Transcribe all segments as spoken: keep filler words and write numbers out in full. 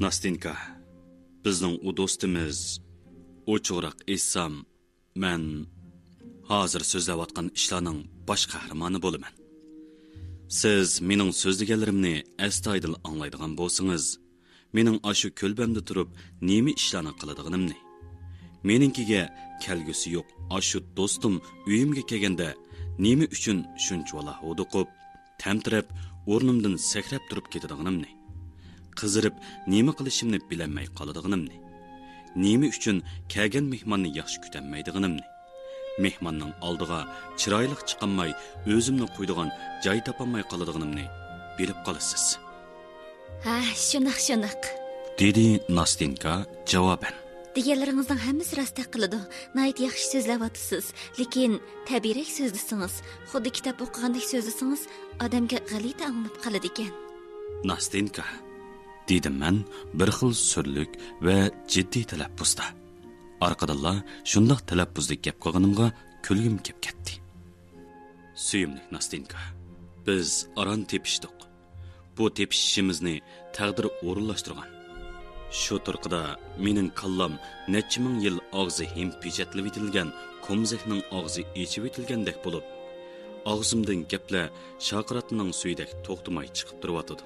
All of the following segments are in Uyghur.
ناستېنكا، بىزنىڭ ئۇ دوستىمىز، ئوچۇقراق ئېيتسام، مەن ھازىر سۆزلەۋاتقان ئىشلارنىڭ باش قەھرىمانى بولىمەن. سىز مېنىڭ سۆزلىگەنلىرىمنى ئەستايىدىل ئاڭلايدىغان بولسىڭىز، مېنىڭ ئاشۇ كۆلبەمدە تۇرۇپ نېمە ئىشلارنى قىلىدىغىنىمنى، مېنىڭكىگە كەلگۈسى يوق ئاشۇ دوستۇم ئۆيۈمگە كەلگەندە نېمە ئۈچۈن شۇنچىۋالا ھودۇقۇپ، تەمتىرەپ، ئورنۇمدىن سەكرەپ تۇرۇپ كېتىدىغىنىمنى، قىزىرىپ نېمە قىلىشىمنى بىلەلمەي قالىدىغىنىمنى، نېمە ئۈچۈن كەلگەن مېھماننى ياخشى كۈتەلمەيدىغىنىمنى، مېھماننىڭ ئالدىغا چىرايلىق چىقالماي ئۆزۈمنى قويىدىغان جاي تاپالماي قالىدىغىنىمنى بىلىپ قالىسىز. ھە، شۇنداق، شۇنداق. دېدى ناستېنكا جاۋابەن. دېگەنلىرىڭىزنىڭ ھەممىسى راست ھەق قىلىدۇ. ناھايىتى ياخشى سۆزلەۋاتىسىز. لېكىن تەبىئىيرەك سۆزلىسىڭىز، خۇددى كىتاب ئوقۇغاندەك سۆزلىسىڭىز، ئادەمگە غەلىتە ئاڭلىنىپ قالىدىكەن. ناستېنكا، دېدىم مەن بىر خىل سۈرلۈك ۋە جىددىي تەلەپپۇزدا. ئارقىدىنلا شۇنداق تەلەپپۇزدا گەپ قىلغىنىمغا كۈلگۈم كەپ كەتتى. سۆيۈملۈك ناستېنكا، بىز ئاران تېپىشتۇق. بۇ تېپىشىشىمىزنى تەقدىر ئورۇنلاشتۇرغان. شۇ تۇرقىدا مېنىڭ كاللام نەچچە مىڭ يىل ئاغزى ھىم پېچەتلىۋېتىلگەن كومزەكنىڭ ئاغزى ئېچىۋېتىلگەندەك بولۇپ، ئاغزىمدىن گەپلەر شارقىراتمىنىڭ سۈيىدەك توختىماي چىقىپ تۇرۇۋاتىدۇ.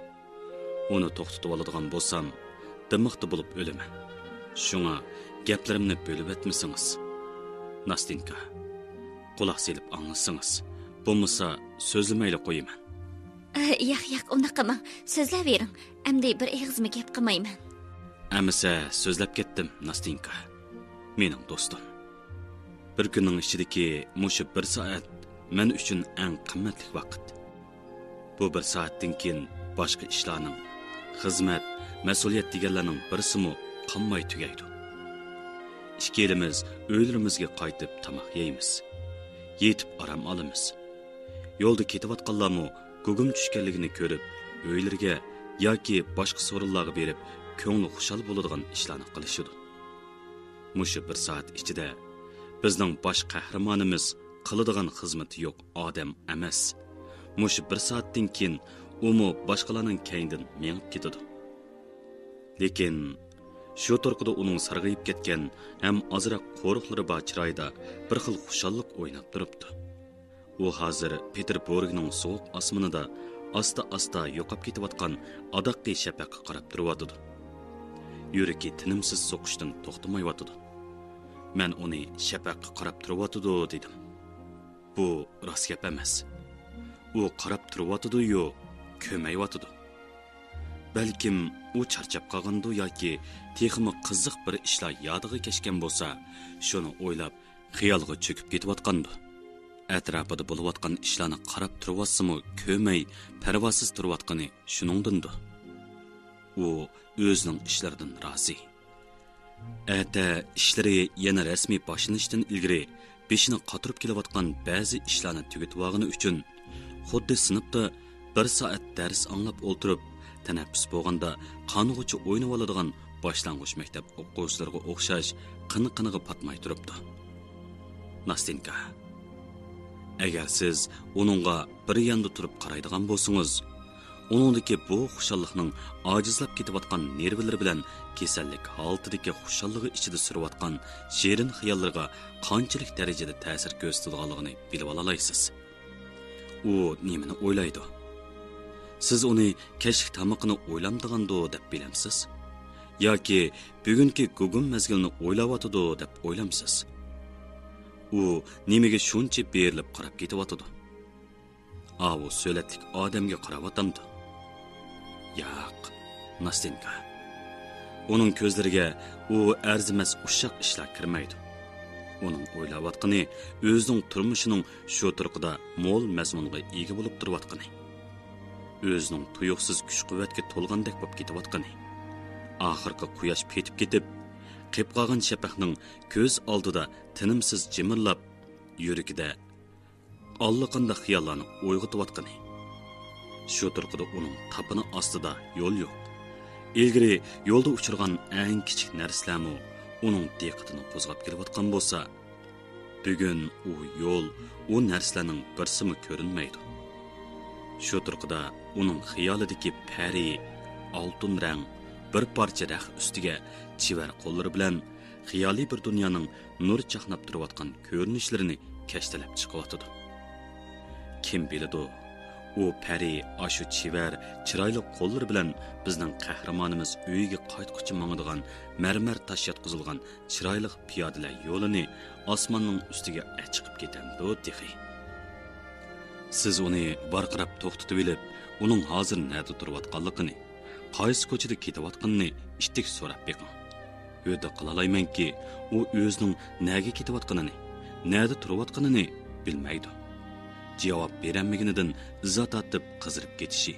ئۇنى توختىتىۋالىدىغان بولسام، دىمىقتا بولۇپ ئۆلىمەن. شۇڭا گەپلىرىمنى بۆلۈۋەتمىسىڭىز. ناستېنكا، قۇلاق سېلىپ ئاڭلىسىڭىز، بولمىسا سۆزلىمەيلا قويىمەن. ئە، ياق، ياق، ئۇنداق قىلماڭ. سۆزلەۋېرىڭ. ئەمدى بىر ئېغىزمۇ گەپ قىلمايمەن. ئەمىسە سۆزلەپ كەتتىم، ناستېنكا. مېنىڭ دوستۇم. بىر كۈننىڭ ئىچىدىكى مۇشۇ بىر سائەت مەن ئۈچۈن ئەڭ قىممەتلىك ۋاقىت. بۇ بىر سائەتتىن كېيىن باشقا ئىشلارنىڭ، خىزمەت، مەسئۇلىيەت دېگەنلەرنىڭ بىرسىمۇ قالماي تۈگەيدۇ. ئىككىيلىمىز ئۆيلىرىمىزگە قايتىپ تاماق يەيمىز. يېتىپ ئارام ئالىمىز. يولدا كېتىۋاتقانلارمۇ گۇگۇم چۈشكەنلىكىنى كۆرۈپ، ئۆيلىرىگە ياكى باشقا سورۇنلارغا بېرىپ، كۆڭلى خۇشال بولىدىغان ئىشلارنى قىلىشىدۇ. مۇشۇ بىر سائەت ئىچىدە بىزنىڭ باش قەھرىمانىمىز قىلىدىغان خىزمىتى يوق ئادەم ئەمەس. مۇشۇ بىر سائەتتىن كېيىن ئۇمۇ باشقىلارنىڭ كەينىدىن مېڭىپ كېتىدۇ. لېكىن شۇ تۇرقىدا ئۇنىڭ سارغىيىپ كەتكەن ھەم ئازراق قورۇقلىرى بار چىرايىدا بىر خىل خۇشاللىق ئويناپ تۇرۇپتۇ. ئۇ ھازىر پېتېربۇرگنىڭ سوغۇق ئاسمىنىدا ئاستا-ئاستا يوقاپ كېتىۋاتقان ئاداققى شەپەققە قاراپ تۇرۇۋاتىدۇ. يۈرىكى تىنىمسىز سوقۇشتىن توختىمايۋاتىدۇ. مەن ئۇنى شەپەققە قاراپ تۇرۇۋاتىدۇ دېدىم. بۇ راست گەپ ئەمەس. ئۇ قاراپ تۇرۇۋاتىدۇ-يۇ، كۆرمەيۋاتىدۇ. بەلكىم ئۇ چارچاپ قالغاندۇ ياكى تېخىمۇ قىزىق بىر ئىشلار يادىغا كەچكەن بولسا، شۇنى ئويلاپ خىيالغا چۆكۈپ كېتىۋاتقاندۇ. ئەتراپىدا بولۇۋاتقان ئىشلارنى قاراپ تۇرۇۋاتسىمۇ كۆرمەي پەرۋاسىز تۇرۇۋاتقىنى شۇنىڭدىندۇ. ئۇ ئۆزىنىڭ ئىشلىرىدىن رازى. ئەتە ئىشلىرى يەنە رەسمىي باشلىنىشتىن ئىلگىرى بېشىنى قاتۇرۇپ كېلىۋاتقان بەزى ئىشلارنى تۈگىتىۋالغىنى ئۈچۈن، خۇددى سىنىپتا بىر سائەت دەرس ئاڭلاپ ئولتۇرۇپ، تەنەپپۇس بولغاندا قانغۇچە ئوينىۋالىدىغان باشلانغۇچ مەكتەپ ئوقۇغۇچىلىرىغا ئوخشاش قىن-قىنىغا پاتماي تۇرۇپتۇ. ناستېنكا، ئەگەر سىز ئۇنىڭغا بىر ياندا تۇرۇپ قارايدىغان بولسىڭىز، ئۇنىڭدىكى بۇ خۇشاللىقنىڭ ئاجىزلاپ كېتىۋاتقان نېرۋىلىرى بىلەن كېسەللىك ھالىتىدىكى خۇشاللىقى ئىچىدە سۈرۈۋاتقان شېرىن خىياللىرىغا قانچىلىك دەرىجىدە تەسىر كۆرسىتىدىغانلىقىنى بىلىۋالالايسىز. ئۇ نېمىنى ئويلايدۇ؟ سىز ئۇنى كەچلىك تامىقىنى ئويلامدىغاندۇ دەپ بىلەمسىز؟ ياكى بۈگۈنكى گۇگۇم مەزگىلىنى ئويلاۋاتىدۇ دەپ ئويلامسىز؟ ئۇ نېمىگە شۇنچە بېرىلىپ قاراپ كېتىۋاتىدۇ؟ ئاۋۇ سۆلەتلىك ئادەمگە قاراۋاتامدۇ؟ ياق، ناستېنكا. ئۇنىڭ كۆزلىرىگە ئۇ ئەرزىمەس ئۇششاق ئىشلار كىرمەيدۇ. ئۇنىڭ ئويلاۋاتقىنى ئۆزىنىڭ تۇرمۇشىنىڭ شۇ تۇرقىدا مول مەزمۇنغا ئىگە بولۇپ تۇرۇۋاتقىنى، ئۆزىنىڭ تۇيۇقسىز كۈچ-قۇۋۋەتكە تولغاندەك بولۇپ كېتىۋاتقىنى، ئاخىرقى قۇياش پېتىپ كېتىپ، قېپقالغان شەپەقنىڭ كۆز ئالدىدا تىنىمسىز جىمىرلاپ، يۈرىكىدە ئاللىقانداق خىياللارنى ئويغىتىۋاتقىنى. شۇ تۇرقىدا ئۇنىڭ تاپىنى ئاستىدا يول يوق. ئىلگىرى يولدا ئۇچرىغان ئەڭ كىچىك نەرسىلەرمۇ ئۇنىڭ دىققىتىنى قوزغاپ كېلىۋاتقان بولسا، بۈگۈن ئۇ يول، ئۇ نەرسىلەرنىڭ بىرسىمۇ كۆرۈنمەيدۇ. شۇ تۇرقىدا ئۇنىڭ خىيالىدىكى پەرى، ئالتۇن رەڭ، بىر پارچە رەخت ئۈستىگە چېۋەر قوللىرى بىلەن خىيالىي بىر دۇنيانىڭ نۇر چاقناپ تۇرۇۋاتقان كۆرۈنۈشلىرىنى كەشتىلەپ چىقىۋاتىدۇ. كىم بىلىدۇ، ئۇ پەرى ئاشۇ چېۋەر، چىرايلىق قوللىرى بىلەن بىزنىڭ قەھرىمانىمىز ئۆيىگە قايتقۇچە ماڭىدىغان مەرمەر تاش ياتقۇزۇلغان چىرايلىق پىيادىلەر يولىنى ئاسماننىڭ ئۈستىگە ئەچىقىپ كېتەمدۇ تېخى؟ سىز ئۇنى ۋارقىراپ توختىتىۋېلىپ، ئۇنىڭ ھازىر نەدە تۇرۇۋاتقانلىقىنى، قايسى كوچىدا كېتىۋاتقىنىنى ئىتتىك سوراپ بېقىڭ. ھۆددە قىلالايمەنكى، ئۇ ئۆزىنىڭ نەگە كېتىۋاتقىنىنى، نەدە تۇرۇۋاتقىنىنى بىلمەيدۇ. جاۋاب بېرەلمىگىنىدىن ئىزا تارتىپ قىزىرىپ كېتىشى،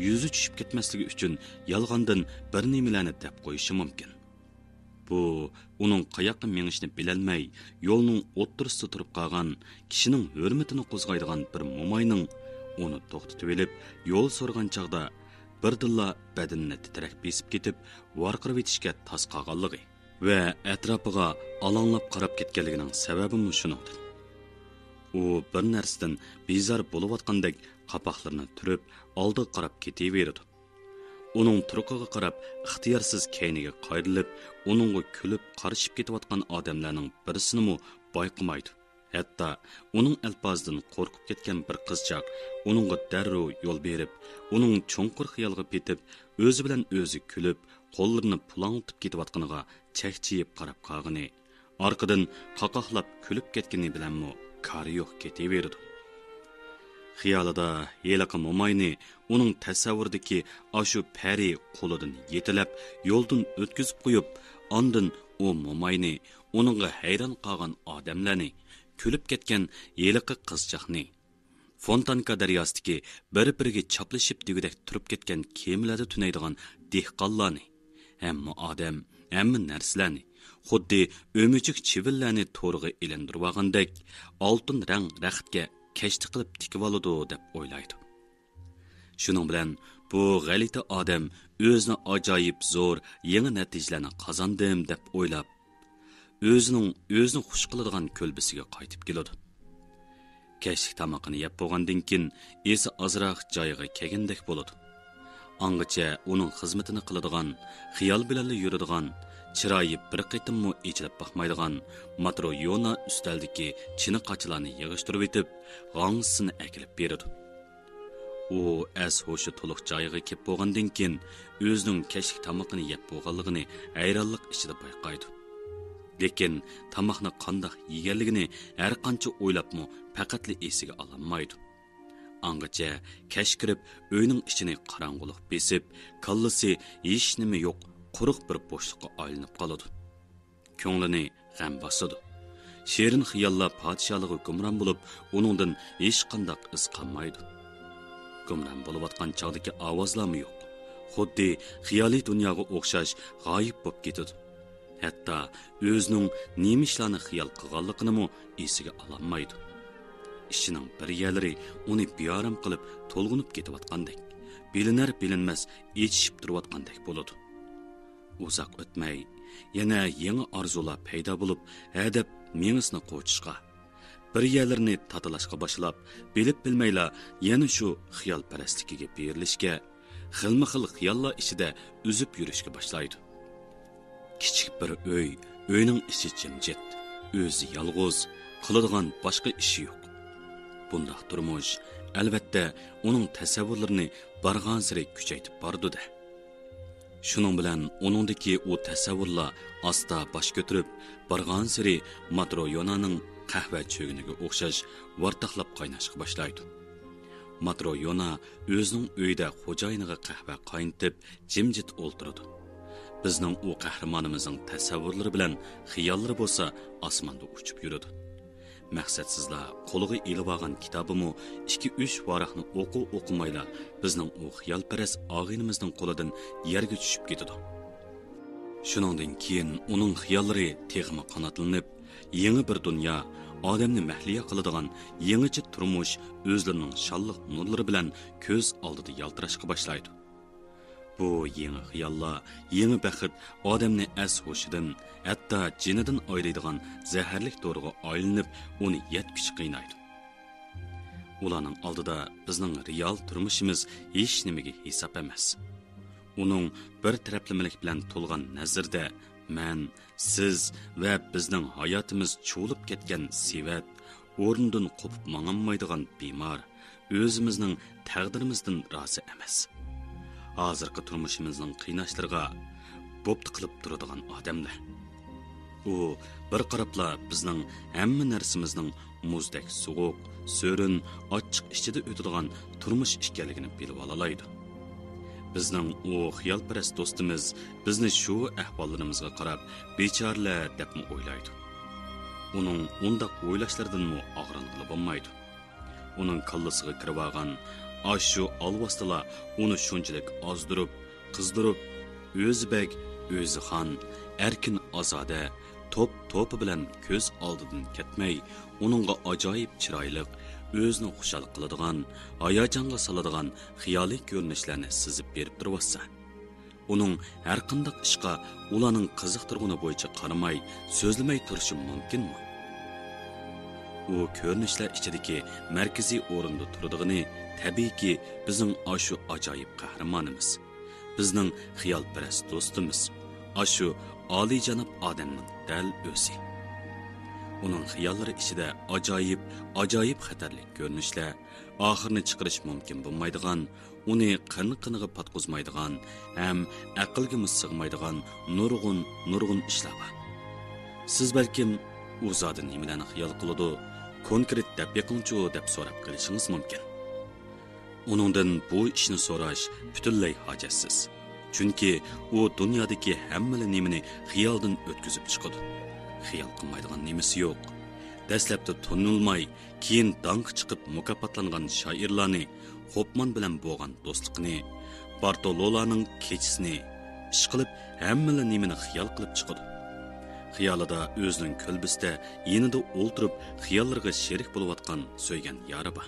يۈزى چۈشۈپ كەتمەسلىكى ئۈچۈن يالغاندىن بىر نېمىلەرنى دەپ قويۇشى مۇمكىن. بۇ ئۇنىڭ قاياققا مېڭىشىنى بىلەلمەي، يولنىڭ ئوتتۇرىسىدا تۇرۇپ قالغان، كىشىنىڭ ھۆرمىتىنى قوزغايدىغان بىر موماينىڭ ئۇنى توختىتىۋېلىپ، يول سورىغان چاغدا بىردىنلا بەدىنىنى تىترەك بېسىپ كېتىپ، ۋارقىراۋېتىشكە تاس قالغانلىقى ۋە ئەتراپىغا ئالاڭلاپ قاراپ كەتكەنلىكىنىڭ سەۋەبىمۇ شۇنىڭدىن. ئۇ بىر نەرسىدىن بىزار بولۇۋاتقاندەك قاپاقلىرىنى تۈرۈپ، ئالدىغا قاراپ كېتىۋېرىدۇ. ئۇنىڭ تۇرقىغا قاراپ، ئىختىيارسىز كەينىگە قايرىلىپ، ئۇنىڭغا كۈلۈپ قارىشىپ كېتىۋاتقان ئادەملەرنىڭ بىرسىنىمۇ بايقىمايدۇ. ھەتتا ئۇنىڭ ئەلپازىدىن قورقۇپ كەتكەن بىر قىزچاق ئۇنىڭغا دەررۇ يول بېرىپ، ئۇنىڭ چوڭقۇر خىيالغا پېتىپ، ئۆزى بىلەن ئۆزى كۈلۈپ، قوللىرىنى پۇلاڭلىتىپ كېتىۋاتقىنىغا چەكچىيىپ قاراپ قالغىنى، ئارقىدىن قاقاقلاپ كۈلۈپ كەتكىنى بىلەنمۇ كارى يوق كېتىۋېرىدۇ. خىيالىدا ھېلىقى موماينى ئۇنىڭ تەسەۋۋۇرىدىكى ئاشۇ پەرى قولىدىن يېتىلەپ، يولدىن ئۆتكۈزۈپ قويۇپ، ئاندىن ئۇ موماينى ئۇنىڭغا ھەيران قالغان ئادەملەرنى، كۈلۈپ كەتكەن ھېلىقى قىزچاقنى، فونتانكا دەرياسىدىكى بىر-بىرىگە چاپلىشىپ دېگۈدەك تۇرۇپ كەتكەن كېمىلەردە تۈنەيدىغان دېھقانلارنى، ھەممە ئادەم، ھەممە نەرسىلەرنى، خۇددى ئۆمۈچۈك چىۋىنلەرنى تورىغا ئىلىندۇرۇۋالغاندەك، ئالتۇن رەڭ رەختكە كەشتە قىلىپ تىكىۋالىدۇ دەپ ئويلايدۇ. شۇنىڭ بىلەن بۇ غەلىتە ئادەم ئۆزىنى ئاجايىپ زور يېڭى نەتىجىلەرنى قازاندىم دەپ ئويلاپ، ئۆزىنىڭ ئۆزىنى خۇش قىلىدىغان كۆلبىسىگە قايتىپ كېلىدۇ. كەچلىك تامىقىنى يەپ بولغاندىن كېيىن، ئېسى ئازراق جايىغا كەلگەندەك بولىدۇ. ئاڭغىچە ئۇنىڭ خىزمىتىنى قىلىدىغان، خىيال بىلەنلا يۈرىدىغان، چىرايى بىر قېتىممۇ ئېچىلىپ باقمايدىغان ماترو يونا ئۈستەلدىكى چىنە قاچىلارنى يىغىشتۇرۇۋېتىپ، غاڭزىسىنى ئەكېلىپ بېرىدۇ. ئۇ ئەس-ھوشى تولۇق جايىغا كېلىپ بولغاندىن كېيىن، ئۆزىنىڭ كەچلىك تامىقىنى يەپ بولغانلىقىنى ھەيرانلىق ئىچىدە بايقايدۇ. لېكىن تاماقنى قانداق يېگەنلىكىنى ھەرقانچە ئويلاپمۇ پەقەتلا ئېسىگە ئالالمايدۇ. ئاڭغىچە كەچ كىرىپ، ئۆينىڭ ئىچىنى قاراڭغۇلۇق بېسىپ، كاللىسى ھېچنېمە يوق، قۇرۇق بىر بوشلۇققا ئايلىنىپ قالىدۇ. كۆڭلىنى غەم باسىدۇ. شېرىن خىياللار پادىشاھلىقى گۇمران بولۇپ، ئۇنىڭدىن ھېچقانداق ئىز قالمايدۇ. گۇمران بولۇۋاتقان چاغدىكى ئاۋازلارمۇ يوق. خۇددى خىيالىي دۇنياغا ئوخشاش غايىب بولۇپ كېتىدۇ. ھەتتا ئۆزىنىڭ نېمە ئىشلارنى خىيال قىلغانلىقىنىمۇ ئېسىگە ئالالمايدۇ. ئىچىنىڭ بىر يەرلىرى ئۇنى بىئارام قىلىپ تولغىنىپ كېتىۋاتقاندەك، بىلىنەر-بىلىنمەس ئېچىشىپ تۇرۇۋاتقاندەك بولىدۇ. ئۇزاق ئۆتمەي، يەنە يېڭى ئارزۇلار پەيدا بولۇپ، ھەدەپ مېڭىسىنى قوچۇشقا، بىر يەرلىرىنى تاتىلاشقا باشلاپ، بىلىپ-بىلمەيلا يەنە شۇ خىيالپەرەسلىكىگە بېرىلىشكە، خىلمۇ خىل خىياللار ئىچىدە ئۈزۈپ يۈرۈشكە باشلايدۇ. كىچىك بىر ئۆي، ئۆينىڭ ئىچى جىمجىت، ئۆزى يالغۇز، قىلىدىغان باشقا ئىشى يوق. بۇنداق تۇرمۇش، ئەلۋەتتە، ئۇنىڭ تەسەۋۋۇرلىرىنى بارغانسېرى كۈچەيتىپ بارىدۇ-دە. شۇنىڭ بىلەن ئۇنىڭدىكى ئۇ تەسەۋۋۇرلار ئاستا باش كۆتۈرۈپ، بارغانسېرى ماترو يونانىڭ قەھۋە چۆگىنىگە ئوخشاش ۋارتاقلاپ قايناشقا باشلايدۇ. ماترو يونا ئۆزىنىڭ ئۆيىدە خوجايىنىغا قەھۋە قاينىتىپ، جىمجىت ئولتۇرىدۇ. بىزنىڭ ئۇ قەھرىمانىمىزنىڭ تەسەۋۋۇرلىرى بىلەن خىياللىرى بولسا ئاسماندا ئۇچۇپ يۈرىدۇ. مەقسەتسىزلا قولىغا ئېلىۋالغان كىتابىمۇ ئىككى-ئۈچ ۋاراقنى ئوقۇ-ئوقۇمايلا بىزنىڭ ئۇ خىيالپەرەس ئاغىنىمىزنىڭ قولىدىن يەرگە چۈشۈپ كېتىدۇ. شۇنىڭدىن كېيىن ئۇنىڭ خىياللىرى تېخىمۇ قاناتلىنىپ، يېڭى بىر دۇنيا، ئادەمنى مەھلىيا قىلىدىغان يېڭىچە تۇرمۇش ئۆزلىرىنىڭ شانلىق نۇرلىرى بىلەن كۆز ئالدىدا يالتىراشقا باشلايدۇ. بۇ يېڭى خىياللار، يېڭى بەخت ئادەمنى ئەس-ھوشىدىن، ھەتتا جېنىدىن ئايرىيدىغان زەھەرلىك دورىغا ئايلىنىپ، ئۇنى يەتكۈچە قىينايدۇ. ئۇلارنىڭ ئالدىدا بىزنىڭ رېئال تۇرمۇشىمىز ھېچنېمىگە ھېساب ئەمەس. ئۇنىڭ بىر تەرەپلىمىلىك بىلەن تولغان نەزىرىدە مەن، سىز ۋە بىزنىڭ ھاياتىمىز چۇۋۇلۇپ كەتكەن سېۋەت، ئورنىدىن قوپۇپ ماڭالمايدىغان بىمار، ئۆزىمىزنىڭ تەقدىرىمىزدىن رازى ئەمەس. ھازىرقى تۇرمۇشىمىزنىڭ قىيناشلىرىغا بوپتا قىلىپ تۇرىدىغان ئادەملەر. ئۇ بىر قاراپلا بىزنىڭ ھەممە نەرسىمىزنىڭ مۇزدەك سوغۇق، سۆرۈن، ئاچچىق ئىچىدە ئۆتىدىغان تۇرمۇش ئىكەنلىكىنى بىلىۋالالايدۇ. بىزنىڭ ئۇ خىيالپەرەس دوستىمىز بىزنى شۇ ئەھۋاللىرىمىزغا قاراپ بىچارىلەر دەپمۇ ئويلايدۇ. ئۇنىڭ ئۇنداق ئويلاشلىرىدىنمۇ ئاغرىنغىلى بولمايدۇ. ئۇنىڭ كاللىسىغا كىرىۋالغان ئاشۇ ئالۋاستىلار ئۇنى شۇنچىلىك ئازدۇرۇپ، قىزدۇرۇپ، ئۆزى بەگ، ئۆزى خان، ئەركىن ئازادە، توپ توپى بىلەن كۆز ئالدىدىن كەتمەي، ئۇنىڭغا ئاجايىپ چىرايلىق، ئۆزىنى خۇشال قىلىدىغان، ھاياجانغا سالىدىغان خىيالىي كۆرۈنۈشلەرنى سىزىپ بېرىپ تۇرۇۋاتسا، ئۇنىڭ ھەرقانداق ئىشقا ئۇلارنىڭ قىزىقتۇرغىنى بويىچە قارىماي، سۆزلىمەي تۇرۇشى مۇمكىنمۇ؟ ئۇ كۆرۈنۈشلەر ئىچىدىكى مەركىزىي ئورۇندا تۇرىدىغىنى، تەبىئىيكى، بىزنىڭ ئاشۇ ئاجايىپ قەھرىمانىمىز، بىزنىڭ خىيالپەرەس دوستىمىز، ئاشۇ ئالىيجاناب ئادەمنىڭ دەل ئۆزى. ئۇنىڭ خىياللىرى ئىچىدە ئاجايىپ، ئاجايىپ خەتەرلىك كۆرۈنۈشلەر، ئاخىرىنى چىقىرىش مۇمكىن بولمايدىغان، ئۇنى قىرنى-قىنىغا پاتقۇزمايدىغان ھەم ئەقىلگىمۇ سىغمايدىغان نۇرغۇن، نۇرغۇن ئىشلار بار. سىز بەلكىم، «ئۇ زادى نېمىلەرنى خىيال قىلىدۇ؟ كونكرېت دەپ بېقىڭچۇ؟» دەپ سوراپ قېلىشىڭىز مۇمكىن. ئۇنىڭدىن بۇ ئىشنى سوراش پۈتۈنلەي ھاجەتسىز. چۈنكى ئۇ دۇنيادىكى ھەممىلا نېمىنى خىيالدىن ئۆتكۈزۈپ چىقىدۇ. خىيال قىلمايدىغان نېمىسى يوق. دەسلەپتە تونۇلماي، كېيىن داڭقى چىقىپ مۇكاپاتلانغان شائىرلارنى، خوپمان بىلەن بولغان دوستلۇقىنى، بارتولولانىڭ كېچىسىنى، ئىشقىلىپ ھەممىلا نېمىنى خىيال قىلىپ چىقىدۇ. خىيالىدا ئۆزىنىڭ كۆلبىسىدە يېنىدا ئولتۇرۇپ خىياللىرىغا شېرىك بولۇۋاتقان سۆيگەن يارى بار.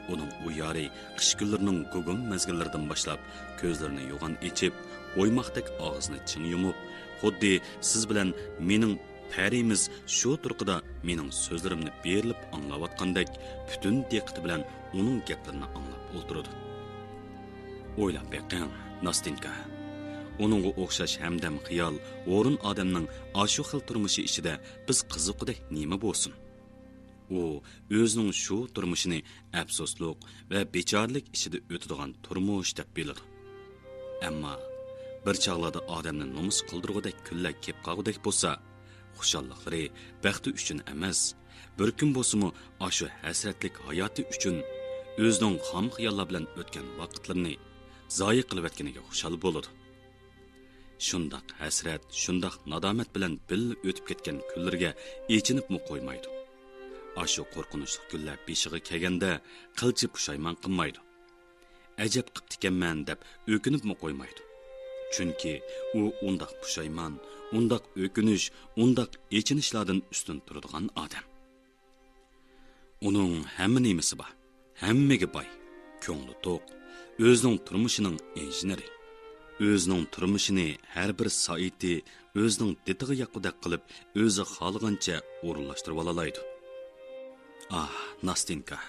ئۇنىڭ ئۇ يارى قىش كۈنلىرىنىڭ گۇگۇم مەزگىللىرىدىن باشلاپ كۆزلىرىنى يوغان ئېچىپ، ئويماقتەك ئاغزىنى چىڭ يۇمۇپ، خۇددى سىز بىلەن مېنىڭ پەرىمىز شۇ تۇرقىدا مېنىڭ سۆزلىرىمنى بېرىلىپ ئاڭلاۋاتقاندەك پۈتۈن دىققىتى بىلەن ئۇنىڭ گەپلىرىنى ئاڭلاپ ئولتۇرىدۇ. ئويلاپ بېقىڭ، ناستېنكا. ئۇنىڭغا ئوخشاش ھەمدەم خىيال ھورۇن ئادەمنىڭ ئاشۇ خىل تۇرمۇشى ئىچىدە بىز قىزىققۇدەك نېمە بولسۇن؟ ئۇ ئۆزىنىڭ شۇ تۇرمۇشىنى ئەپسۇسلۇق ۋە بىچارىلىك ئىچىدە ئۆتىدىغان تۇرمۇش دەپ بىلىدۇ. ئەمما بىر چاغلاردا ئادەمنى نومۇس قىلدۇرغۇدەك كۈنلەر كېلىپ قالغۇدەك بولسا، خۇشاللىقلىرى بەختى ئۈچۈن ئەمەس، بىر كۈن بولسىمۇ ئاشۇ ھەسرەتلىك ھاياتى ئۈچۈن ئۆزىنىڭ خام خىياللار بىلەن ئۆتكەن ۋاقىتلىرىنى زايە قىلىۋەتكىنىگە خۇشال بولىدۇ. شۇنداق ھەسرەت، شۇنداق نادامەت بىلەن بىللە ئۆتۈپ كەتكەن كۈنلىرىگە ئېچىنىپمۇ قويمايدۇ. ئاشۇ قورقۇنچلۇق كۈنلەر بېشىغا كەلگەندە قىلچە پۇشايمان قىلمايدۇ. «ئەجەب قىپتىكەنمەن» دەپ ئۆكۈنۈپمۇ قويمايدۇ. چۈنكى ئۇ ئۇنداق پۇشايمان، ئۇنداق ئۆكۈنۈش، ئۇنداق ئېچىنىشلاردىن ئۈستۈن تۇرىدىغان ئادەم. ئۇنىڭ ھەممە نېمىسى بار، ھەممىگە باي، كۆڭلى توق، ئۆزىنىڭ تۇرمۇشىنىڭ ئىنژېنېرى، ئۆزىنىڭ تۇرمۇشىنى ھەر بىر سائىتى ئۆزىنىڭ دېتىغا ياققۇدەك قىلىپ، ئۆزى خالىغانچە ئورۇنلاشتۇرۇۋالالايدۇ. ئاھ، ناستېنكا،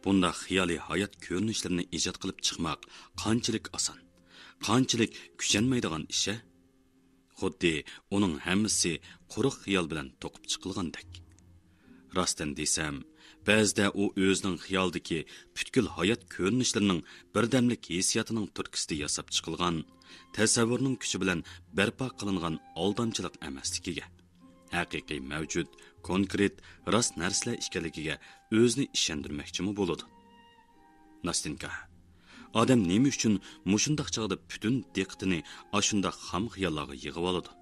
بۇنداق خىيالىي ھايات كۆرۈنۈشلىرىنى ئىجاد قىلىپ چىقماق قانچىلىك ئاسان، قانچىلىك كۈچەنمەيدىغان ئىش-ە؟ خۇددى ئۇنىڭ ھەممىسى قۇرۇق خىيال بىلەن توقۇپ چىقىلغاندەك. راستىنى دېسەم، بەزىدە ئۇ ئۆزىنىڭ خىيالىدىكى پۈتكۈل ھايات كۆرۈنۈشلىرىنىڭ بىردەملىك ھېسسىياتىنىڭ تۈرتكىسىدە ياساپ چىقىلغان، تەسەۋۋۇرنىڭ كۈچى بىلەن بەرپا قىلىنغان ئالدامچىلىق ئەمەسلىكىگە، ھەقىقىي مەۋجۇت، كونكرېت، راست نەرسىلەر ئىكەنلىكىگە ئۆزىنى ئىشەندۈرمەكچىمۇ بولىدۇ. ناستېنكا، ئادەم نېمە ئۈچۈن مۇشۇنداق چاغدا پۈتۈن دىققىتىنى ئاشۇنداق خام خىياللارغا يىغىۋالىدۇ؟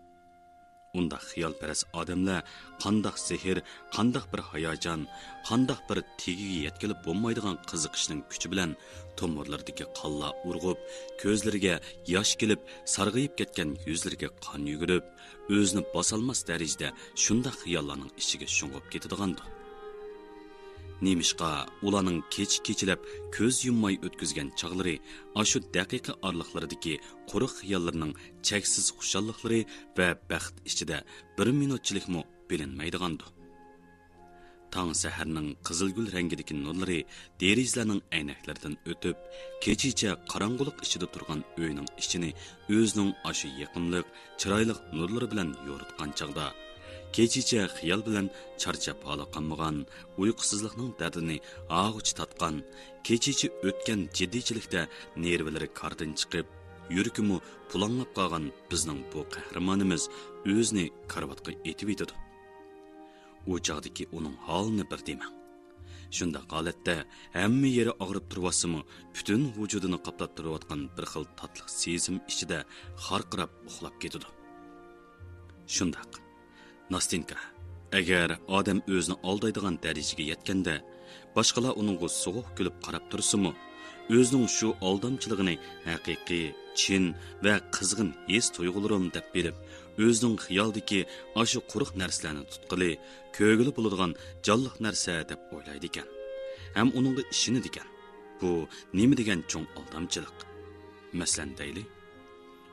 ئۇنداق خىيالپەرەس ئادەملەر قانداق سېھىر، قانداق بىر ھاياجان، قانداق بىر تېگىگە يەتكىلى بولمايدىغان قىزىقىشنىڭ كۈچى بىلەن تومۇرلىرىدىكى قانلار ئۇرغۇپ، كۆزلىرىگە ياش كېلىپ، سارغىيىپ كەتكەن يۈزلىرىگە قان يۈگۈرۈپ، ئۆزىنى باسالماس دەرىجىدە شۇنداق خىياللارنىڭ ئىچىگە شۇڭغۇپ كېتىدىغاندۇ؟ نېمىشقا ئۇلارنىڭ كېچە-كېچىلەپ كۆز يۇمماي ئۆتكۈزگەن چاغلىرى ئاشۇ دەقىقە ئارىلىقلىرىدىكى قۇرۇق خىياللىرىنىڭ چەكسىز خۇشاللىقلىرى ۋە بەخت ئىچىدە بىر مىنۇتچىلىكمۇ بىلىنمەيدىغاندۇ؟ تاڭ سەھەرنىڭ قىزىلگۈل رەڭگىدىكى نۇرلىرى دېرىزىلەرنىڭ ئەينەكلىرىدىن ئۆتۈپ، كېچىچە قاراڭغۇلۇق ئىچىدە تۇرغان ئۆينىڭ ئىچىنى ئۆزىنىڭ ئاشۇ يېقىملىق، چىرايلىق نۇرلىرى بىلەن يورۇتقان چاغدا، كېچىچە خىيال بىلەن چارچاپ ھالقانمىغان، ئۇيقۇسىزلىقنىڭ دەردىنى ھاغۇچ تارتقان، كېچىچە ئۆتكەن جىددىيچىلىكتە نېرۋىلىرى كاردىن چىقىپ، يۈرىكىمۇ پۇلاڭلاپ قالغان بىزنىڭ بۇ قەھرىمانىمىز ئۆزىنى كارىۋاتقا ئېتىۋېتىدۇ. ئۇ چاغدىكى ئۇنىڭ ھالىنى بىر دېمەڭ. شۇنداق ھالەتتە ھەممە يېرى ئاغرىپ تۇرۇۋاتسىمۇ، پۈتۈن ۋۇجۇدىنى قاپلاپ تۇرۇۋاتقان بىر خىل تاتلىق سېزىم ئىچىدە خارقىراپ ئۇخلاپ كېتىدۇ. شۇنداق، ناستېنكا، ئەگەر ئادەم ئۆزىنى ئالدايدىغان دەرىجىگە يەتكەندە، باشقىلار ئۇنىڭغا سوغۇق كۈلۈپ قاراپ تۇرسىمۇ، ئۆزىنىڭ شۇ ئالدامچىلىقىنى ھەقىقىي، چىن ۋە قىزغىن ھېس تۇيغۇلىرىم دەپ بىلىپ، ئۆزىنىڭ خىيالىدىكى ئاشۇ قۇرۇق نەرسىلەرنى تۇتقىلى، كۆرگىلى بولىدىغان جانلىق نەرسە دەپ ئويلايدىكەن ھەم ئۇنىڭغا ئىشىنىدىكەن. بۇ نېمە دېگەن چوڭ ئالدامچىلىق! مەسىلەن دەيلى،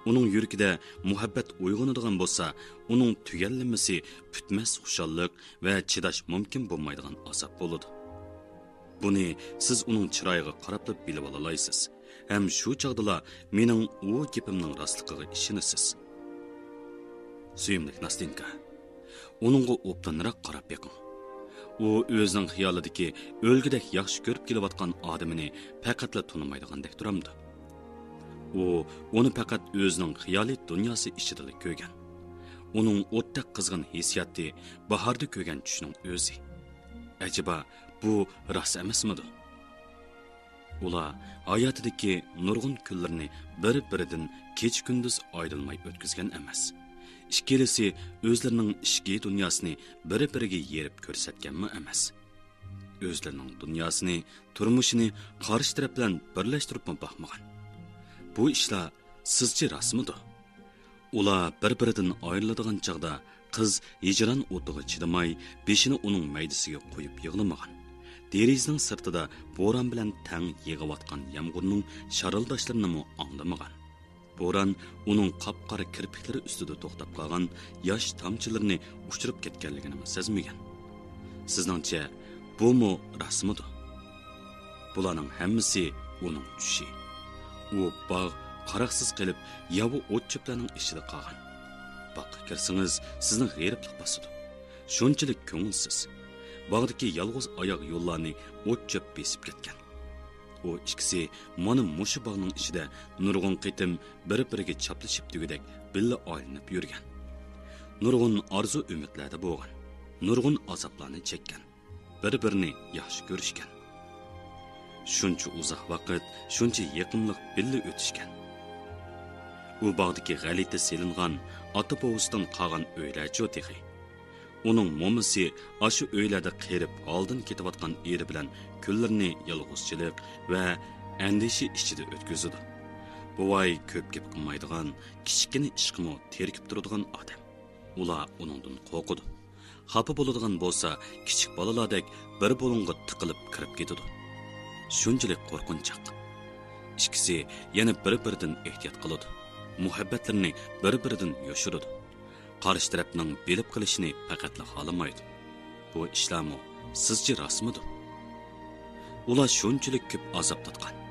ئۇنىڭ يۈرىكىدە مۇھەببەت ئويغىنىدىغان بولسا، ئۇنىڭ تۈگەنلىمىسى پۈتمەس خۇشاللىق ۋە چىداش مۇمكىن بولمايدىغان ئازاب بولىدۇ. بۇنى سىز ئۇنىڭ چىرايىغا قاراپلا بىلىۋالالايسىز ھەم شۇ چاغدىلا مېنىڭ ئۇ گېپىمنىڭ راستلىقىغا ئىشىنىسىز. سۆيۈملۈك ناستېنكا، ئۇنىڭغا ئوبدانراق قاراپ بېقىڭ. ئۇ ئۆزىنىڭ خىيالىدىكى ئۆلگۈدەك ياخشى كۆرۈپ كېلىۋاتقان ئادىمىنى پەقەتلا تونۇمايدىغاندەك تۇرامدۇ؟ ئۇ ئۇنى پەقەت ئۆزىنىڭ خىيالىي دۇنياسى ئىچىدىلا كۆرگەن. ئۇنىڭ ئوتتەك قىزغىن ھېسسىياتى باھاردا كۆرگەن چۈشنىڭ ئۆزى. ئەجەبا، بۇ راست ئەمەسمىدۇ؟ ئۇلار ھاياتىدىكى نۇرغۇن كۈنلىرىنى بىر-بىرىدىن كېچە-كۈندۈز ئايرىلماي ئۆتكۈزگەن ئەمەس. ئىككىلىسى ئۆزلىرىنىڭ ئىچكى دۇنياسىنى بىر-بىرىگە يېرىپ كۆرسەتكەنمۇ ئەمەس. ئۆزلىرىنىڭ دۇنياسىنى، تۇرمۇشىنى قارشى تەرەپ بىلەن بىرلەشتۈرۈپمۇ باقمىغان. بۇ ئىشلار سىزچە راستمىدۇ؟ ئۇلار بىر-بىرىدىن ئايرىلىدىغان چاغدا قىز ھىجران ئوتىغا چىدىماي، بېشىنى ئۇنىڭ مەيدىسىگە قويۇپ يىغلىمىغان. دېرىزىنىڭ سىرتىدا بوران بىلەن تەڭ يېغىۋاتقان يامغۇرنىڭ شارىلداشلىرىنىمۇ ئاڭلىمىغان. بوران ئۇنىڭ قاپقارا كىرپىكلىرى ئۈستىدە توختاپ قالغان ياش تامچىلىرىنى ئۇچۇرۇپ كەتكەنلىكىنىمۇ سەزمىگەن. سىزنىڭچە، بۇمۇ راستمىدۇ؟ بۇلارنىڭ ھەممىسى ئۇنىڭ چۈشى. ئۇ باغ قاراقسىز قېلىپ، ياۋا ئوت-چۆپلەرنىڭ ئىچىدە قالغان. باغقا كىرسىڭىز، سىزنى غېرىبلىق باسىدۇ. شۇنچىلىك كۆڭۈلسىز. باغدىكى يالغۇز ئاياغ يوللارنى ئوت-چۆپ بېسىپ كەتكەن. ئۇ ئىككىسى مانا مۇشۇ باغنىڭ ئىچىدە نۇرغۇن قېتىم بىر-بىرىگە چاپلىشىپ دېگۈدەك بىللە ئايلىنىپ يۈرگەن. نۇرغۇن ئارزۇ-ئۈمىدلەردە بولغان. نۇرغۇن ئازابلارنى چەككەن. بىر-بىرىنى ياخشى كۆرۈشكەن. شۇنچە ئۇزاق ۋاقىت، شۇنچە يېقىملىق بىللە ئۆتۈشكەن. ئۇ باغدىكى غەلىتە سېلىنغان ئاتا بوۋىسىدىن قالغان ئۆيلەرچۇ تېخى؟ ئۇنىڭ مومىسى ئاشۇ ئۆيلەردە قېرىپ ھالدىن كېتىۋاتقان ئېرى بىلەن كۈنلىرىنى يالغۇزچىلىق ۋە ئەندىشە ئىچىدە ئۆتكۈزىدۇ. بوۋاي كۆپ گەپ قىلمايدىغان، كىچىككىنە ئىشقىمۇ تېرىكىپ تۇرىدىغان ئادەم. ئۇلار ئۇنىڭدىن قورقىدۇ. خاپا بولىدىغان بولسا، كىچىك بالىلاردەك بىر بۇلۇڭغا تىقىلىپ كىرىپ كېتىدۇ. شۇنچىلىك قورقۇنچاق. ئىككىسى يەنە بىر-بىرىدىن ئېھتىيات قىلىدۇ. مۇھەببەتلىرىنى بىر-بىرىدىن يوشۇرىدۇ. قارشى تەرەپنىڭ بىلىپ قېلىشىنى پەقەتلا خالىمايدۇ. بۇ ئىشلارمۇ سىزچە راستمىدۇ؟ ئۇلار شۇنچىلىك كۆپ ئازاب تارتقان.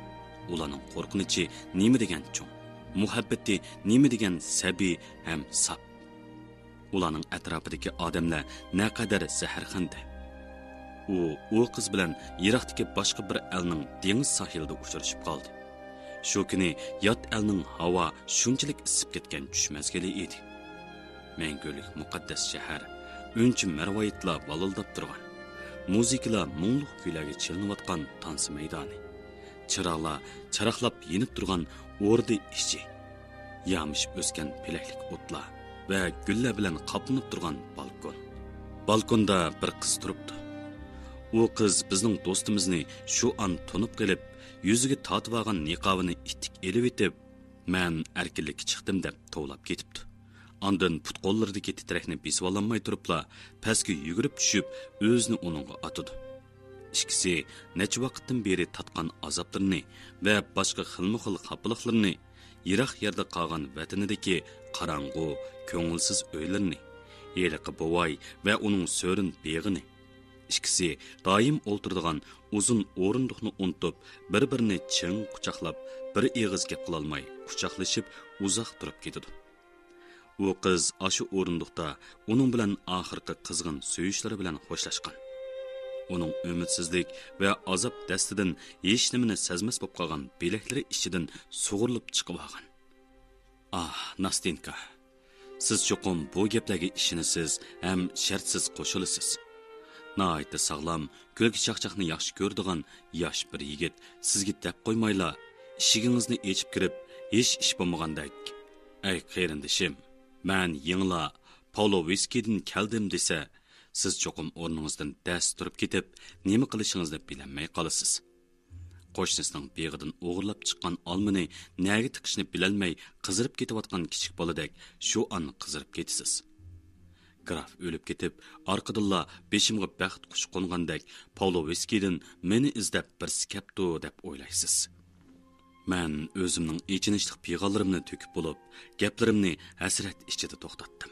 ئۇلارنىڭ قورقۇنچى نېمە دېگەن چوڭ، مۇھەببىتى نېمە دېگەن سەبىي ھەم ساپ. ئۇلارنىڭ ئەتراپىدىكى ئادەملەر نەقەدەر زەھەرخەندە. ئۇ، ئۇ قىز بىلەن يىراقتىكى باشقا بىر ئەلنىڭ دېڭىز ساھىلىدا ئۇچرىشىپ قالدى. شۇ كۈنى يات ئەلنىڭ ھاۋا شۇنچىلىك ئىسسىپ كەتكەن چۈش مەزگىلى ئىدى. مەڭگۈلۈك مۇقەددەس شەھەر، ئۈنچە مەرۋايىتلار ۋالىلداپ تۇرغان، مۇزىكىلار مۇڭلۇق كۈيلەرگە چېلىنىۋاتقان تانسا مەيدانى. چىراغلار چاراقلاپ يېنىپ تۇرغان ئوردا ئىچى، يامىشىپ ئۆسكەن پېلەكلىك ئوتلار ۋە گۈللەر بىلەن قاپلىنىپ تۇرغان بالكون. بالكوندا بىر قىز تۇرۇپتۇ. ئۇ قىز بىزنىڭ دوستىمىزنى شۇ ئان تونۇپ قېلىپ، يۈزىگە تارتىۋالغان نىقابىنى ئىتتىك ئېلىۋېتىپ، «مەن ئەركىنلىككە چىقتىم» دەپ توۋلاپ كېتىپتۇ. ئاندىن پۇت-قوللىرىدىكى تىترەكنى بېسىۋالالماي تۇرۇپلا پەسكە يۈگۈرۈپ چۈشۈپ، ئۆزىنى ئۇنىڭغا ئاتىدۇ. ئىككىسى نەچچە ۋاقىتتىن بېرى تارتقان ئازابلىرىنى ۋە باشقا خىلمۇخىل خاپىلىقلىرىنى، يىراق يەردە قالغان ۋەتىنىدىكى قاراڭغۇ، كۆڭۈلسىز ئۆيلىرىنى، ھېلىقى بوۋاي ۋە ئۇنىڭ سۆرۈن بېغىنى، ئىككىسى دائىم ئولتۇرىدىغان ئۇزۇن ئورۇندۇقنى ئۇنتۇپ، بىر-بىرىنى چىڭ قۇچاقلاپ، بىر ئېغىز گەپ قىلالماي قۇچاقلىشىپ ئۇزاق تۇرۇپ كېتىدۇ. ئۇ قىز ئاشۇ ئورۇندۇقتا ئۇنىڭ بىلەن ئاخىرقى قىزغىن سۆيۈشلىرى بىلەن خوشلاشقان. ئۇنىڭ ئۈمىدسىزلىك ۋە ئازاب دەستىدىن ھېچنېمىنى سەزمەس بولۇپ قالغان بىلەكلىرى ئىچىدىن سۇغۇرۇلۇپ چىقىۋالغان. ئاھ، ناستېنكا، سىز چوقۇم بۇ گەپلەرگە ئىشىنىسىز ھەم شەرتسىز قوشۇلىسىز. ناھايىتى ساغلام، كۈلكە چاقچاقنى ياخشى كۆرىدىغان ياش بىر يىگىت سىزگە دەپ قويمايلا، ئىشىكىڭىزنى ئېچىپ كىرىپ، ھېچ ئىش بولمىغاندەك، «ئەي قېرىندىشىم، مەن يېڭىلا پاۋلوۋىسكىدىن كەلدىم» دېسە، سىز چوقۇم ئورنىڭىزدىن دەس تۇرۇپ كېتىپ، نېمە قىلىشىڭىزنى بىلەلمەي قالىسىز. قوشنىسىنىڭ بېغىدىن ئوغرىلاپ چىققان ئالمىنى نەگە تىقىشنى بىلەلمەي قىزىرىپ كېتىۋاتقان كىچىك بالىدەك شۇ ئان قىزىرىپ كېتىسىز. گراف ئۆلۈپ كېتىپ، ئارقىدىنلا بېشىمغا بەخت قۇشى قونغاندەك، پاۋلوۋىسكىدىن مېنى ئىزدەپ بىرسى كەپتۇ دەپ ئويلايسىز. مەن ئۆزۈمنىڭ ئېچىنىشلىق پىغانلىرىمنى تۆكۈپ بولۇپ، گەپلىرىمنى ھەسرەت ئىچىدە توختاتتىم.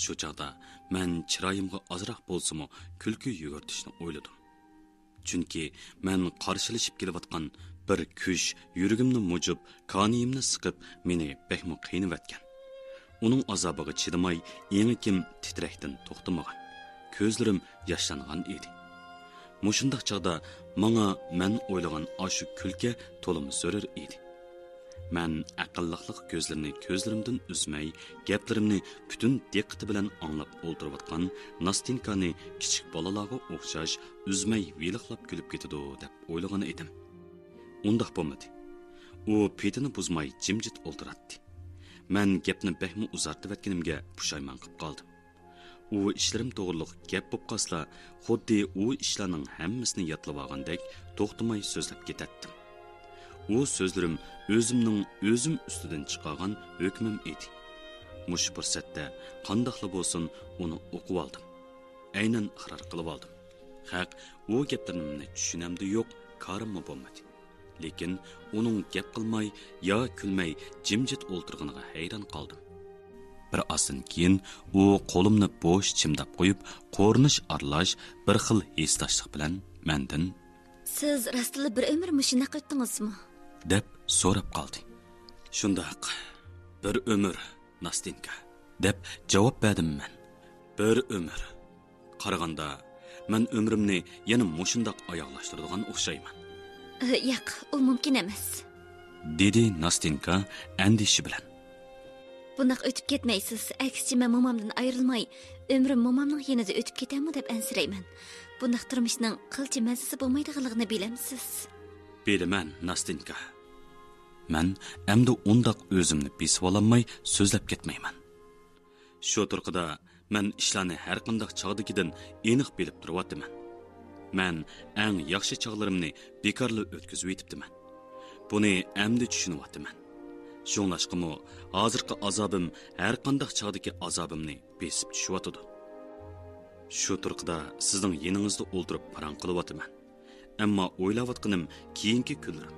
شۇ چاغدا مەن چىرايىمغا ئازراق بولسىمۇ كۈلكە يۈگۈرتۈشنى ئويلىدىم. چۈنكى مەن قارشىلىشىپ كېلىۋاتقان بىر كۈچ يۈرىكىمنى مۇجۇپ، كانىيىمنى سىقىپ، مېنى بەكمۇ قىينىۋەتكەن. ئۇنىڭ ئازابىغا چىدىماي، ئېڭىكىم تىترەكتىن توختىمىغان، كۆزلىرىم ياشلانغان ئىدى. مۇشۇنداق چاغدا ماڭا مەن ئويلىغان ئاشۇ كۈلكە تولىمۇ زۆرۈر ئىدى. مەن ئەقىللىقلىق كۆزلىرىنى كۆزلىرىمدىن ئۈزمەي، گەپلىرىمنى پۈتۈن دىققىتى بىلەن ئاڭلاپ ئولتۇرۇۋاتقان ناستېنكانى كىچىك بالىلارغا ئوخشاش ئۈزمەي ۋىلىقلاپ كۈلۈپ كېتىدۇ دەپ ئويلىغان ئىدىم. ئۇنداق بولمىدى. ئۇ پېتىنى بۇزماي جىمجىت ئولتۇراتتى. مەن گەپنى بەكمۇ ئۇزارتىۋەتكىنىمگە پۇشايمان قىپ قالدىم. ئۇ ئىشلىرىم توغرۇلۇق گەپ بوپ قالسىلا، خۇددى ئۇ ئىشلارنىڭ ھەممىسىنى يادلىۋالغاندەك توختىماي سۆزلەپ كېتەتتىم. ئۇ سۆزلىرىم ئۆزۈمنىڭ ئۆزۈم ئۈستىدىن چىقارغان ھۆكمۈم ئىدى. مۇشۇ پۇرسەتتە قانداقلا بولسۇن ئۇنى ئۇقۇۋالدىم. ئەينەن ئىقرار قىلىۋالدىم. خەق ئۇ گەپلىرىمنى چۈشىنەمدۇ يوق، كارىممۇ بولمىدى. لېكىن ئۇنىڭ گەپ قىلماي يا كۈلمەي جىمجىت ئولتۇرغىنىغا ھەيران قالدىم. بىر ئازدىن كېيىن ئۇ قولۇمنى بوش چىمداپ قويۇپ، قورۇنۇش ئارىلاش بىر خىل ھېسداشلىق بىلەن مەندىن، «سىز راستلا بىر ئۆمۈر مۇشۇنداق ئۆتتىڭىزمۇ؟» دەپ سوراپ قالدى. «شۇنداق، بىر ئۆمۈر، ناستېنكا» دەپ جاۋاب بەردىم مەن. «بىر ئۆمۈر. قارىغاندا، مەن ئۆمرۈمنى يەنە مۇشۇنداق ئاياغلاشتۇرىدىغان ئوخشايمەن.» «ياق، ئۇ مۇمكىن ئەمەس.» دېدى ناستېنكا ئەندىشە بىلەن. «بۇنداق ئۆتۈپ كەتمەيسىز. ئەكسىچە، مەن مومامدىن ئايرىلماي، ئۆمرۈم مومامنىڭ يېنىدا ئۆتۈپ كېتەرمۇ دەپ ئەنسىرەيمەن. بۇنداق تۇرمۇشنىڭ قىلچە مەززىسى بولمايدىغانلىقىنى بىلەمسىز؟» «بىلىمەن، ناستېنكا.» مەن ئەمدى ئۇنداق ئۆزۈمنى بېسىۋالالماي سۆزلەپ كەتمەيمەن. شۇ تۇرقىدا مەن ئىشلارنى ھەرقانداق چاغدىكىدىن ئېنىق بىلىپ تۇرۇۋاتىمەن. مەن ئەڭ ياخشى چاغلىرىمنى بىكارلا ئۆتكۈزۈۋېتىپتىمەن. بۇنى ئەمدى چۈشىنىۋاتىمەن. شۇڭلاشقىمۇ ھازىرقى ئازابىم ھەرقانداق چاغدىكى ئازابىمنى بېسىپ چۈشۈۋاتىدۇ. شۇ تۇرقىدا سىزنىڭ يېنىڭىزدا ئولتۇرۇپ پاراڭ قىلىۋاتىمەن. ئەمما ئويلاۋاتقىنىم كېيىنكى كۈنلىرىم.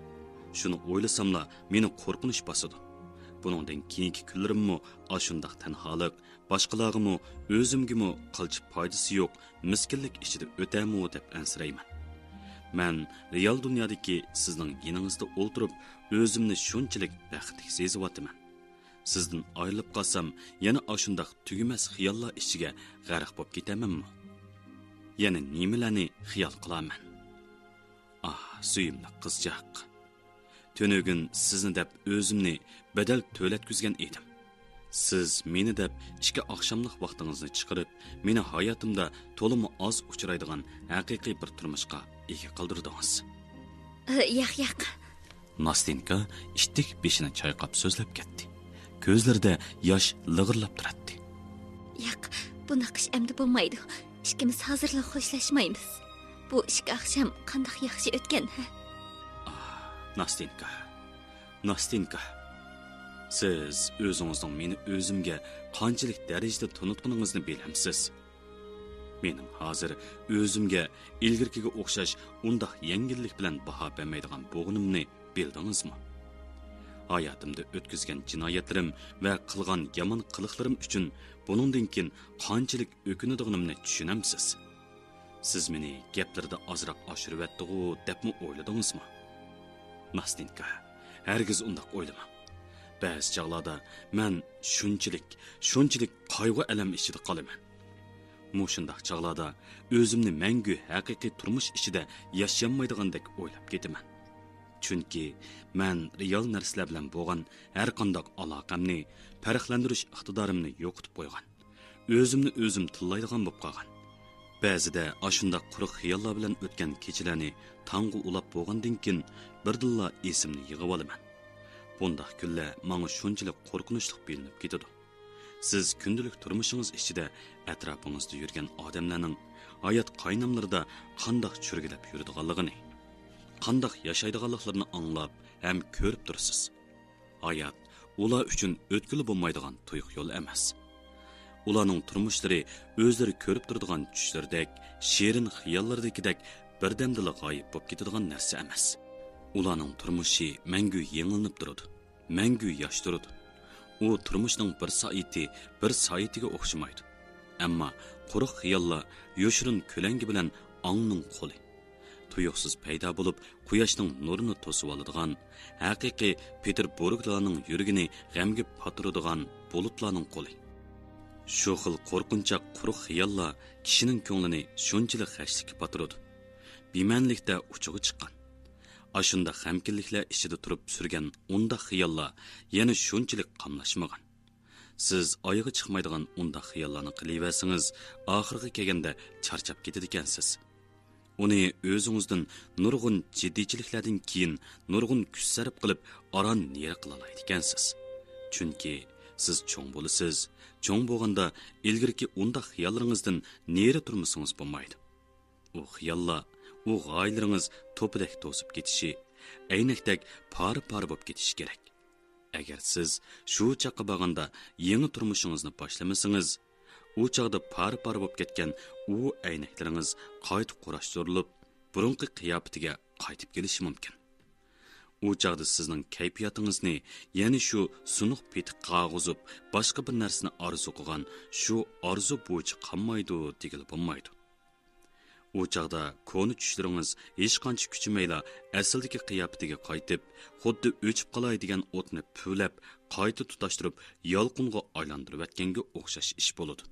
شۇنى ئويلىساملا مېنى قورقۇنچ باسىدۇ. بۇنىڭدىن كېيىنكى كۈنلىرىممۇ ئاشۇنداق تەنھالىق، باشقىلارغىمۇ، ئۆزۈمگىمۇ قىلچە پايدىسى يوق مىسكىنلىك ئىچىدە ئۆتەرمۇ دەپ ئەنسىرەيمەن. مەن رېئال دۇنيادىكى سىزنىڭ يېنىڭىزدا ئولتۇرۇپ، ئۆزۈمنى شۇنچىلىك بەختلىك سېزىۋاتىمەن. سىزدىن ئايرىلىپ قالسام، يەنە ئاشۇنداق تۈگىمەس خىياللار ئىچىگە غەرق بولۇپ كېتەرمەنمۇ؟ يەنە نېمىلەرنى خىيال قىلارمەن؟ ئاھ، سۆيۈملۈك قىزچاق! تۈنۈگۈن سىزنى دەپ ئۆزۈمنى بەدەل تۆلەتكۈزگەن ئىدىم. سىز مېنى دەپ ئىككى ئاخشاملىق ۋاقتىڭىزنى چىقىرىپ، مېنى ھاياتىمدا تولىمۇ ئاز ئۇچرايدىغان ھەقىقىي بىر تۇرمۇشقا ئىگە قىلدۇردىڭىز. ياق، ياق. ناستېنكا ئىتتىك بېشىنى چايقاپ سۆزلەپ كەتتى. كۆزلىرىدە ياش لىغىرلاپ تۇراتتى. ياق، بۇنداق ئىش ئەمدى بولمايدۇ. ئىككىمىز ھازىرلا خوشلاشمايمىز. بۇ ئىككى ئاخشام قانداق ياخشى ئۆتكەن، ھە؟ ئاھ، ناستېنكا، ناستېنكا. سىز ئۆزىڭىزنىڭ مېنى ئۆزۈمگە قانچىلىك دەرىجىدە تونۇتقىنىڭىزنى بىلەمسىز؟ مېنىڭ ھازىر ئۆزۈمگە ئىلگىرىكىگە ئوخشاش ئۇنداق يەڭگىللىك بىلەن باھا بەرمەيدىغان بولغىنىمنى بىلدىڭىزمۇ؟ ھاياتىمدا ئۆتكۈزگەن جىنايەتلىرىم ۋە قىلغان يامان قىلىقلىرىم ئۈچۈن بۇنىڭدىن كېيىن قانچىلىك ئۆكۈنىدىغىنىمنى چۈشىنەمسىز؟ سىز مېنى گەپلىرىدە ئازراق ئاشۇرۇۋەتتىغۇ دەپمۇ ئويلىدىڭىزمۇ؟ ناستېنكا، ھەرگىز ئۇنداق ئويلىماڭ. بەزى چاغلاردا مەن شۇنچىلىك، شۇنچىلىك قايغۇ-ئەلەم ئىچىدە قالىمەن. مۇشۇنداق چاغلاردا ئۆزۈمنى مەڭگۈ ھەقىقىي تۇرمۇش ئىچىدە ياشىيالمايدىغاندەك ئويلاپ كېتىمەن. چۈنكى مەن رېئال نەرسىلەر بىلەن بولغان ھەرقانداق ئالاقەمنى، پەرقلەندۈرۈش ئىقتىدارىمنى يوقىتىپ قويغان. ئۆزۈمنى ئۆزۈم تىللايدىغان بولۇپ قالغان. بەزىدە ئاشۇنداق قۇرۇق خىياللار بىلەن ئۆتكەن كېچىلەرنى تاڭغا ئۇلاپ بولغاندىن كېيىن، بىردىنلا ئېسىمنى يىغىۋالىمەن. بۇنداق كۈنلەر ماڭا شۇنچىلىك قورقۇنچلۇق بىلىنىپ كېتىدۇ. سىز كۈندىلىك تۇرمۇشىڭىز ئىچىدە ئەتراپىڭىزدا يۈرگەن ئادەملەرنىڭ ھايات قايناملىرىدا قانداق چۆرگىلەپ يۈرىدىغانلىقىنى، قانداق ياشايدىغانلىقلىرىنى ئاڭلاپ ھەم كۆرۈپ تۇرىسىز. ھايات ئۇلار ئۈچۈن ئۆتكىلى بولمايدىغان تۇيۇق يول ئەمەس. ئۇلارنىڭ تۇرمۇشلىرى ئۆزلىرى كۆرۈپ تۇرىدىغان چۈشلىرىدەك شېرىن خىياللىرىدىكىدەك بىردەمدىلا غايىب بولۇپ كېتىدىغان نەرسە ئەمەس. ئۇلارنىڭ تۇرمۇشى مەڭگۈ يېڭىلىنىپ تۇرىدۇ، مەڭگۈ ياش تۇرىدۇ. ئۇ تۇرمۇشنىڭ بىر سائىتى بىر سائىتىگە ئوخشىمايدۇ. ئەمما قۇرۇق خىياللار يوشۇرۇن كۆلەڭگە بىلەن ئاڭنىڭ قولى. تۇيۇقسىز پەيدا بولۇپ، قۇياشنىڭ نۇرىنى توسۇۋالىدىغان، ھەقىقىي پېتېربۇرگلارنىڭ يۈرىكىنى غەمگە پاتۇرىدىغان بۇلۇتلارنىڭ قولى. شۇ خىل قورقۇنچاق قۇرۇق خىياللار كىشىنىڭ كۆڭلىنى شۇنچىلىك غەشلىككە پاتۇرىدۇ. بىمەنىلىكتە ئۇچىغا چىققان. ئاشۇنداق غەمكىنلىكلەر ئىچىدە تۇرۇپ سۈرگەن ئۇنداق خىياللار يەنە شۇنچىلىك قاملاشمىغان. سىز ئايىغى چىقمايدىغان ئۇنداق خىياللارنى قىلىۋەرسىڭىز، ئاخىرىغا كەلگەندە چارچاپ كېتىدىكەنسىز. ئۇنى ئۆزىڭىزدىن نۇرغۇن جىددىيچىلىكلەردىن كېيىن نۇرغۇن كۈچ سەرپ قىلىپ ئاران نېرى قىلالايدىكەنسىز. چۈنكى سىز چوڭ بولىسىز، چوڭ بولغاندا ئىلگىرىكى ئۇنداق خىياللىرىڭىزدىن نېرى تۇرمىسىڭىز بولمايدۇ. ئۇ خىياللار، ئۇ غايىلىرىڭىز توپىدەك توسۇپ كېتىشى، ئەينەكتەك پارە-پارە بولۇپ كېتىشى كېرەك. ئەگەر سىز شۇ چاغقا بارغاندا يېڭى تۇرمۇشىڭىزنى باشلىمىسىڭىز، ئۇ چاغدا پارە-پارە بولۇپ كەتكەن ئۇ ئەينەكلىرىڭىز قايتا قۇراشتۇرۇلۇپ، بۇرۇنقى قىياپىتىگە قايتىپ كېلىشى مۇمكىن. ئۇ چاغدا سىزنىڭ كەيپىياتىڭىزنى يەنە شۇ سۇنۇق پېتىققا ئاغۇزۇپ، باشقا بىر نەرسىنى ئارزۇ قىلغان شۇ ئارزۇ بويىچە قالمايدۇ دېگىلى بولمايدۇ. ئۇ چاغدا كونا چۈشلىرىڭىز ھېچقانچە كۈچىمەيلا ئەسلىدىكى قىياپىتىگە قايتىپ، خۇددى ئۆچۈپ قالاي دېگەن ئوتنى پۈۋلەپ، قايتا تۇتاشتۇرۇپ، يالقۇنغا ئايلاندۇرۇۋەتكەنگە ئوخشاش ئىش بولىدۇ.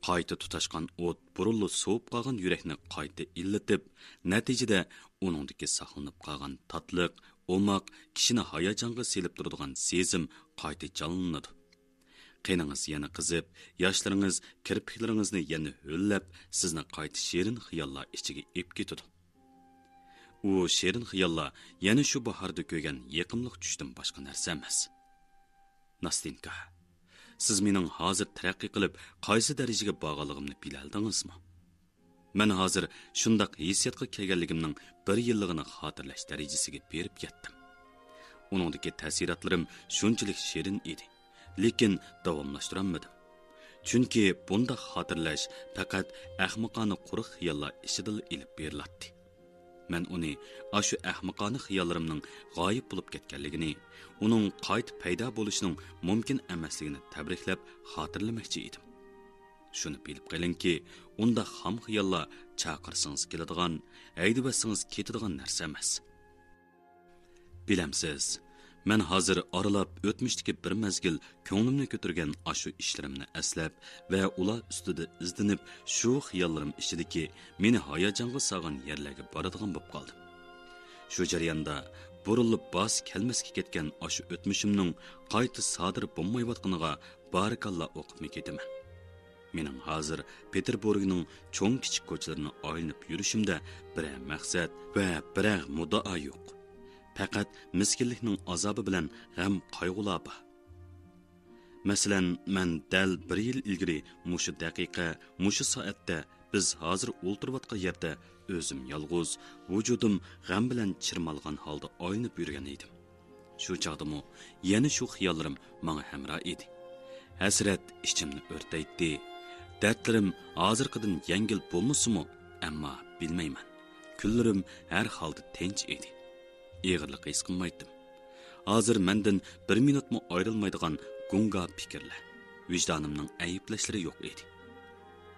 قايتا تۇتاشقان ئوت بۇرۇنلا سوۋۇپ قالغان يۈرەكنى قايتا ئىللىتىپ، نەتىجىدە ئۇنىڭدىكى ساقلىنىپ قالغان تاتلىق، ئوماق، كىشىنى ھاياجانغا سېلىپ تۇرىدىغان سېزىم قايتا جانلىنىدۇ. قېنىڭىز يەنە قىزىپ، ياشلىرىڭىز كىرپىكلىرىڭىزنى يەنە ھۆللەپ، سىزنى قايتا شېرىن خىياللار ئىچىگە ئېلىپ كېتىدۇ. ئۇ شېرىن خىياللار يەنە شۇ باھاردا كۆرگەن يېقىملىق چۈشتىن باشقا نەرسە ئەمەس. ناستېنكا، سىز مېنىڭ ھازىر تەرەققىي قىلىپ، قايسى دەرىجىگە بارغانلىقىمنى بىلەلىدىڭىزمۇ؟ مەن ھازىر شۇنداق ھېسسىياتقا كەلگەنلىكىمنىڭ بىر يىللىقىنى خاتىرىلەش دەرىجىسىگە بېرىپ يەتتىم. ئۇنىڭدىكى تەسىراتلىرىم شۇنچىلىك شېرىن ئىدى، لېكىن داۋاملاشتۇرالمىدىم. چۈنكى بۇنداق خاتىرىلەش پەقەت ئەخمىقانە قۇرۇق خىياللار ئىچىدىلا ئېلىپ بېرىلاتتى. مەن ئۇنى ئاشۇ ئەخمىقانە خىياللىرىمنىڭ غايىب بولۇپ كەتكەنلىكىنى، ئۇنىڭ قايتا پەيدا بولۇشىنىڭ مۇمكىن ئەمەسلىكىنى تەبرىكلەپ خاتىرىلىمەكچى ئىدىم. شۇنى بىلىپ قېلىڭكى، ئۇنداق خام خىياللار چاقىرسىڭىز كېلىدىغان، ھەيدىۋەتسىڭىز كېتىدىغان نەرسە ئەمەس. بىلەمسىز، مەن ھازىر ئارىلاپ ئۆتمۈشتىكى بىر مەزگىل كۆڭلۈمنى كۆتۈرگەن ئاشۇ ئىشلىرىمنى ئەسلەپ ۋە ئۇلار ئۈستىدە ئىزدىنىپ، شۇ خىياللىرىم ئىچىدىكى مېنى ھاياجانغا سالغان يەرلەرگە بارىدىغان بولۇپ قالدىم. شۇ جەرياندا بۇرۇلۇپ بارسا كەلمەسكە كەتكەن ئاشۇ ئۆتمۈشۈمنىڭ قايتا سادىر بولمايۋاتقىنىغا بارىكاللا ئوقۇپمۇ كېتىمەن. مېنىڭ ھازىر پېتېربۇرگنىڭ چوڭ-كىچىك كوچىلىرىنى ئايلىنىپ يۈرۈشۈمدە بىرەر مەقسەت ۋە بىرەر مۇددىئا يوق. پەقەت مىسكىنلىكنىڭ ئازابى بىلەن غەم-قايغۇلار بار. مەسىلەن، مەن دەل بىر يىل ئىلگىرى مۇشۇ دەقىقە، مۇشۇ سائەتتە بىز ھازىر ئولتۇرۇۋاتقان يەردە ئۆزۈم يالغۇز، ۋۇجۇدۇم غەم بىلەن چىرمالغان ھالدا ئايلىنىپ يۈرگەن ئىدىم. شۇ چاغدىمۇ يەنە شۇ خىياللىرىم ماڭا ھەمراھ ئىدى. ھەسرەت ئىچىمنى ئۆرتەيتتى. دەردلىرىم ھازىرقىدىن يەڭگىل بولمىسىمۇ، ئەمما بىلمەيمەن. كۈنلىرىم ھەر ھالدا تىنچ ئىدى. ئېغىرلىق ھېس قىلمايتتىم. ھازىر مەندىن بىر مىنۇتمۇ ئايرىلمايدىغان گۇڭگا پىكىرلەر، ۋىجدانىمنىڭ ئەيىبلەشلىرى يوق ئىدى.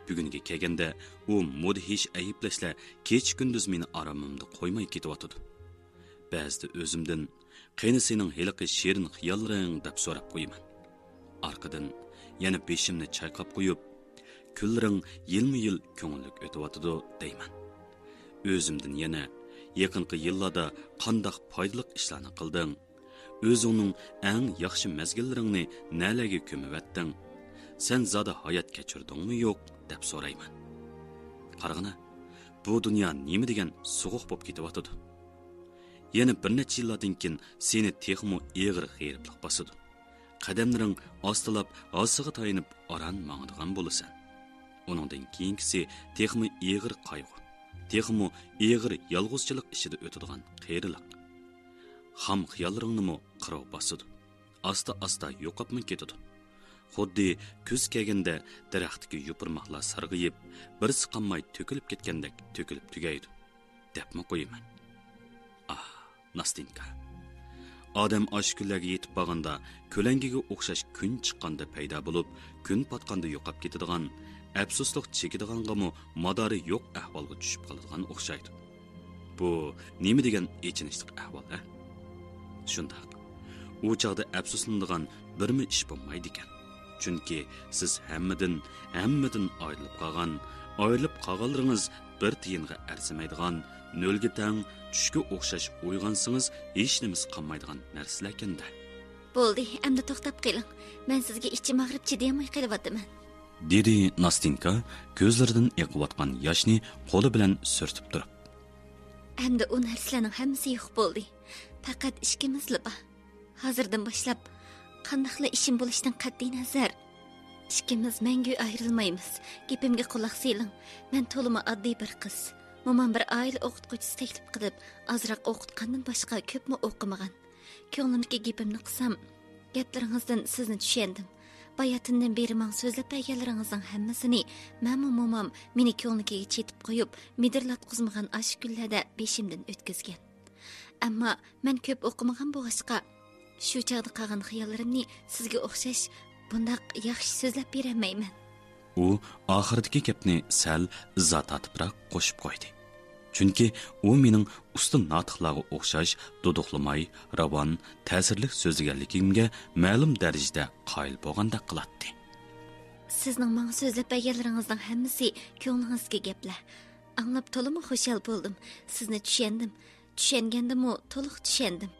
بۈگۈنگە كەلگەندە، ئۇ مۇدھىش ئەيىبلەشلەر كېچە-كۈندۈز مېنى ئارامىمدا قويماي كېتىۋاتىدۇ. بەزىدە ئۆزۈمدىن، «قېنى سېنىڭ ھېلىقى شېرىن خىياللىرىڭ؟» دەپ سوراپ قويىمەن. ئارقىدىن يەنە بېشىمنى چايقاپ قويۇپ، «كۈنلىرىڭ يىلمۇ-يىل كۆڭۈللۈك ئۆتۈۋاتىدۇ» دەيمەن. ئۆزۈمدىن يەنە، «يېقىنقى يىللاردا قانداق پايدىلىق ئىشلارنى قىلدىڭ؟ ئۆزۈڭنىڭ ئەڭ ياخشى مەزگىللىرىڭنى نەلەرگە كۆمۈۋەتتىڭ؟ سەن زادى ھايات كەچۈردۈڭمۇ يوق؟» دەپ سورايمەن. قارىغىنا، بۇ دۇنيا نېمە دېگەن سوغۇق بولۇپ كېتىۋاتىدۇ. يەنە بىر نەچچە يىللاردىن كېيىن سېنى تېخىمۇ ئېغىر غېرىبلىق باسىدۇ. قەدەملىرىڭ ئاستىلاپ ھاسىغا تايىنىپ ئاران ماڭىدىغان بولىسەن. ئۇنىڭدىن كېيىنكىسى تېخىمۇ ئېغىر قايغۇ، تېخىمۇ ئېغىر يالغۇزچىلىق ئىچىدە ئۆتىدىغان قېرىلىق. خام خىياللىرىڭنىمۇ قىرىغا باسىدۇ. ئاستا-ئاستا يوقاپمۇ كېتىدۇ. خۇددى كۈز كەلگەندە دەرەختىكى يوپۇرماقلار سارغىيىپ، بىرسى قالماي تۆكۈلۈپ كەتكەندەك تۆكۈلۈپ تۈگەيدۇ، دەپمۇ قويىمەن. ئاھ، ناستېنكا. ئادەم ئاشۇ كۈنلەرگە يېتىپ بارغاندا، كۆلەڭگىگە ئوخشاش كۈن چىققاندا پەيدا بولۇپ، كۈن پاتقاندا يوقاپ كېتىدىغان، ئەپسۇسلۇق چېكىدىغانغىمۇ مادارى يوق ئەھۋالغا چۈشۈپ قالىدىغان ئوخشايدۇ. بۇ نېمە دېگەن ئېچىنىشلىق ئەھۋال، ھە؟ شۇنداق. ئۇ چاغدا ئەپسۇسلىنىدىغان بىرمۇ ئىش بولمايدىكەن. چۈنكى سىز ھەممىدىن، ھەممىدىن ئايرىلىپ قالغان، ئايرىلىپ قالغانلىرىڭىز بىر تىيىنغا ئەرزىمەيدىغان، نۆلگە تەڭ، چۈشكە ئوخشاش ئويغانسىڭىز ھېچنېمىسى قالمايدىغان نەرسىلەركەن-دە. بولدى، ئەمدى توختاپ قېلىڭ. مەن سىزگە ئىچىم ئاغرىپ چىدىيالماي قېلىۋاتىمەن. دېدى ناستېنكا كۆزلىرىدىن ئېقىۋاتقان ياشنى قولى بىلەن سۈرتۈپ تۇرۇپ. ئەمدى ئۇ نەرسىلەرنىڭ ھەممىسى يوق بولدى. پەقەت ئىككىمىزلا بار. ھازىردىن باشلاپ قانداقلا ئىشىم بولۇشىدىن قەتئىينەزەر، ئىككىمىز مەڭگۈ ئايرىلمايمىز. گېپىمگە قۇلاق سېلىڭ. مەن تولىمۇ ئاددىي بىر قىز. مومام بىر ئائىلە ئوقۇتقۇچىسى تەكلىپ قىلىپ، ئازراق ئوقۇتقاندىن باشقا كۆپمۇ ئوقۇمىغان. كۆڭلۈمدىكى گېپىمنى قىلسام، گەپلىرىڭىزدىن سىزنى چۈشەندىم. باياتىندىن بېرى ماڭا سۆزلەپ بەرگەنلىرىڭىزنىڭ ھەممىسىنى مەنمۇ مومام مېنى كۆڭلىكىگە چېتىپ قويۇپ، مىدىرلاتقۇزمىغان ئاشۇ كۈنلەردە بېشىمدىن ئۆتكۈزگەن. ئەمما مەن كۆپ ئوقۇمىغان بولغاچقا، شۇ چاغدا قالغان خىياللىرىمنى سىزگە ئوخشاش بۇنداق ياخشى سۆزلەپ بېرەلمەيمەن. ئۇ ئاخىرىدىكى گەپنى سەل ئىزا تارتىپراق قوشۇپ قويدى. چۈنكى ئۇ مېنىڭ ئۇستا ناتىقلارغا ئوخشاش دۇدۇقلىماي، راۋان، تەسىرلىك سۆزلىگەنلىكىمگە مەلۇم دەرىجىدە قايىل بولغاندەك قىلاتتى. سىزنىڭ ماڭا سۆزلەپ بەرگەنلىرىڭىزنىڭ ھەممىسى كۆڭلىڭىزدىكى گەپلەر. ئاڭلاپ تولىمۇ خۇشال بولدۇم. سىزنى چۈشەندىم. چۈشەنگەندىمۇ تولۇق چۈشەندىم.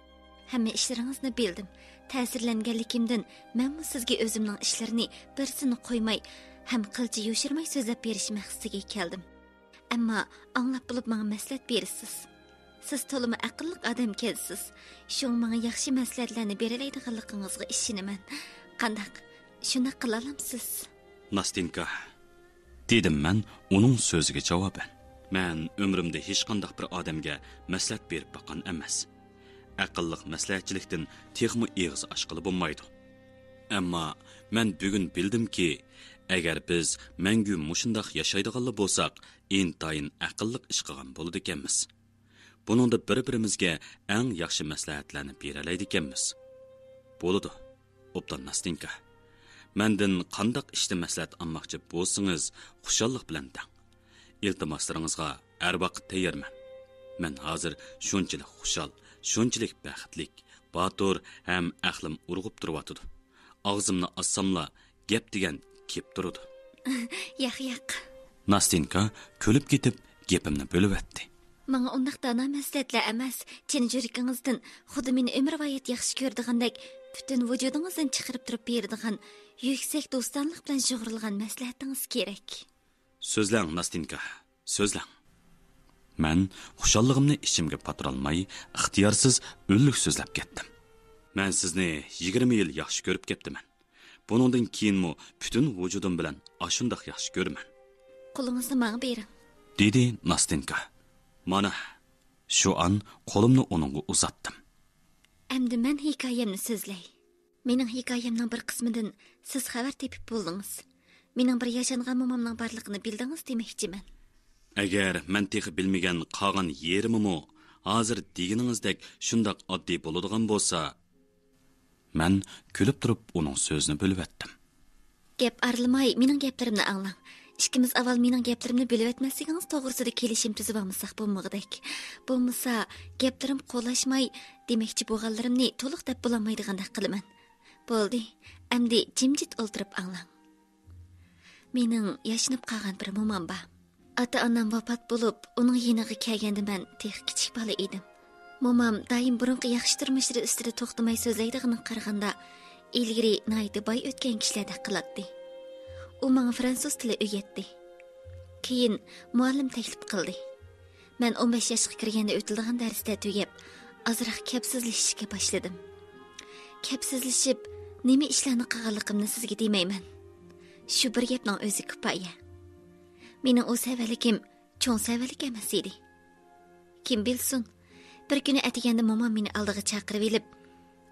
ھەممە ئىشلىرىڭىزنى بىلدىم. تەسىرلەنگەنلىكىمدىن مەنمۇ سىزگە ئۆزۈمنىڭ ئىشلىرىنى بىرسىنى قويماي ھەم قىلچە يوشۇرماي سۆزلەپ بېرىش مەقسىتىگە كەلدىم. ئەمما ئاڭلاپ بولۇپ ماڭا مەسلىھەت بېرىسىز. سىز تولىمۇ ئەقىللىق ئادەمكەنسىز. شۇڭا ماڭا ياخشى مەسلىھەتلەرنى بېرەلەيدىغانلىقىڭىزغا ئىشىنىمەن. قانداق؟ شۇنداق قىلالامسىز؟ ناستېنكا، دېدىم مەن ئۇنىڭ سۆزىگە جاۋابەن. مەن ئۆمرۈمدە ھېچقانداق بىر ئادەمگە مەسلىھەت بېرىپ باققان ئەمەس. ئەقىللىق مەسلىھەتچىلىكتىن تېخىمۇ ئېغىز ئاچقىلى بولمايدۇ. ئەمما مەن بۈگۈن بىلدىمكى، ئەگەر بىز مەڭگۈ مۇشۇنداق ياشايدىغانلا بولساق، ئىنتايىن ئەقىللىق ئىش قىلغان بولىدىكەنمىز. بۇنىڭدا بىر-بىرىمىزگە ئەڭ ياخشى مەسلىھەتلەرنى بېرەلەيدىكەنمىز. بولىدۇ، ئوبدان ناستېنكا. مەندىن قانداق ئىشتا مەسلىھەت ئالماقچى بولسىڭىز، خۇشاللىق بىلەن دەڭ. ئىلتىماسلىرىڭىزغا ھەر ۋاقىت تەييارمەن. مەن ھازىر شۇنچىلىك خۇشال، شۇنچىلىك بەختلىك، باتۇر ھەم ئەقلىم ئۇرغۇپ تۇرۇۋاتىدۇ. ئاغزىمنى ئاچساملا، گەپ دېگەن كېلىپ تۇرىدۇ. ياق، ياق. ناستېنكا كۈلۈپ كېتىپ، گېپىمنى بۆلۈۋەتتى. ماڭا ئۇنداق دانا مەسلىھەتلەر ئەمەس، چىن يۈرىكىڭىزدىن، خۇددى مېنى ئۆمۈر ۋايەت ياخشى كۆرىدىغاندەك، پۈتۈن ۋۇجۇدىڭىزدىن چىقىرىپ تۇرۇپ بېرىدىغان، يۈكسەك دوستانلىق بىلەن شۇغۇرلىغان مەسلىھەتىڭىز كېرەك. سۆزلەڭ، ناستېنكا، سۆزلەڭ. مەن خۇشاللىقىمنى ئىچىمگە پاتۇرالماي، ئىختىيارسىز ئۈنلۈك سۆزلەپ كەتتىم. مەن سىزنى يىگىرمە يىل ياخشى كۆرۈپ كەپتىمەن. بۇنىڭدىن كېيىنمۇ پۈتۈن ۋۇجۇدۇم بىلەن ئاشۇنداق ياخشى كۆرىمەن. قولىڭىزنى ماڭا بېرىڭ، دېدى ناستېنكا. مانا، شۇ ئان قولۇمنى ئۇنىڭغا ئۇزاتتىم. ئەمدى مەن ھېكايەمنى سۆزلەي. مېنىڭ ھېكايەمنىڭ بىر قىسمىدىن سىز خەۋەر تېپىپ بولدىڭىز. مېنىڭ بىر ياشانغان مومامنىڭ بارلىقىنى بىلدىڭىز دېمەكچىمەن. ئەگەر مەن تېخى بىلمىگەن قالغان يېرىمىمۇ ھازىر دېگىنىڭىزدەك شۇنداق ئاددىي بولىدىغان بولسا، مەن كۈلۈپ تۇرۇپ ئۇنىڭ سۆزىنى بۆلۈۋەتتىم. گەپ ئارىلىماي مېنىڭ گەپلىرىمنى ئاڭلاڭ. ئىككىمىز ئاۋۋال مېنىڭ گەپلىرىمنى بۆلۈۋەتمەسلىكىڭىز توغرىسىدا كېلىشىم تۈزۈۋالمىساق بولمىغۇدەك. بولمىسا، گەپلىرىم قولاشماي، دېمەكچى بولغانلىرىمنى تولۇق دەپ بولالمايدىغاندەك قىلىمەن. بولدى، ئەمدى جىمجىت ئولتۇرۇپ ئاڭلاڭ. مېنىڭ ياشىنىپ قالغان بىر مومام بار. ئاتا-ئانام ۋاپات بولۇپ، ئۇنىڭ يېنىغا كەلگەندە مەن تېخى كىچىك بالا ئىدىم. مومام دائىم بۇرۇنقى ياخشى تۇرمۇشلىرى ئۈستىدە توختىماي سۆزلەيدىغىنىغا قارىغاندا، ئىلگىرى ناھايىتى باي ئۆتكەن كىشىلەردەك قىلاتتى. ئۇ ماڭا فرانسۇز تىلى ئۆگەتتى. كېيىن مۇئەللىم تەكلىپ قىلدى. مەن ئون بەش ياشقا كىرگەندە ئۆتۈلىدىغان دەرستە تۈگەپ، ئازراق كەپسىزلىشىشكە باشلىدىم. كەپسىزلىشىپ، نېمە ئىشلارنى قىلغانلىقىمنى سىزگە دېمەيمەن. شۇ بىر گەپنىڭ ئۆزى كۇپايە. مېنىڭ ئۇ سەۋەنلىكىم چوڭ سەۋەنلىك ئەمەس ئىدى. كىم بىلسۇن، بىر كۈنى ئەتىگەندە مومام مېنى ئالدىغا چاقىرىۋېلىپ،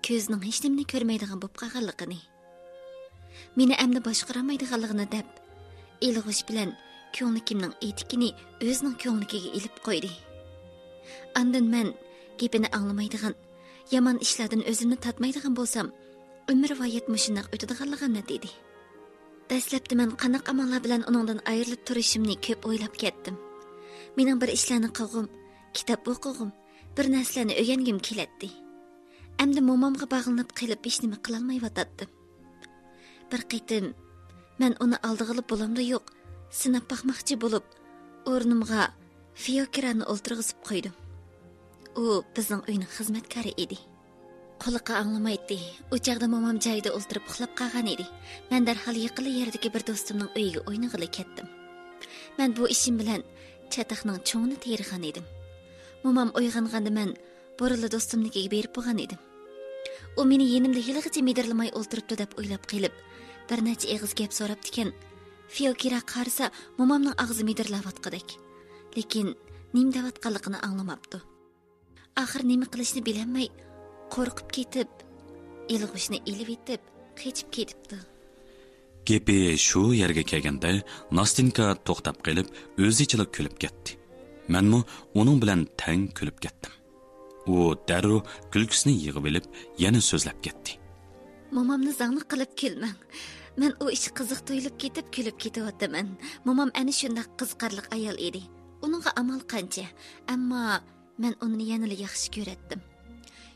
كۆزىنىڭ ھېچنېمىنى كۆرمەيدىغان بولۇپ قالغانلىقىنى، مېنى ئەمدى باشقۇرالمايدىغانلىقىنى دەپ، ئېلىغۇچ بىلەن كۆڭلىكىمنىڭ ئېتىكىنى ئۆزىنىڭ كۆڭلىكىگە ئېلىپ قويدى. ئاندىن مەن گېپىنى ئاڭلىمايدىغان، يامان ئىشلاردىن ئۆزۈمنى تارتمايدىغان بولسام، ئۆمۈر ۋايەت مۇشۇنداق ئۆتىدىغانلىقىنى دېدى. دەسلەپتە مەن قانداق ئاماللار بىلەن ئۇنىڭدىن ئايرىلىپ تۇرۇشۇمنى كۆپ ئويلاپ كەتتىم. مېنىڭ بىر ئىشلارنى قىلغۇم، كىتاب ئوقۇغۇم، بىر نەرسىلەرنى ئۆگەنگۈم كېلەتتى. ئەمدى مومامغا باغلىنىپ قېلىپ ھېچنېمە قىلالمايۋاتاتتىم. بىر قېتىم مەن ئۇنى ئالدىغىلى بولامدۇ يوق، سىناپ باقماقچى بولۇپ، ئورنۇمغا فىيوكىرانى ئولتۇرغۇزۇپ قويدۇم. ئۇ بىزنىڭ ئۆينىڭ خىزمەتكارى ئىدى. قۇلىقى ئاڭلىمايتتى. ئۇ چاغدا مومام جايىدا ئولتۇرۇپ ئۇخلاپ قالغان ئىدى. مەن دەرھال يېقىنلا يەردىكى بىر دوستۇمنىڭ ئۆيىگە ئوينىغىلى كەتتىم. مەن بۇ ئىشىم بىلەن چاتاقنىڭ چوڭىنى تېرىغان ئىدىم. مومام ئويغانغاندا مەن بۇرۇنلا دوستۇمنىڭكىگە بېرىپ بولغان ئىدىم. ئۇ مېنى يېنىمدا ھېلىغىچە مىدىرلىماي ئولتۇرۇپتۇ دەپ ئويلاپ قېلىپ، بىر نەچچە ئېغىز گەپ سوراپتىكەن. فىيوكىرا قارىسا، مومامنىڭ ئاغزى مىدىرلاۋاتقۇدەك. لېكىن نېمە دەۋاتقانلىقىنى ئاڭلىماپتۇ. ئاخىر نېمە قىلىشنى بىلەلمەي، قورقۇپ كېتىپ، ئېلىغۇچنى ئېلىۋېتىپ، قېچىپ كېتىپتۇ. گېپى شۇ يەرگە كەلگەندە، ناستىنكا توختاپ قېلىپ، ئۆزىچىلا كۈلۈپ كەتتى. مەنمۇ ئۇنىڭ بىلەن تەڭ كۈلۈپ كەتتىم. ئۇ دەررۇ كۈلكىسىنى يىغىۋېلىپ، يەنە سۆزلەپ كەتتى. مومامنى زاڭلىق قىلىپ كۈلمەڭ. مەن ئۇ ئىش قىزىق تۇيۇلۇپ كېتىپ كۈلۈپ كېتىۋاتىمەن. مومام ئەنە شۇنداق قىزىقارلىق ئايال ئىدى. ئۇنىڭغا ئامال قانچە؟ ئەمما مەن ئۇنى يەنىلا ياخشى كۆرەتتىم.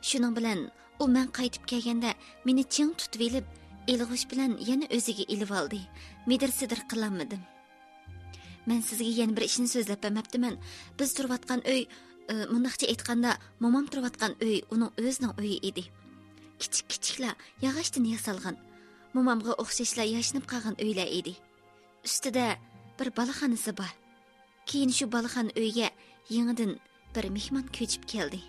شۇنىڭ بىلەن ئۇ مەن قايتىپ كەلگەندە مېنى چىڭ تۇتۇۋېلىپ، ئېلىغۇچ بىلەن يەنە ئۆزىگە ئېلىۋالدى. مىدىر-سىدىر قىلالمىدىم. مەن سىزگە يەنە بىر ئىشنى سۆزلەپ بەرمەپتىمەن. بىز تۇرۇۋاتقان ئۆي، ئى، مۇنداقچە ئېيتقاندا، مومام تۇرۇۋاتقان ئۆي ئۇنىڭ ئۆزىنىڭ ئۆيى ئىدى. كىچىك-كىچىكلا ياغاچتىن ياسالغان، مومامغا ئوخشاشلا ياشىنىپ قالغان ئۆيلەر ئىدى. ئۈستىدە بىر بالىخانىسى بار. كېيىن شۇ بالىخانا ئۆيگە يېڭىدىن بىر مېھمان كۆچۈپ كەلدى.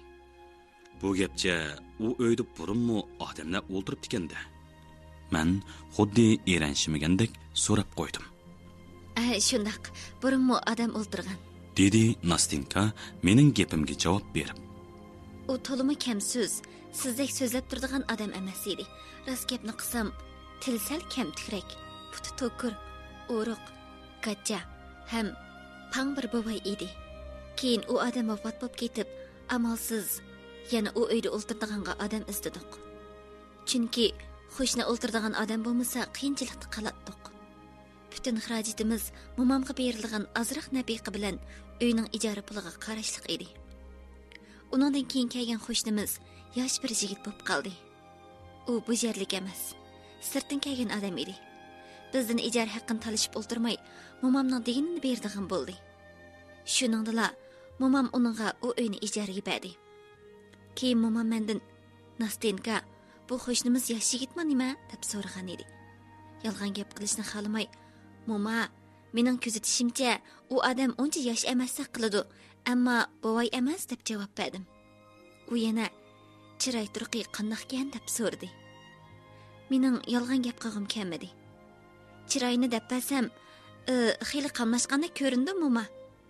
بۇ گەپچە، ئۇ ئۆيدە بۇرۇنمۇ ئادەملەر ئولتۇرۇپتىكەن-دە؟ مەن خۇددى ئېرەنشىمىگەندەك سوراپ قويدۇم. ئە، شۇنداق، بۇرۇنمۇ ئادەم ئولتۇرغان. دېدى ناستىنكا مېنىڭ گېپىمگە جاۋاب بېرىپ. ئۇ تولىمۇ كەمسۆز، سىزدەك سۆزلەپ تۇرىدىغان ئادەم ئەمەس ئىدى. راست گەپنى قىلسام، تىلى سەل كەمتۈكرەك، پۇتى توكۇر، ئورۇق، گاچا ھەم پاڭ بىر بوۋاي ئىدى. كېيىن ئۇ ئادەم ۋاپات بولۇپ كېتىپ، ئامالسىز يەنە ئۇ ئۆيدە ئولتۇرىدىغانغا ئادەم ئىزدىدۇق. چۈنكى قوشنا ئولتۇرىدىغان ئادەم بولمىسا، قىيىنچىلىقتا قالاتتۇق. پۈتۈن خىراجىتىمىز مومامغا بېرىلىدىغان ئازراق نەپىقە بىلەن ئۆينىڭ ئىجارە پۇلىغا قاراشلىق ئىدى. ئۇنىڭدىن كېيىن كەلگەن قوشنىمىز ياش بىر يىگىت بولۇپ قالدى. ئۇ بۇ يەرلىك ئەمەس، سىرتتىن كەلگەن ئادەم ئىدى. بىزدىن ئىجارە ھەققىنى تالىشىپ ئولتۇرماي، مومامنىڭ دېگىنىنى بېرىدىغان بولدى. شۇنىڭدىلا مومام ئۇنىڭغا ئۇ ئۆينى ئىجارىگە بەردى. كېيىن مومام مەندىن، «ناستېنكا، بۇ قوشنىمىز ياش يىگىتمۇ نېمە؟» دەپ سورىغان ئىدى. يالغان گەپ قىلىشنى خالىماي، «موما، مېنىڭ كۆزىتىشىمچە، ئۇ ئادەم ئۇنچە ياش ئەمەستەك قىلىدۇ، ئەمما بوۋاي ئەمەس» دەپ جاۋاب بەردىم. ئۇ يەنە، «چىراي تۇرقى قانداقكەن؟» دەپ سورىدى. مېنىڭ يالغان گەپ قىلغۇم كەلمىدى. «چىرايىنى دەپ بەرسەم، ئى، خېلى قاملاشقاندەك كۆرۈنىدۇ، موما»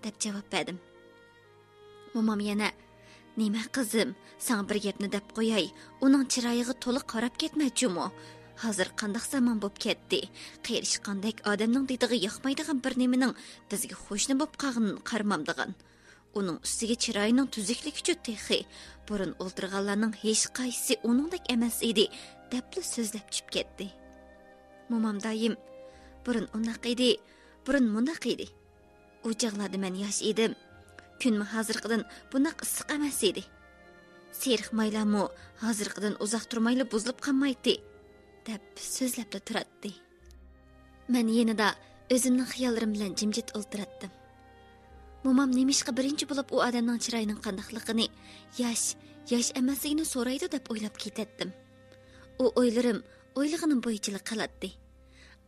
دەپ جاۋاب بەردىم. مومام يەنە، «نېمە قىزىم، ساڭا بىر گەپنى دەپ قوياي، ئۇنىڭ چىرايىغا تولا قاراپ كەتمە جۇمۇ. ھازىر قانداق زامان بوپ كەتتى. قېرىشقاندەك ئادەمنىڭ دىتىغا ياقمايدىغان بىر نېمىنىڭ بىزگە قوشنا بوپ قالغىنىنى قارىمامدىغان. ئۇنىڭ ئۈستىگە چىرايىنىڭ تۈزۈكلۈكىچۇ تېخى. بۇرۇن ئولتۇرغانلارنىڭ ھېچقايسىسى ئۇنىڭدەك ئەمەس ئىدى» دەپلا سۆزلەپ چۈشۈپ كەتتى. مومام دائىم، «بۇرۇن ئۇنداق ئىدى، بۇرۇن مۇنداق ئىدى. ئۇ چاغلاردا مەن ياش ئىدىم. كۈنمۇ ھازىرقىدىن بۇنداق ئىسسىق ئەمەس ئىدى. سېرىق مايلارمۇ ھازىرقىدىن ئۇزاق تۇرمايلا بۇزۇلۇپ قالمايتتى، دەپ سۆزلەپلا تۇراتتى. مەن يېنىدا ئۆزۈمنىڭ خىياللىرىم بىلەن جىمجىت ئولتۇراتتىم. مومام نېمىشقا بىرىنچى بولۇپ ئۇ ئادەمنىڭ چىرايىنىڭ قانداقلىقىنى، ياش، ياش ئەمەسلىكىنى سورايدۇ دەپ ئويلاپ كېتەتتىم. ئۇ ئويلىرىم ئويلىغىنىم بويىچىلا قىلاتتى.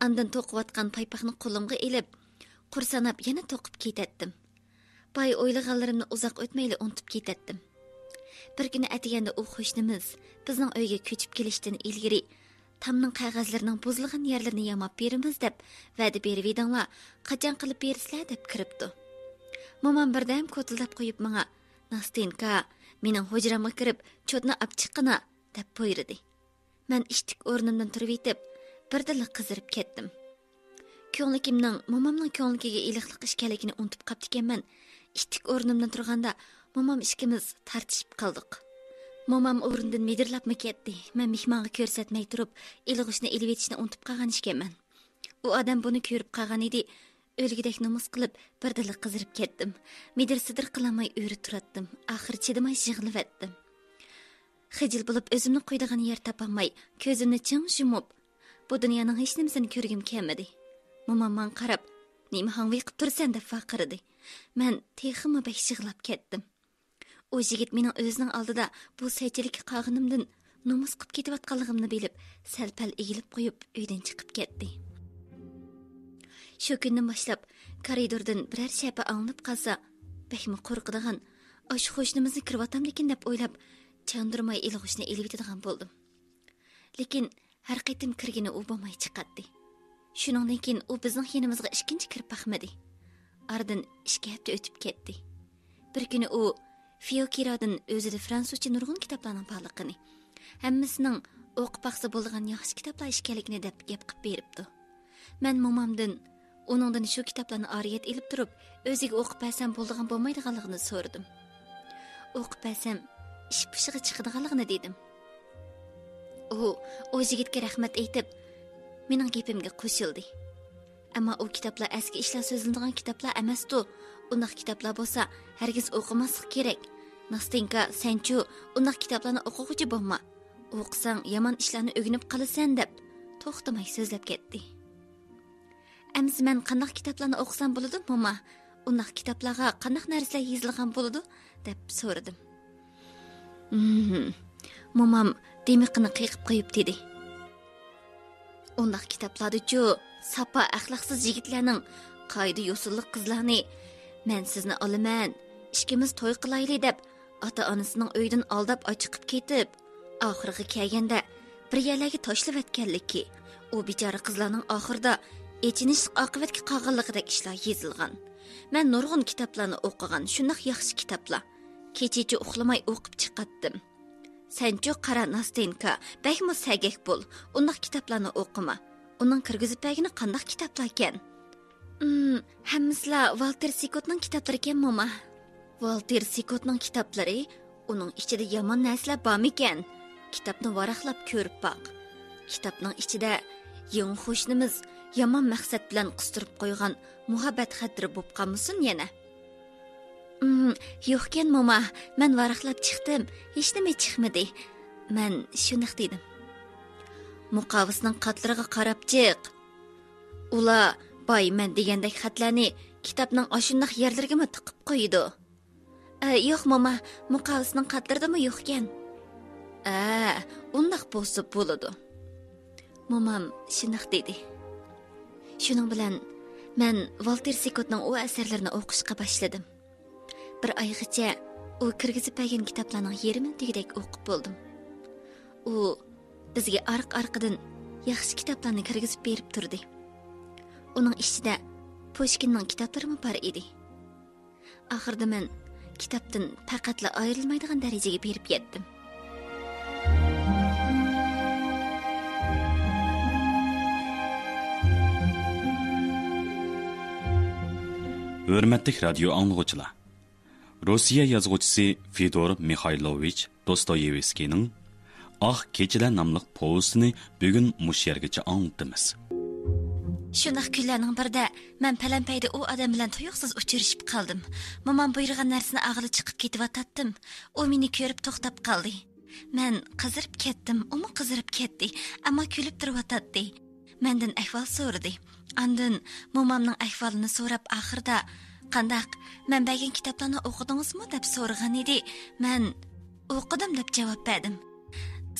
ئاندىن توقۇۋاتقان پايپاقنى قولۇمغا ئېلىپ، قۇر ساناپ يەنە توقۇپ كېتەتتىم. بايا ئويلىغانلىرىمنى ئۇزاق ئۆتمەيلا ئۇنتۇپ كېتەتتىم. بىر كۈنى ئەتىگەندە ئۇ قوشنىمىز بىزنىڭ ئۆيگە كۆچۈپ كېلىشتىن ئىلگىرى، تامنىڭ قەغەزلىرىنىڭ بۇزۇلغان يەرلىرىنى ياماپ بېرىمىز دەپ ۋەدە بېرىۋىدىڭلار، قاچان قىلىپ بېرىسىلەر دەپ كىرىپتۇ. مومام بىردەم كوتۇلداپ قويۇپ ماڭا، ناستېنكا، مېنىڭ ھۇجرامغا كىرىپ چوتنى ئاپ چىققىنا، دەپ بۇيرۇدى. مەن ئىشتىك ئورنۇمدىن تۇرۇۋېتىپ، بىردىنلا قىزىرىپ كەتتىم. كۆڭلىكىمنىڭ مومامنىڭ كۆڭلىكىگە ئىلىقلىق ئىكەنلىكىنى ئۇنتۇپ قاپتىكەنمەن. ئىشتىك ئورنۇمدىن تۇرغاندا، مومام ئىككىمىز تارتىشىپ قالدۇق. مومام ئورنىدىن مىدىرلاپمۇ كەتتى. مەن مېھمانغا كۆرسەتمەي تۇرۇپ، ئىلغۇشنى ئېلىۋېتىشنى ئۇنتۇپ قالغان ئىكەنمەن. ئۇ ئادەم بۇنى كۆرۈپ قالغان ئىدى. ئۆلگۈدەك نومۇس قىلىپ، بىردىنلا قىزىرىپ كەتتىم. مىدىر-سىدىر قىلالماي ئۆرە تۇراتتىم. ئاخىرى چىدىماي يىغلىۋەتتىم. خىجىل بولۇپ ئۆزۈمنى قويىدىغان يەر تاپالماي، كۆزۈمنى چىڭ يۇمۇپ، بۇ دۇنيانىڭ ھېچنېمىسىنى كۆرگۈم كەلمىدى. مومام ماڭا قاراپ، «نېمە ھاڭۋېقىپ تۇرىسەن؟» دەپ ۋارقىرىدى. مەن تېخىمۇ بەك يىغلاپ كەتتىم. ئۇ يىگىت مېنىڭ ئۆزىنىڭ ئالدىدا بۇ سەججىلىككە قالغىنىمدىن نومۇس قىپ كېتىۋاتقانلىقىمنى بىلىپ، سەل-پەل ئېگىلىپ قويۇپ، ئۆيدىن چىقىپ كەتتى. شۇ كۈندىن باشلاپ كارىدوردىن بىرەر شەپە ئاڭلىنىپ قالسا، بەكمۇ قورقىدىغان، ئاشۇ قوشنىمىزنى كىرىۋاتامدىكىن دەپ ئويلاپ، چاندۇرماي ئىلغۇشنى ئېلىۋېتىدىغان بولدۇم. لېكىن ھەر قېتىم كىرگىنى ئۇ بولماي چىقاتتى. شۇنىڭدىن كېيىن ئۇ بىزنىڭ يېنىمىزغا ئىككىنچى كىرىپ باقمىدى. ئارىدىن ئىككى ھەپتە ئۆتۈپ كەتتى. بىر كۈنى ئۇ فىيوكىرادىن ئۆزىدە فرانسۇزچە نۇرغۇن كىتابلارنىڭ بارلىقىنى، ھەممىسىنىڭ ئوقۇپ باقسا بولىدىغان ياخشى كىتابلار ئىكەنلىكىنى دەپ گەپ قىلىپ بېرىپتۇ. مەن مومامدىن ئۇنىڭدىن شۇ كىتابلارنى ئارىيەت ئېلىپ تۇرۇپ، ئۆزىگە ئوقۇپ بەرسەم بولىدىغان بولمايدىغانلىقىنى سورىدىم. ئوقۇپ بەرسەم ئىش پۇشىغا چىقىدىغانلىقىنى دېدىم. ئۇ، ئۇ يىگىتكە رەھمەت ئېيتىپ، مېنىڭ گېپىمگە قوشۇلدى. ئەمما ئۇ كىتابلار ئەسكى ئىشلار سۆزلىنىدىغان كىتابلار ئەمەستۇ. ئۇنداق كىتابلار بولسا ھەرگىز ئوقۇماسلىق كېرەك. ناستېنكا، سەنچۇ ئۇنداق كىتابلارنى ئوقۇغۇچى بولما. ئوقۇساڭ يامان ئىشلارنى ئۆگىنىپ قالىسەن، دەپ توختىماي سۆزلەپ كەتتى. ئەمىسە مەن قانداق كىتابلارنى ئوقۇسام بولىدۇ، موما؟ ئۇنداق كىتابلارغا قانداق نەرسىلەر يېزىلغان بولىدۇ؟ دەپ سورىدىم. ھىم، مومام دىمىقىنى قېقىپ قويۇپ دېدى. ئۇنداق كىتابلاردىچۇ ساپا ئەخلاقسىز يىگىتلەرنىڭ قائىدە-يوسۇنلۇق قىزلارنى، «مەن سىزنى ئالىمەن، ئىككىمىز توي قىلايلى» دەپ، ئاتا-ئانىسىنىڭ ئۆيىدىن ئالداپ ئاچىقىپ كېتىپ، ئاخىرىغا كەلگەندە بىر يەرلەرگە تاشلىۋەتكەنلىكى، ئۇ بىچارە قىزلارنىڭ ئاخىرىدا ئېچىنىشلىق ئاقىۋەتكە قالغانلىقىدەك ئىشلار يېزىلغان. مەن نۇرغۇن كىتابلارنى ئوقۇغان، شۇنداق ياخشى كىتابلار. كېچىچە ئۇخلىماي ئوقۇپ چىقاتتىم. سەنچۇ قارا، ناستېنكا، بەكمۇ سەگەك بول، ئۇنداق كىتابلارنى ئوقۇما. ئۇنىڭ كىرگۈزۈپ بەرگىنى قانداق كىتابلاركەن؟ ئىم، ھەممىسىلا ۋالتېر سىكوتنىڭ كىتابلىرىكەن، موما. ۋالتېر سىكوتنىڭ كىتابلىرى؟ ئۇنىڭ ئىچىدە يامان نەرسىلەر بارمىكەن؟ كىتابنى ۋاراقلاپ كۆرۈپ باق. كىتابنىڭ ئىچىدە يېڭى قوشنىمىز يامان مەقسەت بىلەن قىستۇرۇپ قويغان مۇھەببەت خەتلىرى بوپ قالمىسۇن يەنە؟ ئىم، يوقكەن، موما، مەن ۋاراقلاپ چىقتىم، ھېچنېمە چىقمىدى. مەن شۇنداق دېدىم. مۇقاۋىسنىڭ قاتلىرىغا قاراپ چىق. ئۇلار باي مەن دېگەندەك خەتلەرنى كىتابنىڭ ئاشۇنداق يەرلىرىگىمۇ تىقىپ قويىدۇ. ئە، يوق، موما، مۇقاۋىسىنىڭ قاتلىرىدىمۇ يوقكەن. ئە، ئۇنداق بولسا بولىدۇ. مومام شۇنداق دېدى. شۇنىڭ بىلەن مەن ۋالتېر سىكوتنىڭ ئۇ ئەسەرلىرىنى ئوقۇشقا باشلىدىم. بىر ئايغىچە ئۇ كىرگۈزۈپ بەرگەن كىتابلارنىڭ يېرىمىنى دېگۈدەك ئوقۇپ بولدۇم. ئۇ بىزگە ئارقا-ئارقىدىن ياخشى كىتابلارنى كىرگۈزۈپ بېرىپ تۇردى. ئۇنىڭ ئىچىدە پۇشكىننىڭ كىتابلىرىمۇ بار ئىدى. ئاخىرىدا مەن كىتابتىن پەقەتلا ئايرىلمايدىغان دەرىجىگە بېرىپ يەتتىم. ھۆرمەتلىك رادىيو ئاڭلىغۇچىلار! روسىيە يازغۇچىسى فېدور مىخايلوۋىچ دوستويېۋسكىينىڭ ئاق كېچىلەر ناملىق پوۋېستىنى بۈگۈن مۇشۇ يەرگىچە ئاڭلىتىمىز. شۇنداق كۈنلەرنىڭ بىرىدە مەن پەلەمپەيدە ئۇ ئادەم بىلەن تۇيۇقسىز ئۇچرىشىپ قالدىم. مومام بۇيرۇغان نەرسىنى ئالغىلى چىقىپ كېتىۋاتاتتىم. ئۇ مېنى كۆرۈپ توختاپ قالدى. مەن قىزىرىپ كەتتىم، ئۇمۇ قىزىرىپ كەتتى، ئەمما كۈلۈپ تۇرۇۋاتاتتى. مەندىن ئەھۋال سورىدى. ئاندىن مومامنىڭ ئەھۋالىنى سوراپ، ئاخىرىدا، «قانداق، مەن بەرگەن كىتابلارنى ئوقۇدىڭىزمۇ؟» دەپ سورىغان ئىدى. مەن، «ئوقۇدۇم» دەپ جاۋاب بەردىم.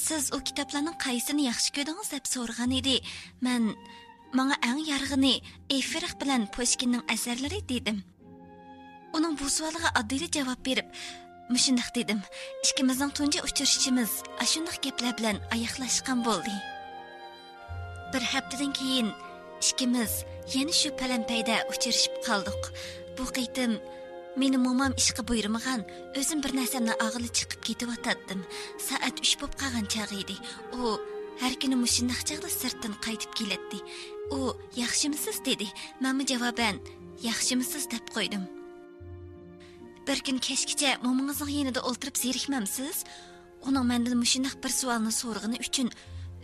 «سىز ئۇ كىتابلارنىڭ قايسىنى ياخشى كۆردىڭىز؟» دەپ سورىغان ئىدى. مەن، «ماڭا ئەڭ يارىغىنى ئېفېرخ بىلەن پۇشكىننىڭ ئەسەرلىرى» دېدىم. ئۇنىڭ بۇ سوئالىغا ئاددىيلا جاۋاب بېرىپ، مۇشۇنداق دېدىم، «ئىككىمىزنىڭ تۇنجى ئۇچرىشىشىمىز ئاشۇنداق گەپلەر بىلەن ئاياغلاشقان بولدى.» بىر ھەپتىدىن كېيىن ئىككىمىز يەنە شۇ پەلەمپەيدە ئۇچرىشىپ قالدۇق. بۇ قېتىم مېنى مومام ئىشقا بۇيرۇمىغان، ئۆزۈم بىر نەرسەمنى ئالغىلى چىقىپ كېتىۋاتاتتىم. سائەت ئۈچ بولۇپ قالغان چاغى ئىدى. ئۇ ھەر كۈنى مۇشۇنداق چاغدا سىرتتىن قايتىپ كېلەتتى. ئۇ، «ياخشىمۇسىز؟» دېدى. مەنمۇ جاۋابەن، «ياخشىمۇسىز؟» دەپ قويدۇم. بىر كۈن كەچكىچە مومىڭىزنىڭ يېنىدا ئولتۇرۇپ زېرىكمەمسىز؟ ئۇنىڭ مەندىن مۇشۇنداق بىر سوئالنى سورىغىنى ئۈچۈن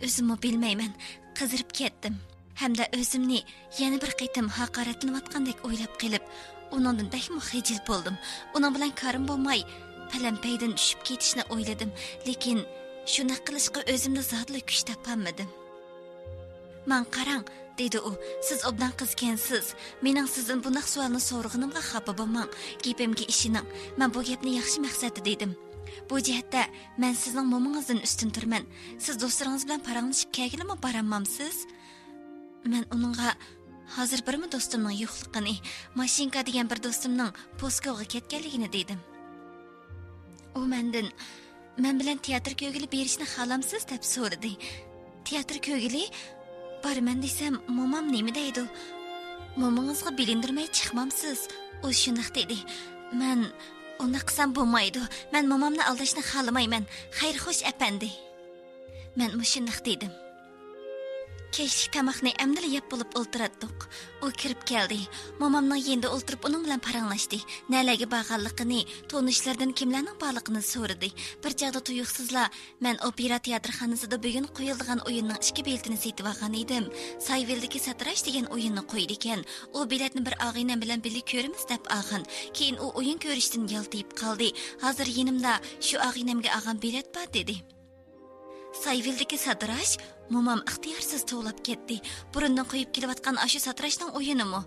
ئۆزۈممۇ بىلمەيمەن، قىزىرىپ كەتتىم. ھەمدە ئۆزۈمنى يەنە بىر قېتىم ھاقارەتلىنىۋاتقاندەك ئويلاپ قېلىپ، ئۇنىڭدىن بەكمۇ خىجىل بولدۇم. ئۇنىڭ بىلەن كارىم بولماي، پەلەمپەيدىن چۈشۈپ كېتىشنى ئويلىدىم، لېكىن شۇنداق قىلىشقا ئۆزۈمدە زادىلا كۈچ تاپالمىدىم. «ماڭا قاراڭ»، دېدى ئۇ، «سىز ئوبدان قىزكەنسىز. مېنىڭ سىزدىن بۇنداق سوئالنى سورىغىنىمغا خاپا بولماڭ. گېپىمگە ئىشىنىڭ. مەن بۇ گەپنى ياخشى مەقسەتتە دېدىم. بۇ جەھەتتە مەن سىزنىڭ مومىڭىزدىن ئۈستۈن تۇرىمەن. سىز دوستلىرىڭىز بىلەن پاراڭلىشىپ كەلگىلىمۇ بارالمامسىز؟» مەن ئۇنىڭغا ھازىر بىرمۇ دوستۇمنىڭ يوقلۇقىنى، ماشىنكا دېگەن بىر دوستۇمنىڭ پوسكوغا كەتكەنلىكىنى دېدىم. ئۇ مەندىن، «مەن بىلەن تىياتىر كۆرگىلى بېرىشنى خالامسىز؟» دەپ سورىدى. «تىياتىر كۆرگىلى؟ بارىمەن دېسەم، مومام نېمە دەيدۇ؟ مومىڭىزغا بىلىندۈرمەي چىقمامسىز؟» ئۇ شۇنداق دېدى. مەن، «ئۇنداق قىلسام بولمايدۇ. مەن مومامنى ئالداشنى خالىمايمەن. خەير، خوش، ئەپەندى.» مەن مۇشۇنداق دېدىم. كەچلىك تاماقنى ئەمدىلا يەپ بولۇپ ئولتۇراتتۇق. ئۇ كىرىپ كەلدى. مومامنىڭ يېنىدا ئولتۇرۇپ ئۇنىڭ بىلەن پاراڭلاشتى. نەلەرگە بارغانلىقىنى، تونۇشلىرىدىن كىملەرنىڭ بارلىقىنى سورىدى. بىر چاغدا تۇيۇقسىزلا، «مەن ئوپېرا تىياتىرخانىسىدا بۈگۈن قويۇلىدىغان ئويۇننىڭ ئىككى بېلىتىنى سېتىۋالغان ئىدىم. سايۋىلدىكى ساتىراش دېگەن ئويۇننى قويىدىكەن. ئۇ بېلەتنى بىر ئاغىنەم بىلەن بىللە كۆرىمىز دەپ ئالغان. كېيىن ئۇ ئويۇن كۆرۈشتىن يالتىيىپ قالدى. ھازىر يېنىمدا شۇ ئاغىنەمگە ئالغان بېلەت بار» دېدى. سايۋىلدىكى ساتىراش؟ مومام ئىختىيارسىز توۋلاپ كەتتى. بۇرۇندىن قويۇپ كېلىۋاتقان ئاشۇ ساتىراشنىڭ ئويۇنىمۇ؟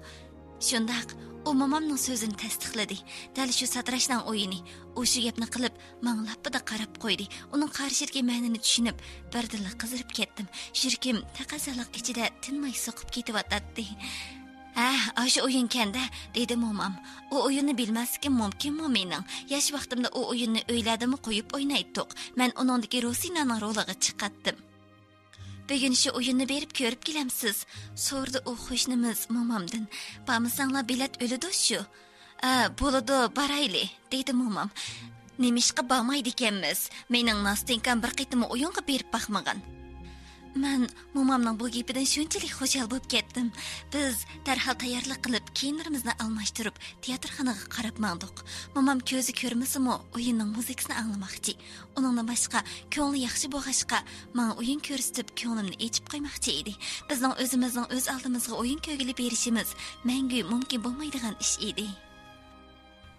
شۇنداق، ئۇ مومامنىڭ سۆزىنى تەستىقلىدى. دەل شۇ ساتىراشنىڭ ئويۇنى. ئۇ شۇ گەپنى قىلىپ، ماڭا لاپپىدە قاراپ قويدى. ئۇنىڭ قارىشىدىكى مەنىنى چۈشىنىپ، بىردىنلا قىزىرىپ كەتتىم. يۈرىكىم تەقەززالىق ئىچىدە تىنماي سوقۇپ كېتىۋاتاتتى. «ھە، ئاشۇ ئويۇنكەن-دە»، دېدى مومام. «ئۇ ئويۇننى بىلمەسلىكىم مۇمكىنمۇ مېنىڭ؟ ياش ۋاقتىمدا ئۇ ئويۇننى ئۆيلەردىمۇ قويۇپ ئوينايتتۇق. مەن ئۇنىڭدىكى روسىنانىڭ رولىغا چىقاتتىم.» «بۈگۈن شۇ ئويۇننى بېرىپ كۆرۈپ كېلەمسىز؟» سورىدى ئۇ قوشنىمىز مومامدىن. «بارمىساڭلار بېلەت ئۆلىدۇ شۇ.» «ئە، بولىدۇ، بارايلى»، دېدى مومام. «نېمىشقا بارمايدىكەنمىز؟ مېنىڭ ناستېنكام بىر قېتىممۇ ئويۇنغا بېرىپ باقمىغان.» مەن مومامنىڭ بۇ گېپىدىن شۇنچىلىك خۇشال بولۇپ كەتتىم. بىز دەرھال تەييارلىق قىلىپ، كىيىملىرىمىزنى ئالماشتۇرۇپ، تىياتىرخانىغا قاراپ ماڭدۇق. مومام كۆزى كۆرمىسىمۇ، ئويۇننىڭ مۇزىكىسىنى ئاڭلىماقچى. ئۇنىڭدىن باشقا، كۆڭلى ياخشى بولغاچقا، ماڭا ئويۇن كۆرسىتىپ، كۆڭلۈمنى ئېچىپ قويماقچى ئىدى. بىزنىڭ ئۆزىمىزنىڭ ئۆز ئالدىمىزغا ئويۇن كۆرگىلى بېرىشىمىز مەڭگۈ مۇمكىن بولمايدىغان ئىش ئىدى.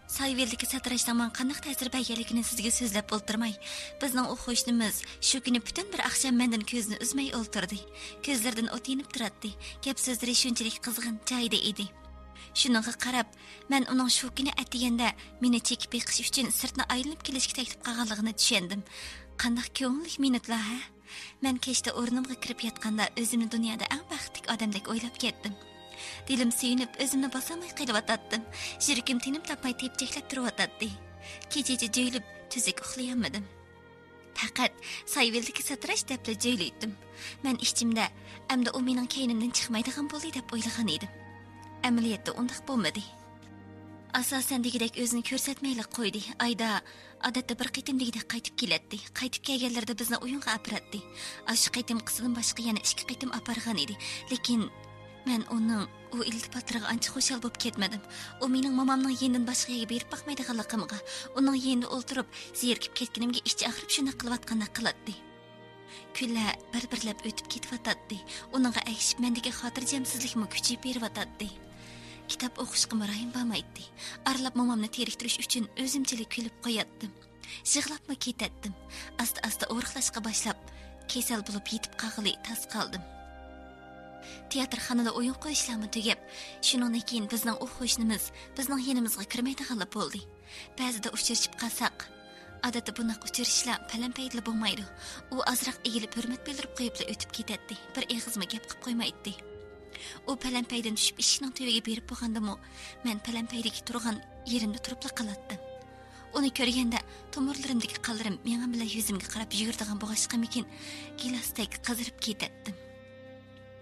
سايۋىلدىكى ساتىراشنىڭ ماڭا قانداق تەسىر بەرگەنلىكىنى سىزگە سۆزلەپ ئولتۇرماي. بىزنىڭ ئۇ قوشنىمىز شۇ كۈنى پۈتۈن بىر ئاخشام مەندىن كۆزىنى ئۈزمەي ئولتۇردى. كۆزلىرىدىن ئوت يېنىپ تۇراتتى. گەپ سۆزلىرى شۇنچىلىك قىزغىن، جايىدا ئىدى. شۇنىڭغا قاراپ، مەن ئۇنىڭ شۇ كۈنى ئەتىگەندە مېنى چېكىپ بېقىش ئۈچۈن سىرتنى ئايلىنىپ كېلىشكە تەكلىپ قىلغانلىقىنى چۈشەندىم. قانداق كۆڭۈللۈك مىنۇتلار، ھە؟ مەن كەچتە ئورنۇمغا كىرىپ ياتقاندا ئۆزۈمنى دۇنيادا ئەڭ بەختلىك ئادەمدەك ئويلاپ كەتتىم. دىلىم سۆيۈنۈپ، ئۆزۈمنى باسالماي قېلىۋاتاتتىم. يۈرىكىم تىنىم تاپماي تېپچەكلەپ تۇرۇۋاتاتتى. كېچىچە جۆيلۈپ، تۈزۈك ئۇخلىيالمىدىم. پەقەت سايۋىلدىكى ساتىراش دەپلا جۆيلۈيتتىم. مەن ئىچىمدە، «ئەمدى ئۇ مېنىڭ كەينىمدىن چىقمايدىغان بولدى» دەپ ئويلىغان ئىدىم. ئەمەلىيەتتە ئۇنداق بولمىدى. ئاساسەن دېگۈدەك ئۆزىنى كۆرسەتمەيلا قويدى. ئايدا ئادەتتە بىر قېتىم دېگۈدەك قايتىپ كېلەتتى. قايتىپ كەلگەنلىرىدە بىزنى ئويۇنغا ئاپىراتتى. ئاشۇ قېتىمقىسىدىن باشقا يەنە ئىككى قېتىم ئاپارغان ئىدى. لېكىن مەن ئۇنىڭ ئۇ ئىلتىپاتلىرىغا ئانچە خۇشال بولۇپ كەتمىدىم. ئۇ مېنىڭ مومامنىڭ يېنىدىن باشقا يەرگە بېرىپ باقمايدىغانلىقىمغا، ئۇنىڭ يېنىدا ئولتۇرۇپ، زېرىكىپ كەتكىنىمگە ئىچى ئاغرىپ شۇنداق قىلىۋاتقاندەك قىلاتتى. كۈنلەر بىر-بىرلەپ ئۆتۈپ كېتىۋاتاتتى. ئۇنىڭغا ئەگىشىپ مەندىكى خاتىرجەمسىزلىكمۇ كۈچىيىپ بېرىۋاتاتتى. كىتاب ئوقۇشقىمۇ رايىم بارمايتتى. ئارىلاپ مومامنى تېرىكتۈرۈش ئۈچۈن ئۆزۈمچىلا كۈلۈپ قوياتتىم. يىغلاپمۇ كېتەتتىم. ئاستا-ئاستا ئورۇقلاشقا باشلاپ، كېسەل بولۇپ يېتىپ قالغىلى تاس قالدىم. تىياتىرخانىدا ئويۇن قويۇشلارمۇ تۈگەپ، شۇنىڭدىن كېيىن بىزنىڭ ئۇ قوشنىمىز بىزنىڭ يېنىمىزغا كىرمەيدىغانلا بولدى. بەزىدە ئۇچرىشىپ قالساق، ئادەتتە بۇنداق ئۇچرىشىشلار پەلەمپەيدىلا بولمايدۇ. ئۇ ئازراق ئېگىلىپ ھۆرمەت بىلدۈرۈپ قويۇپلا ئۆتۈپ كېتەتتى. بىر ئېغىزمۇ گەپ قىلىپ قويمايتتى. ئۇ پەلەمپەيدىن چۈشۈپ ئىشىكنىڭ تۈۋىگە بېرىپ بولغاندىمۇ، مەن پەلەمپەيدىكى تۇرغان يېرىمدە تۇرۇپلا قالاتتىم. ئۇنى كۆرگەندە تومۇرلىرىمدىكى قانلىرىم مېڭەم بىلەن يۈزۈمگە قاراپ يۈگۈرىدىغان بولغاچقىمىكىن، گىلاستەك قىزىرىپ كېتەتتىم.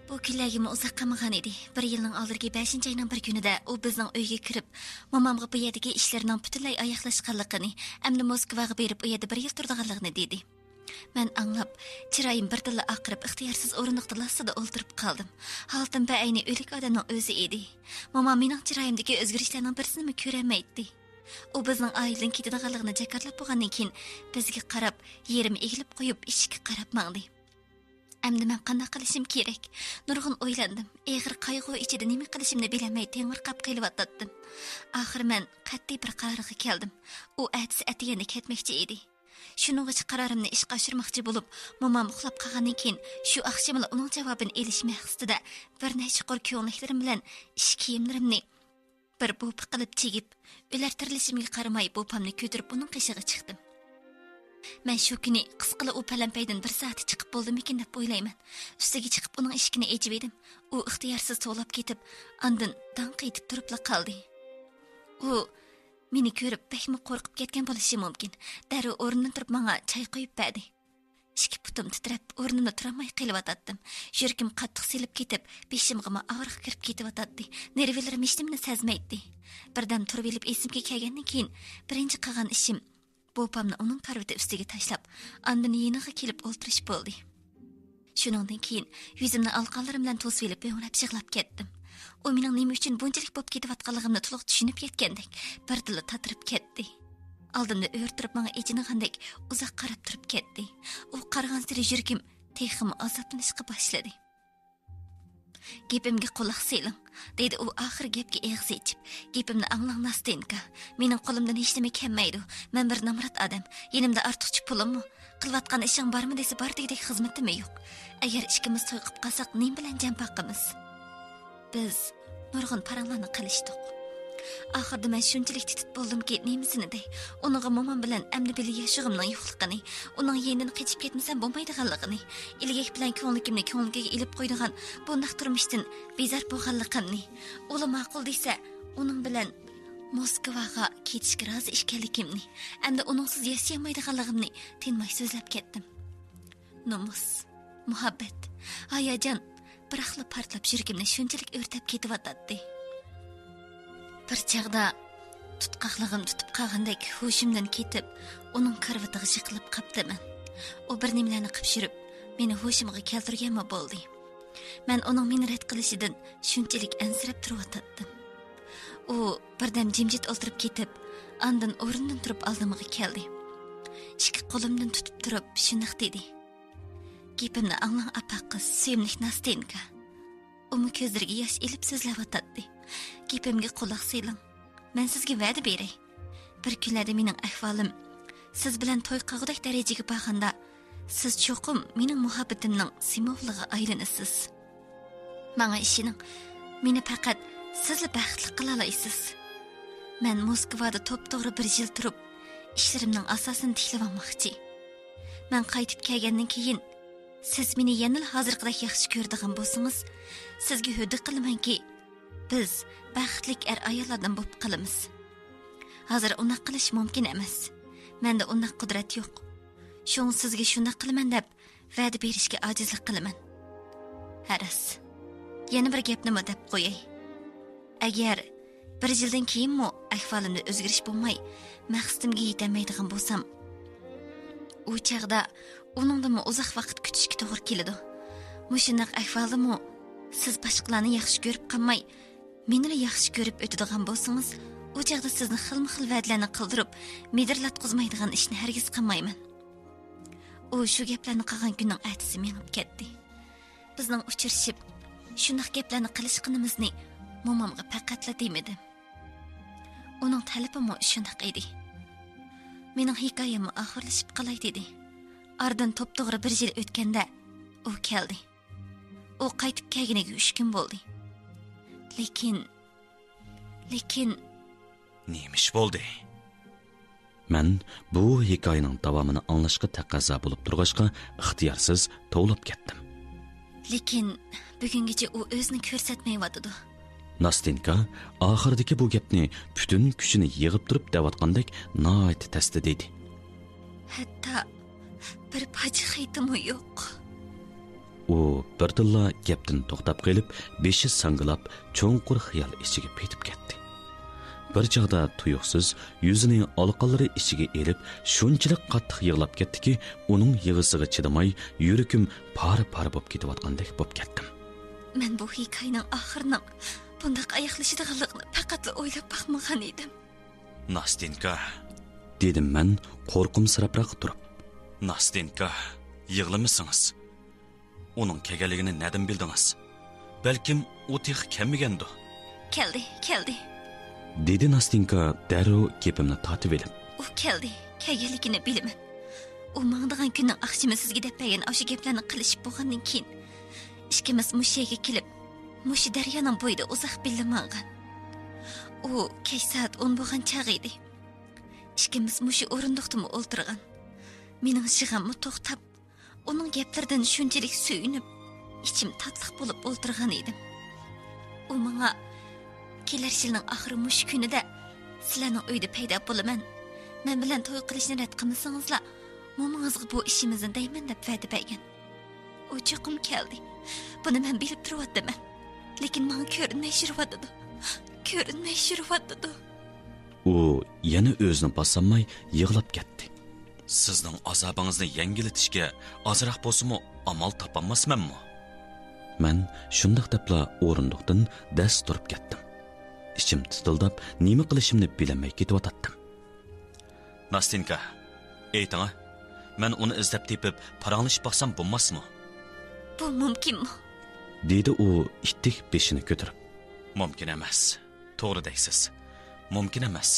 بۇ كۈنلەرگىمۇ ئۇزاق قالمىغان ئىدى. بىر يىلنىڭ ئالدىدىكى بەشىنچى ئاينىڭ بىر كۈنىدە ئۇ بىزنىڭ ئۆيگە كىرىپ، مومامغا بۇ يەردىكى ئىشلىرىنىڭ پۈتۈنلەي ئاياغلاشقانلىقىنى، ئەمدى موسكۋاغا بېرىپ ئۇ يەردە بىر يىل تۇرىدىغانلىقىنى دېدى. مەن ئاڭلاپ، چىرايىم بىردىنلا ئاقىرىپ، ئىختىيارسىز ئورۇندۇقتا لاسسىدە ئولتۇرۇپ قالدىم. ھالىتىم بەئەينى ئۆلۈك ئادەمنىڭ ئۆزى ئىدى. مومام مېنىڭ چىرايىمدىكى ئۆزگىرىشلەرنىڭ بىرسىنىمۇ كۆرەلمەيتتى. ئۇ بىزنىڭ ئائىلىدىن كېتىدىغانلىقىنى جاكارلاپ بولغاندىن كېيىن، بىزگە قاراپ، يېرىم ئېگىلىپ قويۇپ، ئىشىككە قاراپ ماڭدى. ئەمدى مەن قانداق قىلىشىم كېرەك؟ نۇرغۇن ئويلاندىم. ئېغىر قايغۇ ئىچىدە نېمە قىلىشىمنى بىلەلمەي تېڭىرقاپ قېلىۋاتاتتىم. ئاخىرى مەن قەتئىي بىر قارارغا كەلدىم. ئۇ ئەتىسى ئەتىگەندە كەتمەكچى ئىدى. شۇنىڭغىچە قارارىمنى ئىشقا ئاشۇرماقچى بولۇپ، مومام ئۇخلاپ قالغاندىن كېيىن، شۇ ئاخشىملا ئۇنىڭ جاۋابىنى ئېلىش مەقسىتىدە بىر نەچچە قۇر كۆڭلەكلىرىم بىلەن ئىش كىيىملىرىمنى بىر بوپا قىلىپ چىگىپ، ئۆلەر تىرىلىشىمگە قارىماي، بوپامنى كۆتۈرۈپ ئۇنىڭ قېشىغا چىقتىم. مەن شۇ كۈنى قىسقىلا ئۇ پەلەمپەيدىن بىر سائەتتە چىقىپ بولدىمىكىن دەپ ئويلايمەن. ئۈستىگە چىقىپ ئۇنىڭ ئىشىكىنى ئېچىۋىدىم. ئۇ ئىختىيارسىز توۋلاپ كېتىپ، ئاندىن داڭ قېتىپ تۇرۇپلا قالدى. ئۇ مېنى كۆرۈپ بەكمۇ قورقۇپ كەتكەن بولۇشى مۇمكىن. دەررۇ ئورنىدىن تۇرۇپ ماڭا چاي قۇيۇپ بەردى. ئىككى پۇتۇم تىترەپ، ئورنۇمدا تۇرالماي قېلىۋاتاتتىم. يۈرىكىم قاتتىق سېلىپ كېتىپ، بېشىمغىمۇ ئاغرىق كىرىپ كېتىۋاتاتتى. نېرۋىلىرىم ھېچنېمىنى سەزمەيتتى. بىردەم تۇرۇۋېلىپ ئېسىمگە كەلگەندىن كېيىن، بىرىنچى قىلغان ئىشىم، بوپامنى ئۇنىڭ كارىۋىتى ئۈستىگە تاشلاپ، ئاندىن يېنىغا كېلىپ ئولتۇرۇش بولدى. شۇنىڭدىن كېيىن يۈزۈمنى ئالىقانلىرىم بىلەن توسۇۋېلىپ ھۆڭرەپ يىغلاپ كەتتىم. ئۇ مېنىڭ نېمە ئۈچۈن بۇنچىلىك بولۇپ كېتىۋاتقانلىقىمنى تولۇق چۈشىنىپ يەتكەندەك، بىردىنلا تاتىرىپ كەتتى. ئالدىمدا ئۆرە تۇرۇپ ماڭا ئېچىنغاندەك ئۇزاق قاراپ تۇرۇپ كەتتى. ئۇ قارىغانسېرى يۈرىكىم تېخىمۇ ئازابلىنىشقا باشلىدى. «گېپىمگە قۇلاق سېلىڭ»، دېدى ئۇ ئاخىر گەپكە ئېغىز ئېچىپ. «گېپىمنى ئاڭلاڭ، ناستېنكا. مېنىڭ قولۇمدىن ھېچنېمە كەلمەيدۇ. مەن بىر نامرات ئادەم. يېنىمدا ئارتۇقچە پۇلۇممۇ، قىلىۋاتقان ئىشىڭ بارمۇ دېسە، بار دېگۈدەك خىزمىتىممۇ يوق. ئەگەر ئىككىمىز توي قىلىپ قالساق، نېمە بىلەن جان باقىمىز؟ بىز نۇرغۇن پاراڭلارنى قىلىشتۇق. ئاخىرىدا مەن شۇنچىلىك تىتىپ بولدۇمكى، نېمىسىنى دەي؟ ئۇنىڭغا مومام بىلەن ئەمدى بىللە ياشىغۇمنىڭ يوقلۇقىنى، ئۇنىڭ يېنىدىن قېچىپ كەتمىسەم بولمايدىغانلىقىنى، ئىلگەك بىلەن كۆڭلىكىمنى كۆڭلىكىگە ئېلىپ قويىدىغان بۇنداق تۇرمۇشتىن بىزار بولغانلىقىمنى، ئۇلا ماقۇل دېسە، ئۇنىڭ بىلەن موسكۋاغا كېتىشكە رازى ئىكەنلىكىمنى، ئەمدى ئۇنىڭسىز ياشىيالمايدىغانلىقىمنى تىنماي سۆزلەپ كەتتىم. نومۇس، مۇھەببەت، ھاياجان بىراقلا پارتلاپ يۈرىكىمنى شۇنچىلىك ئۆرتەپ كېتىۋاتاتتى. بىر چاغدا تۇتقاقلىقىم تۇتۇپ قالغاندەك ھوشۇمدىن كېتىپ، ئۇنىڭ كارىۋىتىغا يىقىلىپ قاپتىمەن. ئۇ بىر نېمىلەرنى قىپشۇرۇپ، مېنى ھوشۇمغا كەلتۈرگەنمۇ بولدى. مەن ئۇنىڭ مېنى رەت قىلىشىدىن شۇنچىلىك ئەنسىرەپ تۇرۇۋاتاتتىم. ئۇ بىردەم جىمجىت ئولتۇرۇپ كېتىپ، ئاندىن ئورنىدىن تۇرۇپ ئالدىمغا كەلدى. ئىككى قولۇمدىن تۇتۇپ تۇرۇپ شۇنداق دېدى: «گېپىمنى ئاڭلاڭ، ئاپئاق قىز، سۆيۈملۈك ناستېنكا.» ئۇمۇ كۆزلىرىگە ياش ئېلىپ سۆزلەۋاتاتتى. «گېپىمگە قۇلاق سېلىڭ. مەن سىزگە ۋەدە بېرەي. بىر كۈنلەردە مېنىڭ ئەھۋالىم سىز بىلەن توي قىلغۇدەك دەرىجىگە بارغاندا، سىز چوقۇم مېنىڭ مۇھەببىتىمنىڭ سىمۋولىغا ئايلىنىسىز. ماڭا ئىشىنىڭ، مېنى پەقەت سىزلا بەختلىك قىلالايسىز. مەن موسكۋادا توپتوغرا بىر يىل تۇرۇپ، ئىشلىرىمنىڭ ئاساسىنى تىكلىۋالماقچى. مەن قايتىپ كەلگەندىن كېيىن، سىز مېنى يەنىلا ھازىرقىدەك ياخشى كۆرىدىغان بولسىڭىز، سىزگە ھۆددە قىلىمەنكى، بىز بەختلىك ئەر-ئاياللاردىن بولۇپ قالىمىز. ھازىر ئۇنداق قىلىش مۇمكىن ئەمەس. مەندە ئۇنداق قۇدرەت يوق. شۇڭا سىزگە شۇنداق قىلىمەن دەپ ۋەدە بېرىشكە ئاجىزلىق قىلىمەن. ھە راست، يەنە بىر گەپنىمۇ دەپ قوياي. ئەگەر بىر يىلدىن كېيىنمۇ ئەھۋالىمدا ئۆزگىرىش بولماي، مەقسىتىمگە يېتەلمەيدىغان بولسام، ئۇ چاغدا ئۇنىڭدىنمۇ ئۇزاق ۋاقىت كۈتۈشكە توغرا كېلىدۇ. مۇشۇنداق ئەھۋالدىمۇ سىز باشقىلارنى ياخشى كۆرۈپ قالماي، مېنىلا ياخشى كۆرۈپ ئۆتىدىغان بولسىڭىز، ئۇ چاغدا سىزنى خىلمۇ خىل ۋەدىلەرنى قىلدۇرۇپ، مىدىرلاتقۇزمايدىغان ئىشنى ھەرگىز قىلمايمەن. ئۇ شۇ گەپلەرنى قىلغان كۈننىڭ ئەتىسى مېڭىپ كەتتى. بىزنىڭ ئۇچرىشىپ، شۇنداق گەپلەرنى قىلىشقىنىمىزنى مومامغا پەقەتلا دېمىدىم. ئۇنىڭ تەلىپىمۇ شۇنداق ئىدى. مېنىڭ ھېكايەممۇ ئاخىرلىشىپ قالاي دېدى. ئارىدىن توپتوغرا بىر يىل ئۆتكەندە ئۇ كەلدى. ئۇ قايتىپ كەلگىنىگە ئۈچ كۈن بولدى. لېكىن، لېكىن نېمە ئىش بولدى؟ مەن بۇ ھېكايىنىڭ داۋامىنى ئاڭلاشقا تەقەززا بولۇپ تۇرغاچقا، ئىختىيارسىز توۋلاپ كەتتىم. لېكىن بۈگۈنگىچە ئۇ ئۆزىنى كۆرسەتمەيۋاتىدۇ. ناستېنكا ئاخىرىدىكى بۇ گەپنى پۈتۈن كۈچىنى يىغىپ تۇرۇپ دەۋاتقاندەك ناھايىتى تەستە دېدى. ھەتتا بىر پاجا خېتىمۇ يوق. ئۇ بىردىنلا گەپتىن توختاپ قېلىپ، بېشى ساڭگىلاپ، چوڭقۇر خىيال ئىچىگە پېتىپ كەتتى. بىر چاغدا تۇيۇقسىز يۈزىنى ئالىقانلىرى ئىچىگە ئېلىپ، شۇنچىلىك قاتتىق يىغلاپ كەتتىكى، ئۇنىڭ يىغىسىغا چىدىماي، يۈرىكىم پارە-پارە بولۇپ كېتىۋاتقاندەك بولۇپ كەتتىم. مەن بۇ ھېكايىنىڭ ئاخىرىنىڭ بۇنداق ئاياغلىشىدىغانلىقىنى پەقەتلا ئويلاپ باقمىغان ئىدىم. ناستېنكا، دېدىم مەن قورقۇمسىراپراق تۇرۇپ. ناستېنكا، يىغلىمىسىڭىز. ئۇنىڭ كەلگەنلىكىنى نەدىن بىلدىڭىز؟ بەلكىم ئۇ تېخى كەلمىگەندۇ؟ كەلدى، كەلدى. دېدى ناستېنكا دەررۇ گېپىمنى تارتىۋېلىپ. ئۇ كەلدى، كەلگەنلىكىنى بىلىمەن. ئۇ ماڭىدىغان كۈننىڭ ئاخشىمى سىزگە دەپ بەرگەن ئاشۇ گەپلەرنى قىلىشىپ بولغاندىن كېيىن، ئىككىمىز مۇشۇ يەرگە كېلىپ، مۇشۇ دەريانىڭ بويىدا ئۇزاق بىللە ماڭغان. ئۇ كەچ سائەت ئون بولغان چاغ ئىدى. ئىككىمىز مۇشۇ ئورۇندۇقتىمۇ ئولتۇرغان. مېنىڭ يىغاممۇ توختاپ، ئۇنىڭ گەپلىرىدىن شۇنچىلىك سۆيۈنۈپ، ئىچىم تاتلىق بولۇپ ئولتۇرغان ئىدىم. ئۇ ماڭا، «كېلەر يىلنىڭ ئاخىرى مۇشۇ كۈنىدە سىلەرنىڭ ئۆيدە پەيدا بولىمەن. مەن بىلەن توي قىلىشنى رەت قىلمىسىڭىزلا، مومىڭىزغا بۇ ئىشىمىزنى دەيمەن» دەپ ۋەدە بەرگەن. ئۇ چوقۇم كەلدى. بۇنى مەن بىلىپ تۇرۇۋاتىمەن. لېكىن ماڭا كۆرۈنمەي يۈرۈۋاتىدۇ. كۆرۈنمەي يۈرۈۋاتىدۇ. ئۇ يەنە ئۆزىنى باسالماي يىغلاپ كەتتى. سىزنىڭ ئازابىڭىزنى يەڭگىللىتىشكە ئازراق بولسىمۇ ئامال تاپالماسمەنمۇ؟ مەن شۇنداق دەپلا ئورۇندۇقتىن دەس تۇرۇپ كەتتىم. ئىچىم تىتىلداپ، نېمە قىلىشىمنى بىلەلمەي كېتىۋاتاتتىم. ناستېنكا، ئېيتىڭا، مەن ئۇنى ئىزدەپ تېپىپ، پاراڭلىشىپ باقسام بولماسمۇ؟ بۇ مۇمكىنمۇ؟ دېدى ئۇ ئىتتىك بېشىنى كۆتۈرۈپ. مۇمكىن ئەمەس. توغرا دەيسىز. مۇمكىن ئەمەس.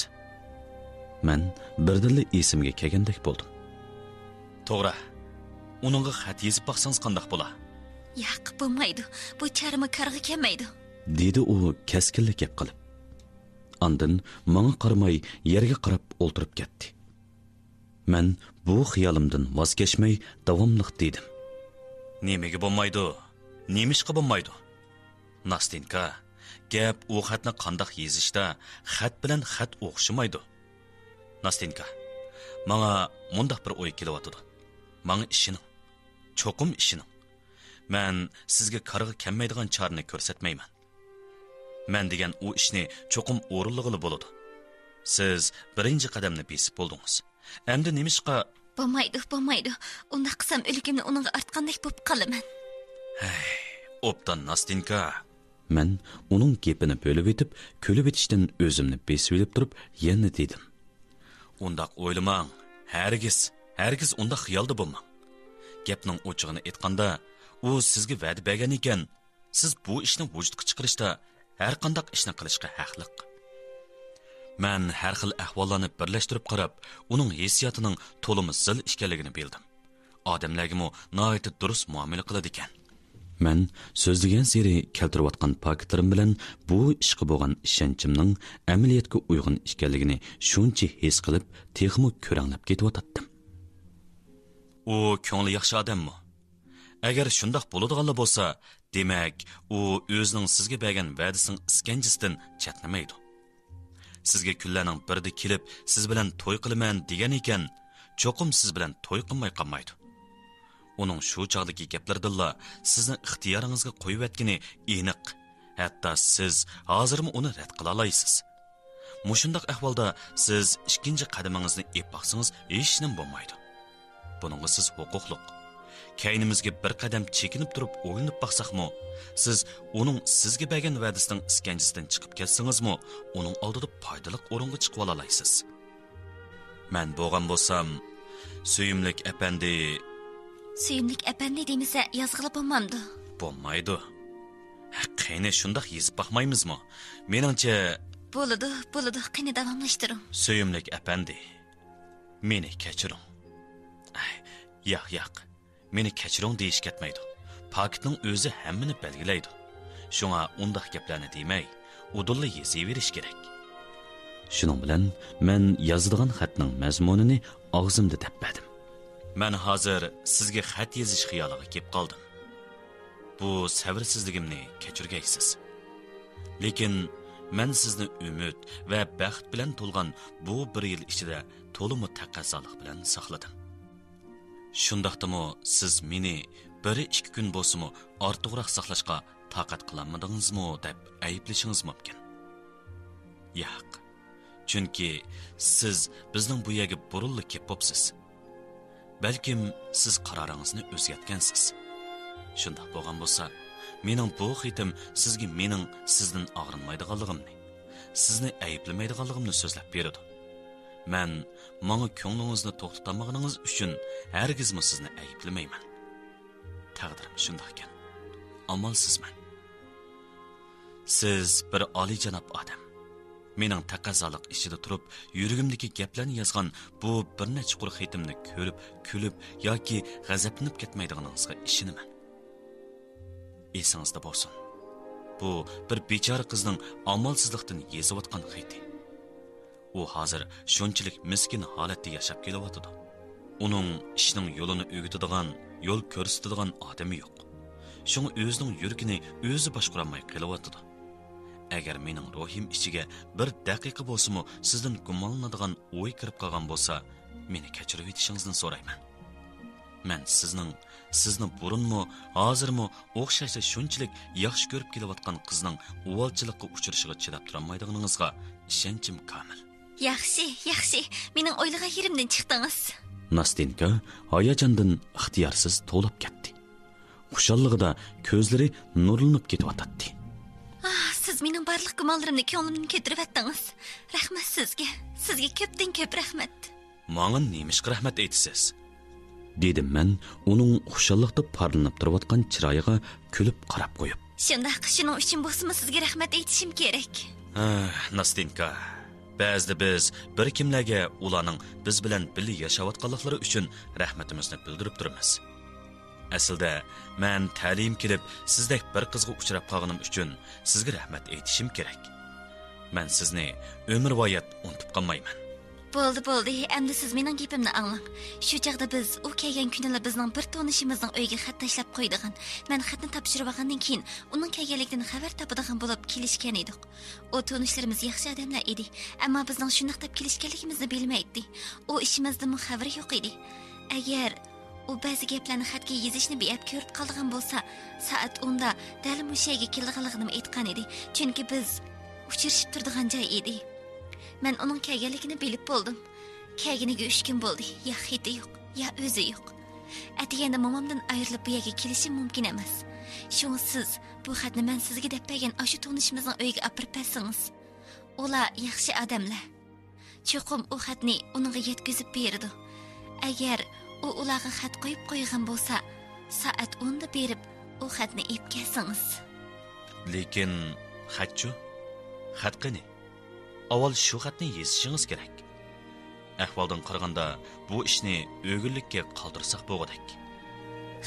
مەن بىردىنلا ئېسىمگە كەلگەندەك بولدۇم. توغرا. ئۇنىڭغا خەت يېزىپ باقسىڭىز قانداق بولا؟ ياق، بولمايدۇ. بۇ چارىمۇ كارغا كەلمەيدۇ. دېدى ئۇ كەسكىنلا گەپ قىلىپ. ئاندىن ماڭا قارىماي يەرگە قاراپ ئولتۇرۇپ كەتتى. مەن بۇ خىيالىمدىن ۋاز كەچمەي داۋاملىق دېدىم. نېمىگە بولمايدۇ؟ نېمىشقا بولمايدۇ؟ ناستېنكا، گەپ ئۇ خەتنى قانداق يېزىشتا، خەت بىلەن خەت ئوخشىمايدۇ. ناستېنكا، ماڭا مۇنداق بىر ئوي كېلىۋاتىدۇ. ماڭا ئىشىنىڭ. چوقۇم ئىشىنىڭ. مەن سىزگە كارغا كەلمەيدىغان چارىنى كۆرسەتمەيمەن. مەن دېگەن ئۇ ئىشنى چوقۇم ئورۇنلىغىلى بولىدۇ. سىز بىرىنچى قەدەمنى بېسىپ بولدىڭىز. ئەمدى نېمىشقا؟ بولمايدۇ، بولمايدۇ. ئۇنداق قىلسام ئۆلۈكۈمنى ئۇنىڭغا ئارتقاندەك بولۇپ قالىمەن. ھەي، ئوبدان ناستېنكا. مەن ئۇنىڭ گېپىنى بۆلۈۋېتىپ، كۈلۈۋېتىشتىن ئۆزۈمنى بېسىۋېلىپ تۇرۇپ، يەنە دېدىم. ئۇنداق ئويلىماڭ. ھەرگىز، ھەرگىز ئۇنداق خىيالدا بولماڭ. گەپنىڭ ئوچۇقىنى ئېيتقاندا، ئۇ سىزگە ۋەدە بەرگەن ئىكەن، سىز بۇ ئىشنى ۋۇجۇدقا چىقىرىشتا ھەرقانداق ئىشنى قىلىشقا ھەقلىق. مەن ھەر خىل ئەھۋاللارنى بىرلەشتۈرۈپ قاراپ، ئۇنىڭ ھېسسىياتىنىڭ تولىمۇ زىل ئىكەنلىكىنى بىلدىم. ئادەملەرگىمۇ ناھايىتى دۇرۇس مۇئامىلە قىلىدىكەن. مەن سۆزلىگەنسېرى كەلتۈرۈۋاتقان پاكىتلىرىم بىلەن بۇ ئىشقا بولغان ئىشەنچىمنىڭ ئەمەلىيەتكە ئۇيغۇن ئىكەنلىكىنى شۇنچە ھېس قىلىپ، تېخىمۇ كۆرەڭلەپ كېتىۋاتاتتىم. ئۇ كۆڭلى ياخشى ئادەممۇ؟ ئەگەر شۇنداق بولىدىغانلا بولسا، دېمەك، ئۇ ئۆزىنىڭ سىزگە بەرگەن ۋەدىسىنىڭ ئىسكەنجىسىدىن چەتنىمەيدۇ. سىزگە كۈنلەرنىڭ بىرىدە كېلىپ، سىز بىلەن توي قىلىمەن دېگەن ئىكەن، چوقۇم سىز بىلەن توي قىلماي قالمايدۇ. ئۇنىڭ شۇ چاغدىكى گەپلىرىدىنلا سىزنى ئىختىيارىڭىزغا قويۇۋەتكىنى ئېنىق. ھەتتا سىز ھازىرمۇ ئۇنى رەت قىلالايسىز. مۇشۇنداق ئەھۋالدا سىز ئىككىنچى قەدىمىڭىزنى ئېلىپ باقسىڭىز ھېچنېمە بولمايدۇ. بۇنىڭغا سىز ھوقۇقلۇق. كەينىمىزگە بىر قەدەم چېكىنىپ تۇرۇپ ئويلىنىپ باقساقمۇ، سىز ئۇنىڭ سىزگە بەرگەن ۋەدىسىنىڭ ئىسكەنجىسىدىن چىقىپ كەتسىڭىزمۇ، ئۇنىڭ ئالدىدا پايدىلىق ئورۇنغا چىقىۋالالايسىز. مەن بولغان بولسام، سۆيۈملۈك ئەپەندى، سۆيۈملۈك ئەپەندى دېمىسە يازغىلى بولمامدۇ؟ بولمايدۇ. قېنى، شۇنداق يېزىپ باقمايمىزمۇ؟ مېنىڭچە. بولىدۇ، بولىدۇ، قېنى، داۋاملاشتۇرۇڭ. سۆيۈملۈك ئەپەندى، مېنى كەچۈرۈڭ. ئەي، ياق، ياق، مېنى كەچۈرۈڭ دېيىش كەتمەيدۇ. پاكىتنىڭ ئۆزى ھەممىنى بەلگىلەيدۇ. شۇڭا ئۇنداق گەپلەرنى دېمەي، ئۇدۇللا يېزىۋېرىش كېرەك. شۇنىڭ بىلەن مەن يازىدىغان خەتنىڭ مەزمۇنىنى ئاغزىمدا دەپ بەردىم. مەن ھازىر سىزگە خەت يېزىش خىيالىغا كېلىپ قالدىم. بۇ سەۋرسىزلىكىمنى كەچۈرگەيسىز. لېكىن مەن سىزنى ئۈمىد ۋە بەخت بىلەن تولغان بۇ بىر يىل ئىچىدە تولىمۇ تەقەززالىق بىلەن ساقلىدىم. شۇنداقتىمۇ سىز مېنى بىر ئىككى كۈن بولسىمۇ ئارتۇقراق ساقلاشقا تاقەت قىلالمىدىڭىزمۇ دەپ ئەيىبلىشىڭىز مۇمكىن. ياق، چۈنكى سىز بىزنىڭ بۇ يەرگە بۇرۇنلا كېلىپ بوپسىز. بەلكىم سىز قارارىڭىزنى ئۆزگەرتكەنسىز. شۇنداق بولغان بولسا، مېنىڭ بۇ خېتىم سىزگە مېنىڭ سىزدىن ئاغرىنمايدىغانلىقىمنى، سىزنى ئەيىبلىمەيدىغانلىقىمنى سۆزلەپ بېرىدۇ. مەن ماڭا كۆڭلىڭىزنى توختىتالمىغىنىڭىز ئۈچۈن ھەرگىزمۇ سىزنى ئەيىبلىمەيمەن. تەقدىرىم شۇنداقكەن. ئامالسىزمەن. سىز بىر ئالىيجاناب ئادەم. مېنىڭ تەقەززالىق ئىچىدە تۇرۇپ، يۈرىكىمدىكى گەپلەرنى يازغان بۇ بىر نەچچە قۇر خېتىمنى كۆرۈپ، كۈلۈپ ياكى غەزەپلىنىپ كەتمەيدىغىنىڭىزغا ئىشىنىمەن. ئېسىڭىزدە بولسۇن، بۇ بىر بىچارە قىزنىڭ ئامالسىزلىقتىن يېزىۋاتقان خېتى. ئۇ ھازىر شۇنچىلىك مىسكىن ھالەتتە ياشاپ كېلىۋاتىدۇ. ئۇنىڭ ئىشنىڭ يولىنى ئۆگىتىدىغان، يول كۆرسىتىدىغان ئادىمى يوق. شۇڭا ئۆزىنىڭ يۈرىكىنى ئۆزى باشقۇرالماي قېلىۋاتىدۇ. ئەگەر مېنىڭ روھىم ئىچىگە بىر دەقىقە بولسىمۇ سىزدىن گۇمانلىنىدىغان ئوي كىرىپ قالغان بولسا، مېنى كەچۈرۈۋېتىشىڭىزنى سورايمەن. مەن سىزنىڭ، سىزنى بۇرۇنمۇ، ھازىرمۇ ئوخشاشلا شۇنچىلىك ياخشى كۆرۈپ كېلىۋاتقان قىزنىڭ ئۇۋالچىلىققا ئۇچرىشىغا چىداپ تۇرالمايدىغىنىڭىزغا ئىشەنچىم كامىل. ياخشى، ياخشى، مېنىڭ ئويلىغان يېرىمدىن چىقتىڭىز. ناستېنكا ھاياجاندىن ئىختىيارسىز توۋلاپ كەتتى. خۇشاللىقىدا كۆزلىرى نۇرلىنىپ كېتىۋاتاتتى. ئاھ، سىز مېنىڭ بارلىق گۇمانلىرىمنى كۆڭلۈمدىن كۆتۈرۈۋەتتىڭىز. رەھمەت سىزگە. سىزگە كۆپتىن كۆپ رەھمەت. ماڭا نېمىشقا رەھمەت ئېيتىسىز؟ دېدىم مەن ئۇنىڭ خۇشاللىقتا پارلىنىپ تۇرۇۋاتقان چىرايىغا كۈلۈپ قاراپ قويۇپ. شۇنداق، شۇنىڭ ئۈچۈن بولسىمۇ سىزگە رەھمەت ئېيتىشىم كېرەك. ھە، ناستېنكا، بەزىدە بىز بىر كىملەرگە ئۇلارنىڭ بىز بىلەن بىللە ياشاۋاتقانلىقلىرى ئۈچۈن رەھمىتىمىزنى بىلدۈرۈپ تۇرىمىز. ئەسلىدە، مەن تەلىيىم كېلىپ سىزدەك بىر قىزغا ئۇچراپ قالغىنىم ئۈچۈن سىزگە رەھمەت ئېيتىشىم كېرەك. مەن سىزنى ئۆمۈرۋايەت ئۇنتۇپ قالمايمەن. بولدى، بولدى، ئەمدى سىز مېنىڭ گېپىمنى ئاڭلاڭ. شۇ چاغدا بىز، ئۇ كەلگەن كۈنىلا بىزنىڭ بىر تونۇشىمىزنىڭ ئۆيىگە خەت تاشلاپ قويىدىغان، مەن خەتنى تاپشۇرۇۋالغاندىن كېيىن ئۇنىڭ كەلگەنلىكىدىن خەۋەر تاپىدىغان بولۇپ كېلىشكەن ئىدۇق. ئۇ تونۇشلىرىمىز ياخشى ئادەملەر ئىدى، ئەمما بىزنىڭ شۇنداق دەپ كېلىشكەنلىكىمىزنى بىلمەيتتى. ئۇ ئىشىمىزدىنمۇ خەۋىرى يوق ئىدى. ئەگەر ئۇ بەزى گەپلەرنى خەتكە يېزىشنى بىئەپ كۆرۈپ قالىدىغان بولسا، سائەت ئوندا دەل مۇشۇ يەرگە كېلىدىغانلىقىنى ئېيتقان ئىدى. چۈنكى بىز ئۇچرىشىپ تۇرىدىغان جاي ئىدى. مەن ئۇنىڭ كەلگەنلىكىنى بىلىپ بولدۇم. كەلگىنىگە ئۈچ كۈن بولدى. يا خېتى يوق، يا ئۆزى يوق. ئەتىگەندە مومامدىن ئايرىلىپ بۇ يەرگە كېلىشىم مۇمكىن ئەمەس. شۇڭا سىز بۇ خەتنى مەن سىزگە دەپ بەرگەن ئاشۇ تونۇشىمىزنىڭ ئۆيىگە ئاپىرىپ بەرسىڭىز. ئۇلار ياخشى ئادەملەر. چوقۇم ئۇ خەتنى ئۇنىڭغا يەتكۈزۈپ بېرىدۇ. ئەگەر ئۇ ئۇلارغا خەت قويۇپ قويغان بولسا، سائەت ئوندا بېرىپ ئۇ خەتنى ئېلىپ كەلسىڭىز. لېكىن خەتچۇ؟ خەت قېنى؟ ئاۋۋال شۇ خەتنى يېزىشىڭىز كېرەك. ئەھۋالدىن قارىغاندا، بۇ ئىشنى ئۆگۈنلۈككە قالدۇرساق بولغۇدەك.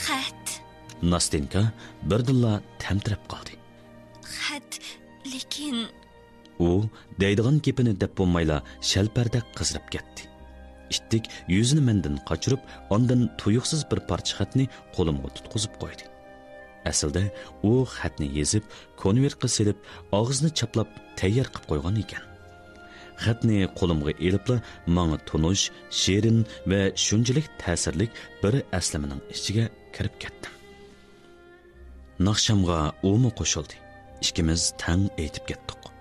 خەت؟ ناستېنكا بىردىنلا تەمتىرەپ قالدى. خەت، لېكىن. ئۇ دەيدىغان گېپىنى دەپ بولمايلا شەلپەردەك قىزىرىپ كەتتى. ئىتتىك يۈزىنى مەندىن قاچۇرۇپ، ئاندىن تۇيۇقسىز بىر پارچە خەتنى قولۇمغا تۇتقۇزۇپ قويدى. ئەسلىدە ئۇ خەتنى يېزىپ، كونۋېرتقا سېلىپ، ئاغزىنى چاپلاپ تەييار قىلىپ قويغان ئىكەن. خەتنى قولۇمغا ئېلىپلا، ماڭا تونۇش، شېرىن ۋە شۇنچىلىك تەسىرلىك بىر ئەسلىمىنىڭ ئىچىگە كىرىپ كەتتىم. ناخشامغا ئۇمۇ قوشۇلدى. ئىككىمىز تەڭ ئېيتىپ كەتتۇق.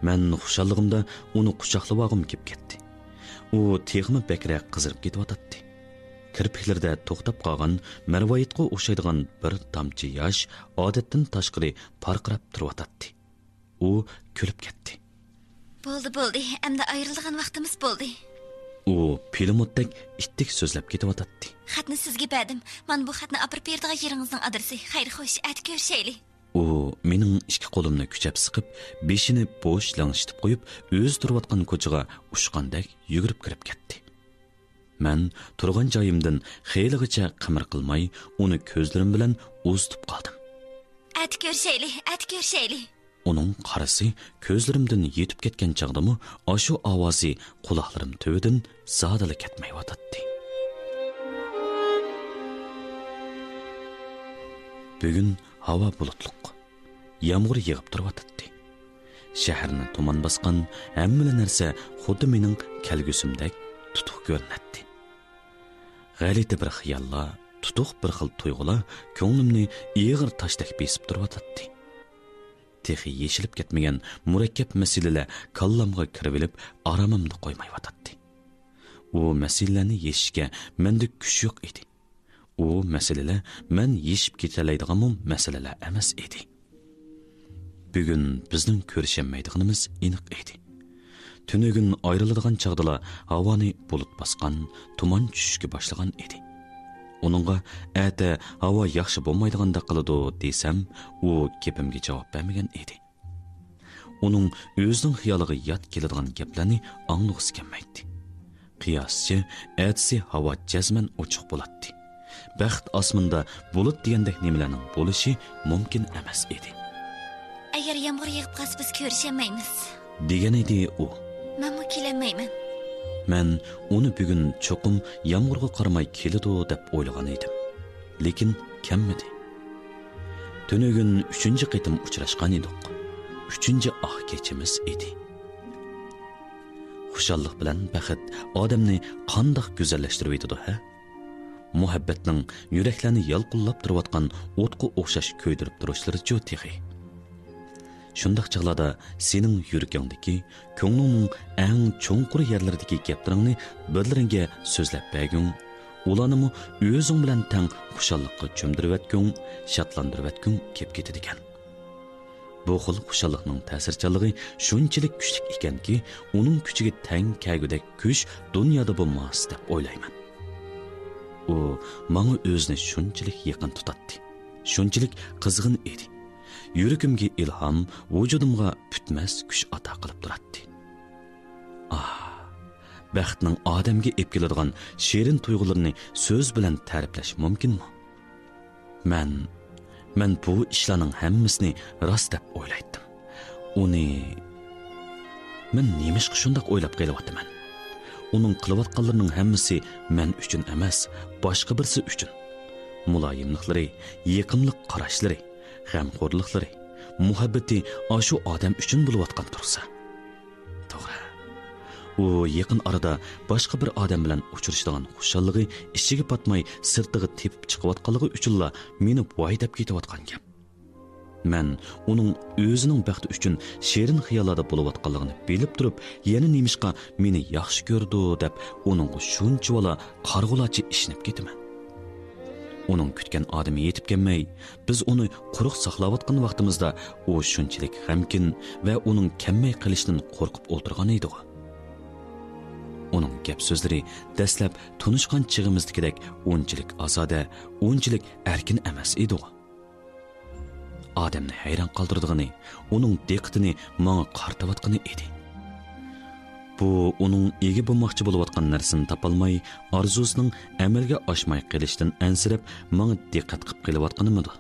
مەن خۇشاللىقىمدا ئۇنى قۇچاقلىۋالغۇم كېلىپ كەتتى. ئۇ تېخىمۇ بەكرەك قىزىرىپ كېتىۋاتاتتى. كىرپىكلىرىدە توختاپ قالغان مەرۋايىتقا ئوخشايدىغان بىر تامچە ياش ئادەتتىن تاشقىرى پارقىراپ تۇرۇۋاتاتتى. ئۇ كۈلۈپ كەتتى. بولدى، بولدى، ئەمدى ئايرىلىدىغان ۋاقتىمىز بولدى. ئۇ پىلىموتتەك ئىتتىك سۆزلەپ كېتىۋاتاتتى. خەتنى سىزگە بەردىم. مانا بۇ خەتنى ئاپىرىپ بېرىدىغان يېرىڭىزنىڭ ئادرېسى. خەير، خوش، ئەتە كۆرۈشەيلى. ئۇ مېنىڭ ئىككى قولۇمنى كۈچەپ سىقىپ، بېشىنى بوش لىڭشىتىپ قويۇپ، ئۆزى تۇرۇۋاتقان كوچىغا ئۇچقاندەك يۈگۈرۈپ كىرىپ كەتتى. مەن تۇرغان جايىمدىن خېلىغىچە قىمىر قىلماي، ئۇنى كۆزلىرىم بىلەن ئۇزىتىپ قالدىم. ئەتە كۆرۈشەيلى، ئەتە كۆرۈشەيلى. ئۇنىڭ قارىسى كۆزلىرىمدىن يېتىپ كەتكەن چاغدىمۇ ئاشۇ ئاۋازى قۇلاقلىرىم تۈۋىدىن زادىلا كەتمەيۋاتاتتى. بۈگۈن ھاۋا بۇلۇتلۇق. يامغۇر يېغىپ تۇرۇۋاتاتتى. شەھەرنى تۇمان باسقان، ھەممىلا نەرسە خۇددى مېنىڭ كەلگۈسۈمدەك تۇتۇق كۆرۈنەتتى. غەلىتە بىر خىياللار، تۇتۇق بىر خىل تۇيغۇلار كۆڭلۈمنى ئېغىر تاشتەك بېسىپ تۇرۇۋاتاتتى. تېخى يېشىلىپ كەتمىگەن مۇرەككەپ مەسىلىلەر كاللامغا كىرىۋېلىپ، ئارامىمدا قويمايۋاتاتتى. ئۇ مەسىلىلەرنى يېشىشكە مەندە كۈچ يوق ئىدى. ئۇ مەسىلىلەر مەن يېشىپ كېتەلەيدىغانمۇ مەسىلىلەر ئەمەس ئىدى. بۈگۈن بىزنىڭ كۆرۈشەلمەيدىغىنىمىز ئېنىق ئىدى. تۈنۈگۈن ئايرىلىدىغان چاغدىلا ھاۋانى بۇلۇت باسقان، تۇمان چۈشۈشكە باشلىغان ئىدى. ئۇنىڭغا ئەتە ھاۋا ياخشى بولمايدىغاندەك قىلىدۇ دېسەم، ئۇ گېپىمگە جاۋاب بەرمىگەن ئىدى. ئۇنىڭ ئۆزىنىڭ خىيالىغا يات كېلىدىغان گەپلەرنى ئاڭلىغۇسى كەلمەيتتى. قىياسىچە، ئەتىسى ھاۋا جەزمەن ئوچۇق بولاتتى. بەخت ئاسمىنىدا بۇلۇت دېگەندەك نېمىلەرنىڭ بولۇشى مۇمكىن ئەمەس ئىدى. ئەگەر يامغۇر يېغىپ قالسا، بىز كۆرۈشەلمەيمىز. دېگەن ئىدى ئۇ. مەنمۇ كېلەلمەيمەن. مەن ئۇنى بۈگۈن چوقۇم يامغۇرغا قارىماي كېلىدۇ دەپ ئويلىغان ئىدىم. لېكىن كەلمىدى. تۈنۈگۈن ئۈچىنچى قېتىم ئۇچراشقان ئىدۇق. ئۈچىنچى ئاق كېچىمىز ئىدى. خۇشاللىق بىلەن بەخت ئادەمنى قانداق گۈزەللەشتۈرۈۋېتىدۇ ھە؟ مۇھەببەتنىڭ يۈرەكلەرنى يالقۇنلاپ تۇرۇۋاتقان ئوتقا ئوخشاش كۆيدۈرۈپ تۇرۇشلىرىچۇ تېخى. شۇنداق چاغلاردا سېنىڭ يۈرىكىڭدىكى، كۆڭلۈڭنىڭ ئەڭ چوڭقۇر يەرلىرىدىكى گەپلىرىڭنى بىرلىرىڭگە سۆزلەپ بەرگۈڭ، ئۇلارنىمۇ ئۆزۈڭ بىلەن تەڭ خۇشاللىققا چۆمدۈرۈۋەتكۈڭ، شادلاندۇرۇۋەتكۈڭ كېلىپ كېتىدىكەن. بۇ خىل خۇشاللىقنىڭ تەسىرچانلىقى شۇنچىلىك كۈچلۈك ئىكەنكى، ئۇنىڭ كۈچىگە تەڭ كەلگۈدەك كۈچ دۇنيادا بولماس دەپ ئويلايمەن. ئۇ ماڭا ئۆزىنى شۇنچىلىك يېقىن تۇتاتتى، شۇنچىلىك قىزغىن ئىدى. يۈرىكىمگە ئىلھام، ۋۇجۇدۇمغا پۈتمەس كۈچ ئاتا قىلىپ تۇراتتى. ئاھ، بەختنىڭ ئادەمگە ئېلىپ كېلىدىغان شېرىن تۇيغۇلىرىنى سۆز بىلەن تەرىپلەش مۇمكىنمۇ؟ مەن، مەن بۇ ئىشلارنىڭ ھەممىسىنى راست دەپ ئويلايتتىم. ئۇنى مەن نېمىشقا شۇنداق ئويلاپ قېلىۋاتىمەن؟ ئۇنىڭ قىلىۋاتقانلىرىنىڭ ھەممىسى مەن ئۈچۈن ئەمەس، باشقا بىرسى ئۈچۈن. مۇلايىملىقلىرى، يېقىملىق قاراشلىرى، غەمخورلۇقلىرى، مۇھەببىتى ئاشۇ ئادەم ئۈچۈن بولۇۋاتقان تۇرسا. توغرا. ئۇ يېقىن ئارىدا باشقا بىر ئادەم بىلەن ئۇچرىشىدىغان خۇشاللىقى ئىچىگە پاتماي سىرتىغا تېپىپ چىقىۋاتقانلىقى ئۈچۈنلا مېنى ۋاي دەپ كېتىۋاتقان گەپ. مەن ئۇنىڭ ئۆزىنىڭ بەختى ئۈچۈن شېرىن خىياللاردا بولۇۋاتقانلىقىنى بىلىپ تۇرۇپ، يەنە نېمىشقا مېنى ياخشى كۆرىدۇ دەپ ئۇنىڭغا شۇنچىۋالا قارىغۇلارچە ئىشىنىپ كېتىمەن. ئۇنىڭ كۈتكەن ئادىمى يېتىپ كەلمەي، بىز ئۇنى قۇرۇق ساقلاۋاتقان ۋاقتىمىزدا ئۇ شۇنچىلىك غەمكىن ۋە ئۇنىڭ كەلمەي قېلىشىدىن قورقۇپ ئولتۇرغان ئىدىغۇ. ئۇنىڭ گەپ سۆزلىرى دەسلەپ تونۇشقان چېغىمىزدىكىدەك ئۇنچىلىك ئازادە، ئۇنچىلىك ئەركىن ئەمەس ئىدىغۇ. ئادەمنى ھەيران قالدۇرىدىغىنى، ئۇنىڭ دىققىتىنى ماڭا قارىتىۋاتقىنى ئىدى. بۇ ئۇنىڭ ئىگە بولماقچى بولۇۋاتقان نەرسىنى تاپالماي، ئارزۇسىنىڭ ئەمەلگە ئاشماي قېلىشىدىن ئەنسىرەپ، ماڭا دىققەت قىلىپ قېلىۋاتقىنىمىدۇ؟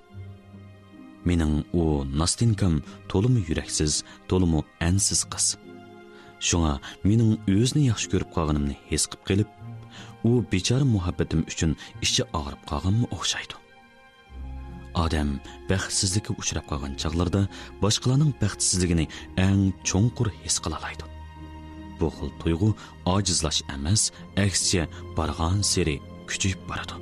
مېنىڭ ئۇ ناستىنكام تولىمۇ يۈرەكسىز، تولىمۇ ئەنسىز قىز. شۇڭا مېنىڭ ئۆزىنى ياخشى كۆرۈپ قالغىنىمنى ھېس قىلىپ قېلىپ، ئۇ بىچارە مۇھەببىتىم ئۈچۈن ئىچى ئاغرىپ قالغانمۇ ئوخشايدۇ. ئادەم بەختسىزلىككە ئۇچراپ قالغان چاغلىرىدا باشقىلارنىڭ بەختسىزلىكىنى ئەڭ چوڭقۇر ھېس قىلالايدۇ. بۇ خىل تۇيغۇ ئاجىزلاش ئەمەس، ئەكسىچە بارغانسېرى كۈچىيىپ بارىدۇ.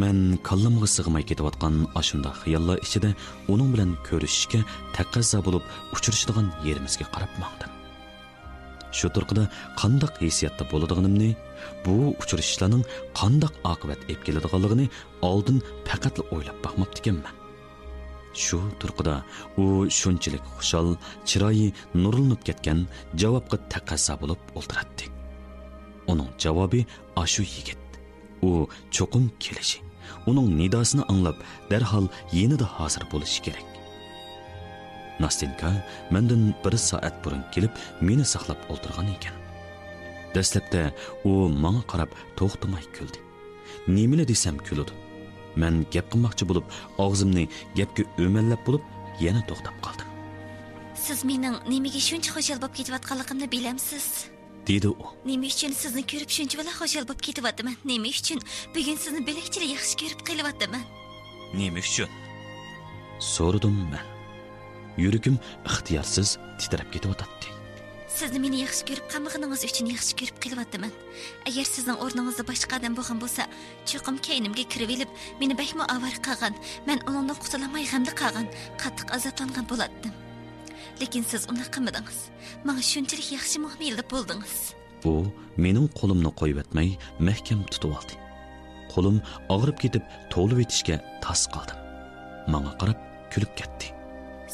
مەن كاللامغا سىغماي كېتىۋاتقان ئاشۇنداق خىياللار ئىچىدە ئۇنىڭ بىلەن كۆرۈشۈشكە تەقەززا بولۇپ ئۇچرىشىدىغان يېرىمىزگە قاراپ ماڭدىم. شۇ تۇرقىدا قانداق ھېسسىياتتا بولىدىغىنىمنى، بۇ ئۇچرىشىشلارنىڭ قانداق ئاقىۋەت ئېلىپ كېلىدىغانلىقىنى ئالدىن پەقەتلا ئويلاپ باقماپتىكەنمەن. شۇ تۇرقىدا ئۇ شۇنچىلىك خۇشال، چىرايى نۇرلىنىپ كەتكەن، جاۋابقا تەقەززا بولۇپ ئولتۇراتتى. ئۇنىڭ جاۋابى ئاشۇ يىگىت. ئۇ چوقۇم كېلىشى، ئۇنىڭ نىداسىنى ئاڭلاپ، دەرھال يېنىدا ھازىر بولۇشى كېرەك. ناستېنكا مەندىن بىر سائەت بۇرۇن كېلىپ، مېنى ساقلاپ ئولتۇرغان ئىكەن. دەسلەپتە ئۇ ماڭا قاراپ توختىماي كۈلدى. نېمىلا دېسەم كۈلىدۇ. مەن گەپ قىلماقچى بولۇپ، ئاغزىمنى گەپكە ئۆمەللەپ بولۇپ، يەنە توختاپ قالدىم. سىز مېنىڭ نېمىگە شۇنچە خۇشال بولۇپ كېتىۋاتقانلىقىمنى بىلەمسىز؟ دېدى ئۇ. نېمە ئۈچۈن سىزنى كۆرۈپ شۇنچىۋالا خۇشال بولۇپ كېتىۋاتىمەن؟ نېمە ئۈچۈن بۈگۈن سىزنى بۆلەكچىلا ياخشى كۆرۈپ قېلىۋاتىمەن؟ نېمە ئۈچۈن؟ سورىدىم مەن. يۈرىكىم ئىختىيارسىز تىترەپ كېتىۋاتاتتى. سىزنى مېنى ياخشى كۆرۈپ قالمىغىنىڭىز ئۈچۈن ياخشى كۆرۈپ قېلىۋاتىمەن. ئەگەر سىزنىڭ ئورنىڭىزدا باشقا ئادەم بولغان بولسا، چوقۇم كەينىمگە كىرىۋېلىپ، مېنى بەكمۇ ئاۋارە قىلغان، مەن ئۇنىڭدىن قۇتۇلالماي غەمدە قالغان، قاتتىق ئازابلانغان بولاتتىم. لېكىن سىز ئۇنداق قىلمىدىڭىز. ماڭا شۇنچىلىك ياخشى مۇئامىلىدە بولدىڭىز. ئۇ مېنىڭ قولۇمنى قويۇۋەتمەي، مەھكەم تۇتۇۋالدى. قولۇم ئاغرىپ كېتىپ، توۋلىۋېتىشكە تاس قالدىم. ماڭا قاراپ كۈلۈپ كەتتى.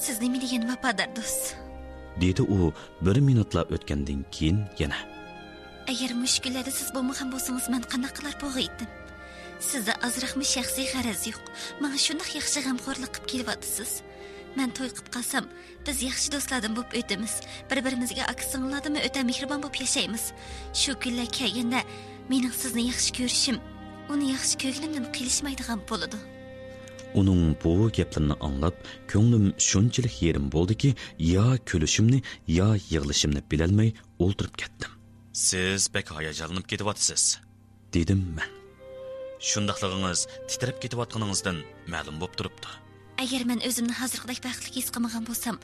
سىز نېمە دېگەن ۋاپادار دوست؟ دېدى ئۇ بىر مىنۇتلا ئۆتكەندىن كېيىن يەنە. ئەگەر مۇشۇ كۈنلەردە سىز بولمىغان بولسىڭىز، مەن قانداق قىلار بولغىيتتىم؟ سىزدە ئازراقمۇ شەخسىي غەرەز يوق. ماڭا شۇنداق ياخشى غەمخورلۇق قىپ كېلىۋاتىسىز. مەن توي قىپ قالسام، بىز ياخشى دوستلاردىن بولۇپ ئۆتىمىز. بىر-بىرىمىزگە ئاكا-سىڭىللاردىنمۇ ئۆتە مېھرىبان بولۇپ ياشايمىز. شۇ كۈنلەر كەلگەندە، مېنىڭ سىزنى ياخشى كۆرۈشۈم، ئۇنى ياخشى كۆرگىنىمدىن قېلىشمايدىغان بولىدۇ. ئۇنىڭ بۇ گەپلىرىنى ئاڭلاپ، كۆڭلۈم شۇنچىلىك يېرىم بولدىكى، يا كۈلۈشۈمنى، يا يىغلىشىمنى بىلەلمەي ئولتۇرۇپ كەتتىم. سىز بەك ھاياجانلىنىپ كېتىۋاتىسىز، دېدىم مەن. شۇنداقلىقىڭىز تىترەپ كېتىۋاتقىنىڭىزدىن مەلۇم بولۇپ تۇرۇپتۇ. ئەگەر مەن ئۆزۈمنى ھازىرقىدەك بەختلىك ھېس قىلمىغان بولسام،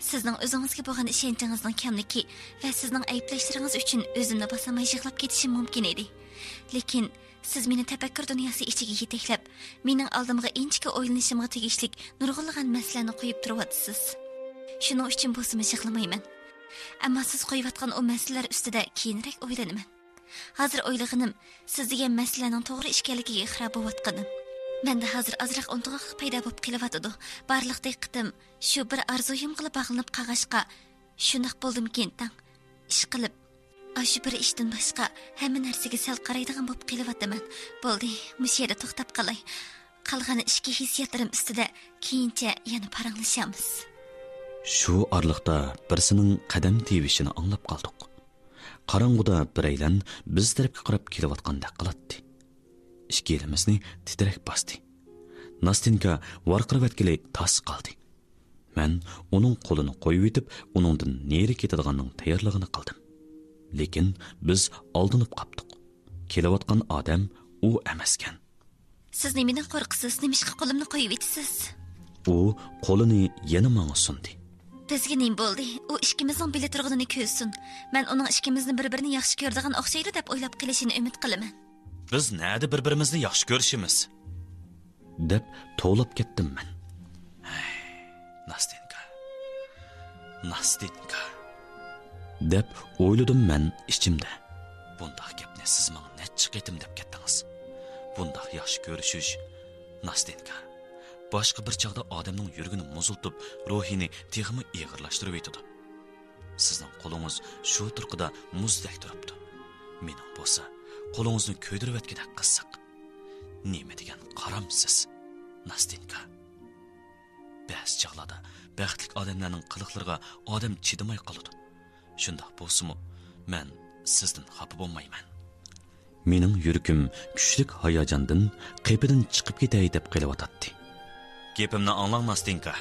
سىزنىڭ ئۆزىڭىزگە بولغان ئىشەنچىڭىزنىڭ كەملىكى ۋە سىزنىڭ ئەيىبلەشلىرىڭىز ئۈچۈن ئۆزۈمنى باسالماي يىغلاپ كېتىشىم مۇمكىن ئىدى. لېكىن سىز مېنى تەپەككۇر دۇنياسى ئىچىگە يېتەكلەپ، مېنىڭ ئالدىمغا ئىنچىكە ئويلىنىشىمغا تېگىشلىك نۇرغۇنلىغان مەسىلىلەرنى قويۇپ تۇرۇۋاتىسىز. شۇنىڭ ئۈچۈن بولسىمۇ يىغلىمايمەن. ئەمما سىز قويۇۋاتقان ئۇ مەسىلىلەر ئۈستىدە كېيىنرەك ئويلىنىمەن. ھازىر ئويلىغىنىم، سىز دېگەن مەسىلىنىڭ توغرا ئىكەنلىكىگە ئىقرار بولۇۋاتقىنىم. مەندە ھازىر ئازراق ئۇنتۇغاقلىق پەيدا بولۇپ قېلىۋاتىدۇ. بارلىق دىققىتىم شۇ بىر ئارزۇيۇمغىلا باغلىنىپ قالغاچقا، شۇنداق بولدىمىكىن تاڭ؟ ئىشقىلىپ، ئاشۇ بىر ئىشتىن باشقا ھەممە نەرسىگە سەل قارايدىغان بولۇپ قېلىۋاتىمەن. بولدى، مۇشۇ يەردە توختاپ قالاي. قالغان ئىچكى ھېسسىياتلىرىم ئۈستىدە كېيىنچە يەنە پاراڭلىشارمىز. شۇ ئارىلىقتا بىرسىنىڭ قەدەم تىۋىشىنى ئاڭلاپ قالدۇق. قاراڭغۇدا بىرەيلەن بىز تەرەپكە قاراپ كېلىۋاتقاندەك قىلاتتى. ئىككىيلىمىزنى تىترەك باستى. ناستېنكا ۋارقىراۋەتكىلى تاس قالدى. مەن ئۇنىڭ قولىنى قويۇۋېتىپ، ئۇنىڭدىن نېرى كېتىدىغاننىڭ تەييارلىقىنى قىلدىم. لېكىن بىز ئالدىنىپ قاپتۇق. كېلىۋاتقان ئادەم ئۇ ئەمەسكەن. سىز نېمىدىن قورقىسىز؟ نېمىشقا قولۇمنى قويۇۋېتىسىز؟ ئۇ قولىنى يەنە ماڭا سۇندى. بىزگە نېمە بولدى؟ ئۇ ئىككىمىزنىڭ بىللە تۇرغىنىنى كۆرسۇن. مەن ئۇنىڭ ئىككىمىزنى بىر-بىرىنى ياخشى كۆرىدىغان ئوخشايدۇ دەپ ئويلاپ قېلىشىنى ئۈمىد قىلىمەن. بىز نەدە بىر-بىرىمىزنى ياخشى كۆرۈشىمىز؟ دەپ توۋلاپ كەتتىم مەن. ھەي، ناستېنكا. ناستېنكا. دەپ ئويلىدىم مەن ئىچىمدە. بۇنداق گەپنى سىز ماڭا نەچچە قېتىم دەپ كەتتىڭىز. بۇنداق ياخشى كۆرۈشۈش، ناستېنكا، باشقا بىر چاغدا ئادەمنىڭ يۈرىكىنى مۇزلىتىپ، روھىنى تېخىمۇ ئېغىرلاشتۇرۇۋېتىدۇ. سىزنىڭ قولىڭىز شۇ تۇرقىدا مۇزدەك تۇرۇپتۇ. مېنىڭ بولسا قولىڭىزنى كۆيدۈرۈۋەتكۈدەك قىزىق. نېمە دېگەن قارامسىز، ناستېنكا. بەزى چاغلاردا بەختلىك ئادەملەرنىڭ قىلىقلىرىغا ئادەم چىدىماي قالىدۇ. شۇنداق بولسىمۇ، مەن سىزدىن خاپا بولمايمەن. مېنىڭ يۈرىكىم كۈچلۈك ھاياجاندىن قېپىدىن چىقىپ كېتەي دەپ قېلىۋاتاتتى. گېپىمنى ئاڭلاڭ، ناستېنكا،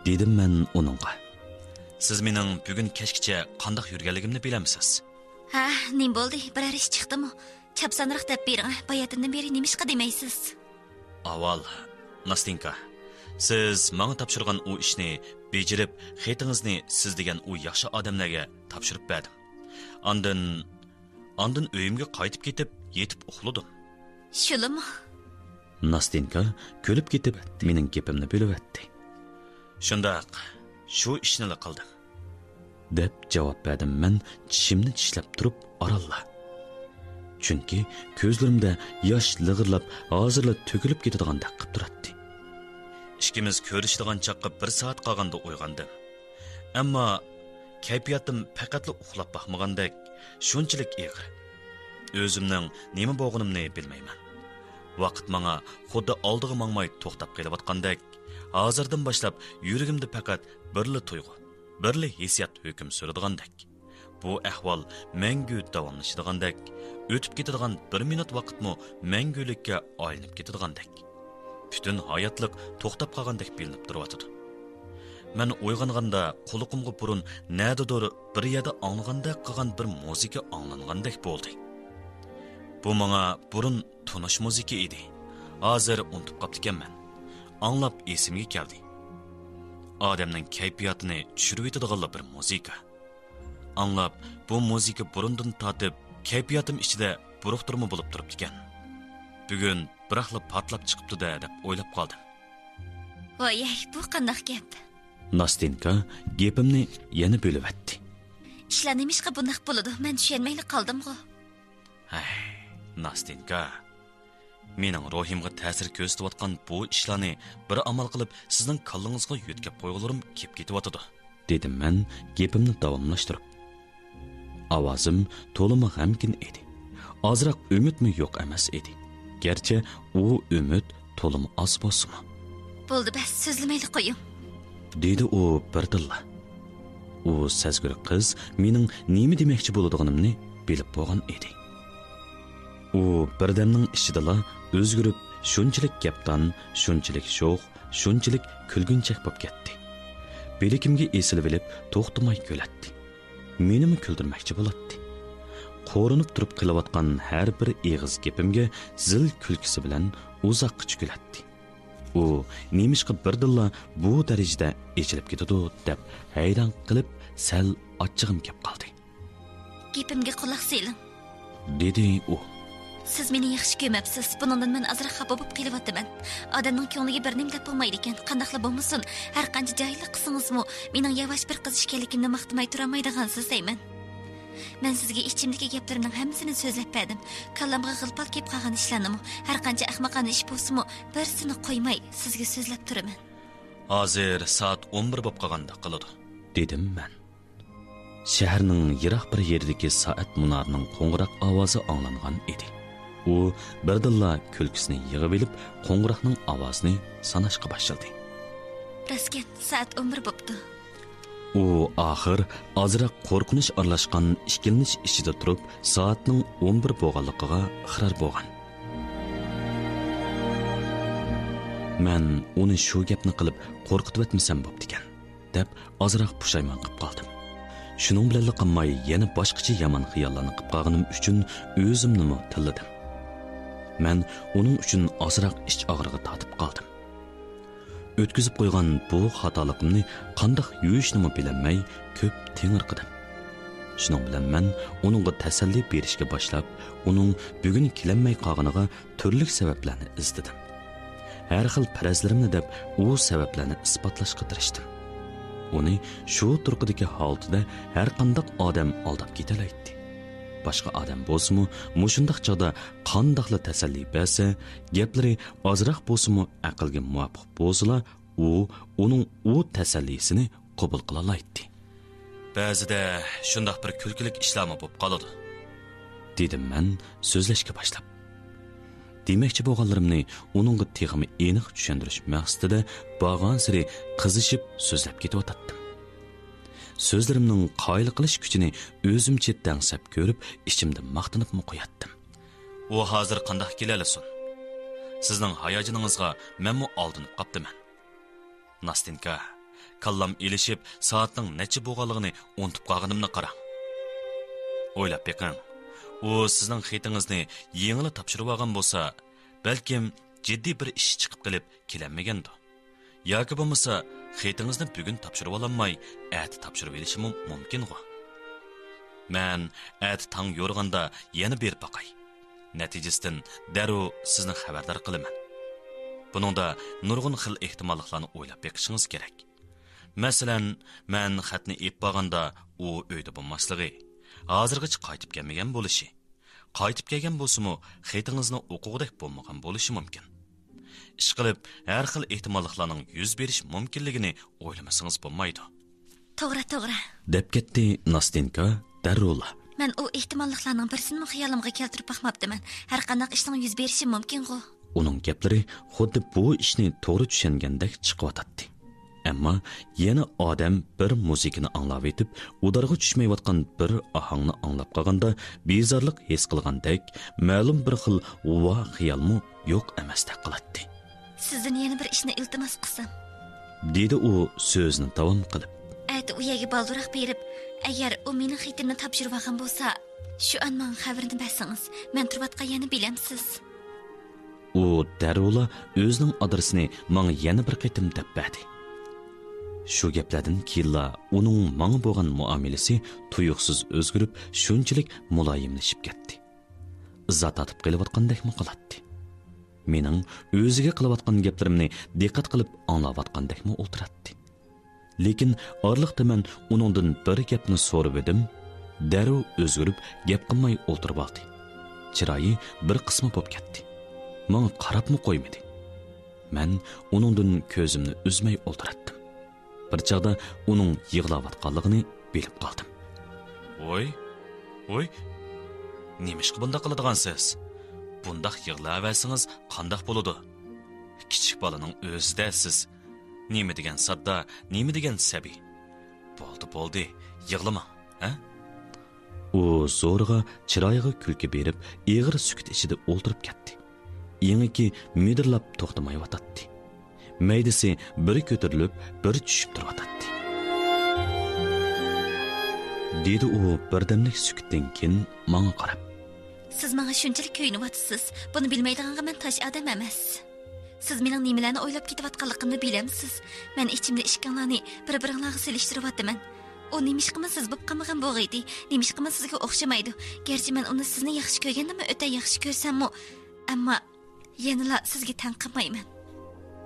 دېدىم مەن ئۇنىڭغا. سىز مېنىڭ بۈگۈن كەچكىچە قانداق يۈرگەنلىكىمنى بىلەمسىز؟ ھە، نېمە بولدى؟ بىرەر ئىش چىقتىمۇ؟ چاپسانراق دەپ بېرىڭ، باياتىندىن بېرى نېمىشقا دېمەيسىز؟ ئاۋۋال، ناستېنكا، سىز ماڭا تاپشۇرغان ئۇ ئىشنى بېجىرىپ، خېتىڭىزنى سىز دېگەن ئۇ ياخشى ئادەملەرگە تاپشۇرۇپ بەردىم. ئاندىن، ئاندىن ئۆيۈمگە قايتىپ كېتىپ، يېتىپ ئۇخلىدىم. شۇلىمۇ؟ ناستېنكا كۈلۈپ كېتىپ، مېنىڭ گېپىمنى بۆلۈۋەتتى. شۇنداق، شۇ ئىشنىلا قىلدىم. دەپ جاۋاب بەردىم مەن چىشىمنى چىشلەپ تۇرۇپ ئارانلا. چۈنكى كۆزلىرىمدە ياش لىغىرلاپ ھازىرلا تۆكۈلۈپ كېتىدىغاندەك قىپ تۇراتتى. ئىككىمىز كۆرۈشىدىغان چاغقا بىر سائەت قالغاندا ئويغاندىم. ئەمما كەيپىياتىم پەقەتلا ئۇخلاپ باقمىغاندەك، شۇنچىلىك ئېغىر. ئۆزۈمنىڭ نېمە بولغىنىمنى بىلمەيمەن. ۋاقىت ماڭا خۇددى ئالدىغا ماڭماي توختاپ قېلىۋاتقاندەك، ھازىردىن باشلاپ يۈرىكىمدە پەقەت بىرلا تۇيغۇ، بىرلا ھېسسىيات ھۆكۈم سۈرىدىغاندەك. بۇ ئەھۋال مەڭگۈ داۋاملىشىدىغاندەك، ئۆتۈپ كېتىدىغان بىر مىنۇت ۋاقىتمۇ مەڭگۈلۈككە ئايلىنىپ كېتىدىغاندەك. پۈتۈن ھاياتلىق توختاپ قالغاندەك بىلىنىپ تۇرۇۋاتىدۇ. مەن ئويغانغاندا قۇلىقىمغا بۇرۇن نەدىدۇر بىر يەردە ئاڭلىغاندەك قىلغان بىر مۇزىكا ئاڭلانغاندەك بولدى. بۇ ماڭا بۇرۇن تونۇش مۇزىكا ئىدى. ھازىر ئۇنتۇپ قاپتىكەنمەن. ئاڭلاپ ئېسىمگە كەلدى. ئادەمنىڭ كەيپىياتىنى چۈشۈرۈۋېتىدىغانلا بىر مۇزىكا. ئاڭلاپ، بۇ مۇزىكا بۇرۇندىن تارتىپ كەيپىياتىم ئىچىدە بۇرۇقتۇرما بولۇپ تۇرۇپتىكەن. بۈگۈن بىراقلا پارتلاپ چىقىپتۇ-دە دەپ ئويلاپ قالدىم. ۋايەي، بۇ قانداق گەپ؟ ناستېنكا گېپىمنى يەنە بۆلۈۋەتتى. ئىشلار نېمىشقا بۇنداق بولىدۇ؟ مەن چۈشەنمەيلا قالدىمغۇ. ھەي، ناستېنكا، مېنىڭ روھىمغا تەسىر كۆرسىتىۋاتقان بۇ ئىشلارنى بىر ئامال قىلىپ سىزنىڭ كاللىڭىزغا يۆتكەپ قويغۇلىرىم كېلىپ كېتىۋاتىدۇ. دېدىم مەن گېپىمنى داۋاملاشتۇرۇپ. ئاۋازىم تولىمۇ غەمكىن ئىدى. ئازراق ئۈمىدمۇ يوق ئەمەس ئىدى. گەرچە ئۇ ئۈمىد تولىمۇ ئاز بولسىمۇ. بولدى، بەس، سۆزلىمەيلى قويۇڭ. دېدى ئۇ بىردىنلا. ئۇ سەزگۈر قىز مېنىڭ نېمە دېمەكچى بولىدىغىنىمنى بىلىپ بولغان ئىدى. ئۇ بىردەمنىڭ ئىچىدىلا ئۆزگىرىپ، شۇنچىلىك گەپدان، شۇنچىلىك شوخ، شۇنچىلىك كۈلگۈنچەك بولۇپ كەتتى. بىلىكىمگە ئېسىلىۋېلىپ توختىماي كۈلەتتى. مېنىمۇ كۈلدۈرمەكچى بولاتتى. قورۇنۇپ تۇرۇپ قىلىۋاتقان ھەر بىر ئېغىز گېپىمگە زىل كۈلكىسى بىلەن ئۇزاققىچە كۈلەتتى. ئۇ نېمىشقا بىردىنلا بۇ دەرىجىدە ئېچىلىپ كېتىدۇ دەپ ھەيران قېلىپ سەل ئاچچىقىم كەپ قالدى. گېپىمگە قۇلاق سېلىڭ. دېدى ئۇ. سىز مېنى ياخشى كۆرمەپسىز. بۇنىڭدىن مەن ئازراق خاپا بولۇپ قېلىۋاتىمەن. ئادەمنىڭ كۆڭلىگە بىر نېمە دەپ بولمايدىكەن. قانداقلا بولمىسۇن، ھەر قانچە جاھىللىق قىلسىڭىزمۇ، مېنىڭ ياۋاش بىر قىز ئىكەنلىكىمنى ماختىماي تۇرالمايدىغانسىز دەيمەن. مەن سىزگە ئىچىمدىكى گەپلىرىمنىڭ ھەممىسىنى سۆزلەپ بەردىم. كاللامغا غىلپال كېلىپ قالغان ئىشلارنىمۇ، ھەر قانچە ئەخمىقانە ئىش بولسىمۇ، بىرسىنى قويماي سىزگە سۆزلەپ تۇرىمەن. ھازىر سائەت ئون بىر بولۇپ قالغاندەك قىلىدۇ، دېدىم مەن. شەھەرنىڭ يىراق بىر يېرىدىكى سائەت مۇنارىنىڭ قوڭغۇراق ئاۋازى ئاڭلانغان ئىدى. ئۇ بىردىنلا كۈلكىسىنى يىغىۋېلىپ، قوڭغۇراقنىڭ ئاۋازىنى ساناشقا باشلىدى. راستكەن، سائەت ئون بىر بوپتۇ. ئۇ ئاخىر ئازراق قورقۇنچ ئارىلاشقان ئىككىلىنىش ئىچىدە تۇرۇپ، سائەتنىڭ ئون بىر بولغانلىقىغا ئىقرار بولغان. مەن ئۇنى شۇ گەپنى قىلىپ قورقۇتۇۋەتمىسەم بوپتىكەن، دەپ ئازراق پۇشايمان قىپ قالدىم. شۇنىڭ بىلەنلا قالماي، يەنە باشقىچە يامان خىياللارنى قىپ قالغىنىم ئۈچۈن ئۆزۈمنىمۇ تىللىدىم. مەن ئۇنىڭ ئۈچۈن ئازراق ئىچ ئاغرىقى تارتىپ قالدىم. ئۆتكۈزۈپ قويغان بۇ خاتالىقىمنى قانداق يۇيۇشنىمۇ بىلەلمەي، كۆپ تېڭىرقىدىم. شۇنىڭ بىلەن مەن ئۇنىڭغا تەسەللى بېرىشكە باشلاپ، ئۇنىڭ بۈگۈن كېلەلمەي قالغىنىغا تۈرلۈك سەۋەبلەرنى ئىزدىدىم. ھەر خىل پەرەزلىرىمنى دەپ، ئۇ سەۋەبلەرنى ئىسپاتلاشقا تىرىشتىم. ئۇنى شۇ تۇرقىدىكى ھالىتىدە ھەر قانداق ئادەم ئالداپ كېتەلەيتتى. باشقا ئادەم بولسىمۇ، مۇشۇنداق چاغدا قانداقلا تەسەللى بەرسە، گەپلىرى ئازراق بولسىمۇ ئەقىلگە مۇۋاپىق بولسىلا، ئۇ ئۇنىڭ ئۇ تەسەللىسىنى قوبۇل قىلالايتتى. بەزىدە شۇنداق بىر كۈلكىلىك ئىشلارمۇ بولۇپ قالىدۇ، دېدىم مەن سۆزلەشكە باشلاپ. دېمەكچى بولغانلىرىمنى ئۇنىڭغا تېخىمۇ ئېنىق چۈشەندۈرۈش مەقسىتىدە بارغانسېرى قىزىشىپ سۆزلەپ كېتىۋاتاتتىم. سۆزلىرىمنىڭ قايىل قىلىش كۈچىنى ئۆزۈمچە دەڭسەپ كۆرۈپ، ئىچىمدە ماختىنىپمۇ قوياتتىم. ئۇ ھازىر قانداق كېلەلىسۇن؟ سىزنىڭ ھاياجىنىڭىزغا مەنمۇ ئالدىنىپ قاپتىمەن. ناستېنكا، كاللام ئېلىشىپ، سائەتنىڭ نەچچە بولغانلىقىنى ئۇنتۇپ قالغىنىمنى قاراڭ. ئويلاپ بېقىڭ، ئۇ سىزنىڭ خېتىڭىزنى يېڭىلا تاپشۇرۇۋالغان بولسا، بەلكىم جىددىي بىر ئىش چىقىپ قېلىپ كېلەلمىگەندۇ. ياكى بولمىسا، خېتىڭىزنى بۈگۈن تاپشۇرۇۋالالماي، ئەتە تاپشۇرۇۋېلىشىمۇ مۇمكىنغۇ. مەن ئەتە تاڭ يورۇغاندا يەنە بېرىپ باقاي. نەتىجىسىدىن دەررۇ سىزنى خەۋەردار قىلىمەن. بۇنىڭدا نۇرغۇن خىل ئېھتىماللىقلارنى ئويلاپ بېقىشىڭىز كېرەك. مەسىلەن، مەن خەتنى ئېلىپ بارغاندا ئۇ ئۆيدە بولماسلىقى، ھازىرغىچە قايتىپ كەلمىگەن بولۇشى، قايتىپ كەلگەن بولسىمۇ، خېتىڭىزنى ئوقۇغۇدەك بولمىغان بولۇشى مۇمكىن. ئىشقىلىپ، ھەر خىل ئېھتىماللىقلارنىڭ يۈز بېرىش مۇمكىنلىكىنى ئويلىمىسىڭىز بولمايدۇ. توغرا، توغرا. دەپ كەتتى ناستېنكا دەررۇلا. مەن ئۇ ئېھتىماللىقلارنىڭ بىرسىنىمۇ خىيالىمغا كەلتۈرۈپ باقماپتىمەن. ھەر قانداق ئىشنىڭ يۈز بېرىشى مۇمكىنغۇ. ئۇنىڭ گەپلىرى خۇددى بۇ ئىشنى توغرا چۈشەنگەندەك چىقىۋاتاتتى. ئەمما يەنە ئادەم بىر مۇزىكىنى ئاڭلاۋېتىپ، ئۇدارغا چۈشمەيۋاتقان بىر ئاھاڭنى ئاڭلاپ قالغاندا بىزارلىق ھېس قىلغاندەك، مەلۇم بىر خىل غۇۋا خىيالمۇ يوق ئەمەستەك قىلاتتى. سىزدىن يەنە بىر ئىشنى ئىلتىماس قىلسام؟ دېدى ئۇ سۆزىنى داۋام قىلىپ. ئەتە ئۇ يەرگە بالدۇرراق بېرىپ، ئەگەر ئۇ مېنىڭ خېتىمنى تاپشۇرۇۋالغان بولسا، شۇ ئان ماڭا خەۋىرىنى بەرسىڭىز، مەن تۇرۇۋاتقان يەرنى بىلەمسىز. ئۇ دەررۇلا ئۆزىنىڭ ئادرېسىنى ماڭا يەنە بىر قېتىم دەپ بەردى. شۇ گەپلەردىن كېيىنلا ئۇنىڭ ماڭا بولغان مۇئامىلىسى تۇيۇقسىز ئۆزگىرىپ، شۇنچىلىك مۇلايىملىشىپ كەتتى. زات تارتىپ قېلىۋاتقاندەكمۇ قىلاتتى. مېنىڭ ئۆزىگە قىلىۋاتقان گەپلىرىمنى دىققەت قىلىپ ئاڭلاۋاتقاندەكمۇ ئولتۇراتتى. لېكىن ئارىلىقتا مەن ئۇنىڭدىن بىر گەپنى سورىۋىدىم، دەررۇ ئۆزگىرىپ گەپ قىلماي ئولتۇرۇۋالدى. چىرايى بىر قىسما بوپ كەتتى. ماڭا قاراپمۇ قويمىدى. مەن ئۇنىڭدىن كۆزۈمنى ئۈزمەي ئولتۇراتتىم. بىر چاغدا ئۇنىڭ يىغلاۋاتقانلىقىنى بىلىپ قالدىم. ۋوي، ۋوي، نېمىشقا بۇنداق قىلىدىغانسىز؟ بۇنداق يىغلاۋەرسىڭىز قانداق بولىدۇ؟ كىچىك بالىنىڭ ئۆزىدە سىز. نېمە دېگەن ساددا، نېمە دېگەن سەبىي. بولدى، بولدى، يىغلىماڭ، ھە؟ ئۇ زورىغا چىرايىغا كۈلكە بېرىپ، ئېغىر سۈكۈت ئىچىدە ئولتۇرۇپ كەتتى. ئېڭىكى مىدىرلاپ توختىمايۋاتاتتى. مەيدىسى بىر كۆتۈرۈلۈپ، بىر چۈشۈپ تۇرۇۋاتاتتى. دېدى ئۇ بىردەملىك سۈكۈتتىن كېيىن ماڭا قاراپ. سىز ماڭا شۇنچىلىك كۆيۈنۈۋاتىسىز، بۇنى بىلمەيدىغانغا مەن تاش ئادەم ئەمەس. سىز مېنىڭ نېمىلەرنى ئويلاپ كېتىۋاتقانلىقىمنى بلەمسىز؟ مەن ئىچىمدە ئىككىڭلارنى بىر-بىرىڭلارغا سېلىشتۇرۇۋاتىمەن. ئۇ نېمىشقىمۇ سىز بوپ قالمىغان بوغىيدى، نېمىشقىمۇ سىزگە ئوخشىمايدۇ؟ گەرچە مەن ئۇنى سىزنى ياخشى كۆرگەندىنمۇ ئۆتە ياخشى كۆرسەممۇ، ئەمما يەنىلا سىزگە تەڭ قىلمايمەن.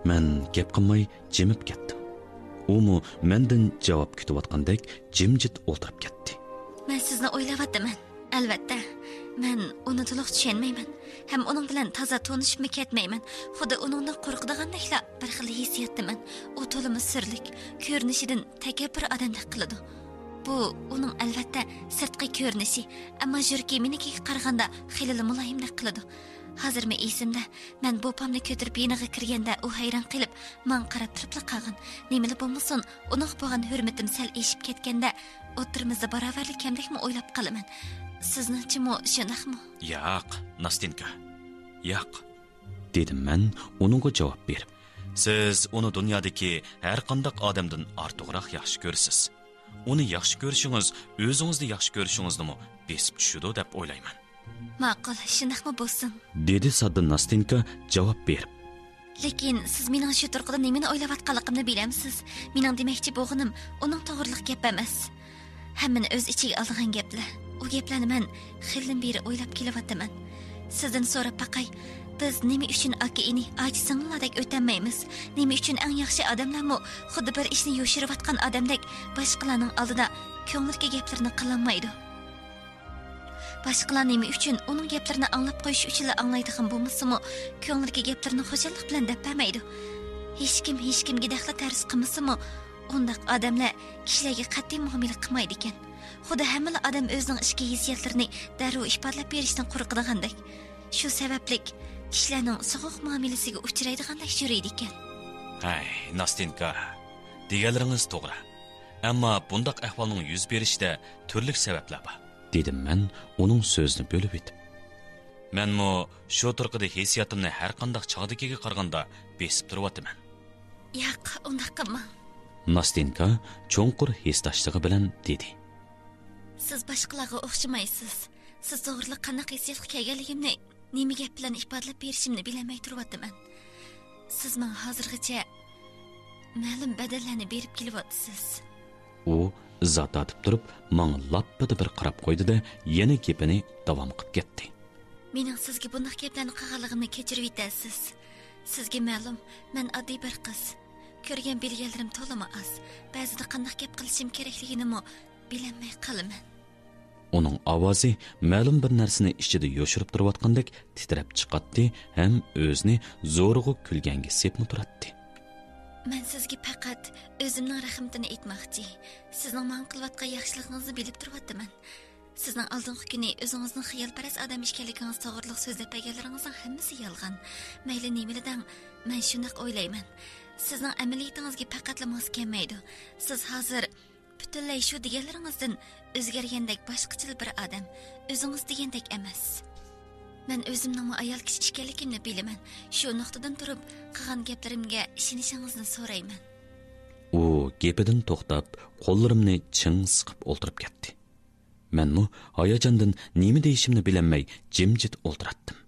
مەن گەپ قىلماي جىمىپ كەتتىم. ئۇمۇ مەندىن جاۋاب كۈتۈۋاتقاندەك جىمجىت ئولتۇرۇپ كەتتى. مەن سىزنى ئويلاۋاتىمەن. ئەلۋەتتە، مەن ئۇنى تولۇق چۈشەنمەيمەن ھەم ئۇنىڭ بىلەن تازا تونۇشۇپمۇ كەتمەيمەن. خۇددى ئۇنىڭدىن قورقىدىغاندەكلا بىر خىل ھېسسىياتتىمەن. ئۇ تولىمۇ سۈرلۈك، كۆرۈنۈشىدىن تەكەببۇر ئادەمدەك قىلىدۇ. بۇ ئۇنىڭ ئەلۋەتتە سىرتقى كۆرۈنۈشى، ئەمما يۈرىكى مېنىڭكىگە قارىغاندا خېلىلا مۇلايىمدەك قىلىدۇ. ھازىرمۇ ئېسىمدە، مەن بوپامنى كۆتۈرۈپ يېنىغا كىرگەندە ئۇ ھەيران قېلىپ ماڭا قاراپ تۇرۇپلا قالغان. نېمىلا بولمىسۇن، ئۇنىڭغا بولغان ھۆرمىتىم سەل ئېشىپ كەتكەندە ئوتتۇرىمىزدا باراۋەرلىك كەمدەكمۇ ئويلاپ قالىمەن. سىزنىڭچىمۇ شۇنداقمۇ؟ ياق، ناستېنكا، ياق. دېدىم مەن ئۇنىڭغا جاۋاب بېرىپ. سىز ئۇنى دۇنيادىكى ھەر قانداق ئادەمدىن ئارتۇقراق ياخشى كۆرىسىز. ئۇنى ياخشى كۆرۈشىڭىز ئۆزىڭىزنى ياخشى كۆرۈشىڭىزنىمۇ بېسىپ چۈشىدۇ دەپ ئويلايمەن. ماقۇل، شۇنداقمۇ بولسۇن. دېدى ساددا ناستېنكا جاۋاب بېرىپ. لېكىن سىز مېنىڭ شۇ تۇرقىدا نېمىنى ئويلاۋاتقانلىقىمنى بىلەمسىز؟ مېنىڭ دېمەكچى بولغىنىم ئۇنىڭ توغرىلىق گەپ ئەمەس. ھەممىنى ئۆز ئىچىگە ئالىدىغان گەپلەر. ئۇ گەپلەرنى مەن خېلىدىن بېرى ئويلاپ كېلىۋاتىمەن. سىزدىن سوراپ باقاي، بىز نېمە ئۈچۈن ئاكا-ئىنى، ئاچا-سىڭىللاردەك ئۆتەلمەيمىز؟ نېمە ئۈچۈن ئەڭ ياخشى ئادەملەرمۇ خۇددى بىر ئىشنى يوشۇرۇۋاتقان ئادەمدەك باشقىلارنىڭ ئالدىدا كۆڭلىدىكى گەپلىرىنى قىلالمايدۇ؟ باشقىلار نېمە ئۈچۈن ئۇنىڭ گەپلىرىنى ئاڭلاپ قويۇش ئۈچۈنلا ئاڭلايدىغان بولمىسىمۇ، كۆڭلىدىكى گەپلىرىنى خۇشاللىق بىلەن دەپ بەرمەيدۇ؟ ھېچكىم ھېچكىمگىدەكلا تەرس قىلمىسىمۇ، ئۇنداق ئادەملەر كىشىلەرگە قەتئىي مۇئامىلە قىلمايدىكەن. خۇددى ھەممىلا ئادەم ئۆزىنىڭ ئىچكى ھېسسىياتلىرىنى دەررۇ ئىپادىلاپ بېرىشتىن قورقىدىغاندەك. شۇ سەۋەبلىك كىشىلەرنىڭ سوغۇق مۇئامىلىسىگە ئۇچرايدىغاندەك يۈرىدىكەن. ھەي، ناستېنكا، دېگەنلىرىڭىز توغرا. ئەمما بۇنداق ئەھۋالنىڭ يۈز بېرىشىدە تۈرلۈك سەۋەبلەر بار. دېدىم مەن ئۇنىڭ سۆزىنى بۆلۈۋېتىپ. مەنمۇ شۇ تۇرقىدا ھېسسىياتىمنى ھەر قانداق چاغدىكىگە قارىغاندا بېسىپ تۇرۇۋاتىمەن. ياق، ئۇنداق قىلماڭ. ناستېنكا چوڭقۇر ھېسداشلىقى بىلەن دېدى. سىز باشقىلارغا ئوخشىمايسىز. سىز توغرىلىق قانداق ھېسسىياتقا كەلگەنلىكىمنى نېمە گەپ بىلەن ئىپادىلەپ بېرىشىمنى بىلەلمەي تۇرۇۋاتىمەن. سىز ماڭا ھازىرغىچە مەلۇم بەدەللەرنى بېرىپ كېلىۋاتىسىز. ئۇ ئىزا تارتىپ تۇرۇپ، ماڭا لاپپىدە بىر قاراپ قويدى-دە، يەنە گېپىنى داۋام قىلىپ كەتتى. مېنىڭ سىزگە بۇنداق گەپلەرنى قىلغانلىقىمنى كەچۈرۈۋېتەرسىز. سىزگە مەلۇم، مەن ئاددىي بىر قىز. كۆرگەن بىلگەنلىرىم تولىمۇ ئاز. بەزىدە قانداق گەپ قىلىشىم كېرەكلىكىنىمۇ بىلەلمەي قالىمەن. ئۇنىڭ ئاۋازى مەلۇم بىر نەرسىنى ئىچىدە يوشۇرۇپ تۇرۇۋاتقاندەك تىترەپ چىقاتتى ھەم ئۆزىنى زورىغا كۈلگەنگە سېپىپ تۇراتتى. مەن سىزگە پەقەت ئۆزۈمنىڭ رەھمىتىنى ئېيتماقچى. سىزنىڭ ماڭا قىلىۋاتقان ياخشىلىقىڭىزنى بىلىپ تۇرۇۋاتىمەن. سىزنىڭ ئالدىنقى كۈنى ئۆزىڭىزنىڭ خىيالپەرەس ئادەم ئىكەنلىكىڭىز توغرىلىق سۆزلەپ بەرگەنلىرىڭىزنىڭ ھەممىسى يالغان. مەيلى نېمىلا دەڭ، مەن شۇنداق ئويلايمەن. سىزنىڭ ئەمەلىيىتىڭىزگە پەقەتلا ماس كەلمەيدۇ. سىز ھازىر پۈتۈنلەي شۇ دېگەنلىرىڭىزدىن ئۆزگەرگەندەك باشقىچىلا بىر ئادەم، ئۆزىڭىز دېگەندەك ئەمەس. مەن ئۆزۈمنىڭمۇ ئايال كىشى ئىكەنلىكىمنى بىلىمەن. شۇ نۇقتىدىن تۇرۇپ قىلغان گەپلىرىمگە ئىشىنىشىڭىزنى سورايمەن. ئۇ گېپىدىن توختاپ، قوللىرىمنى چىڭ سىقىپ ئولتۇرۇپ كەتتى. مەنمۇ ھاياجاندىن نېمە دېيىشىمنى بىلەلمەي جىمجىت ئولتۇراتتىم.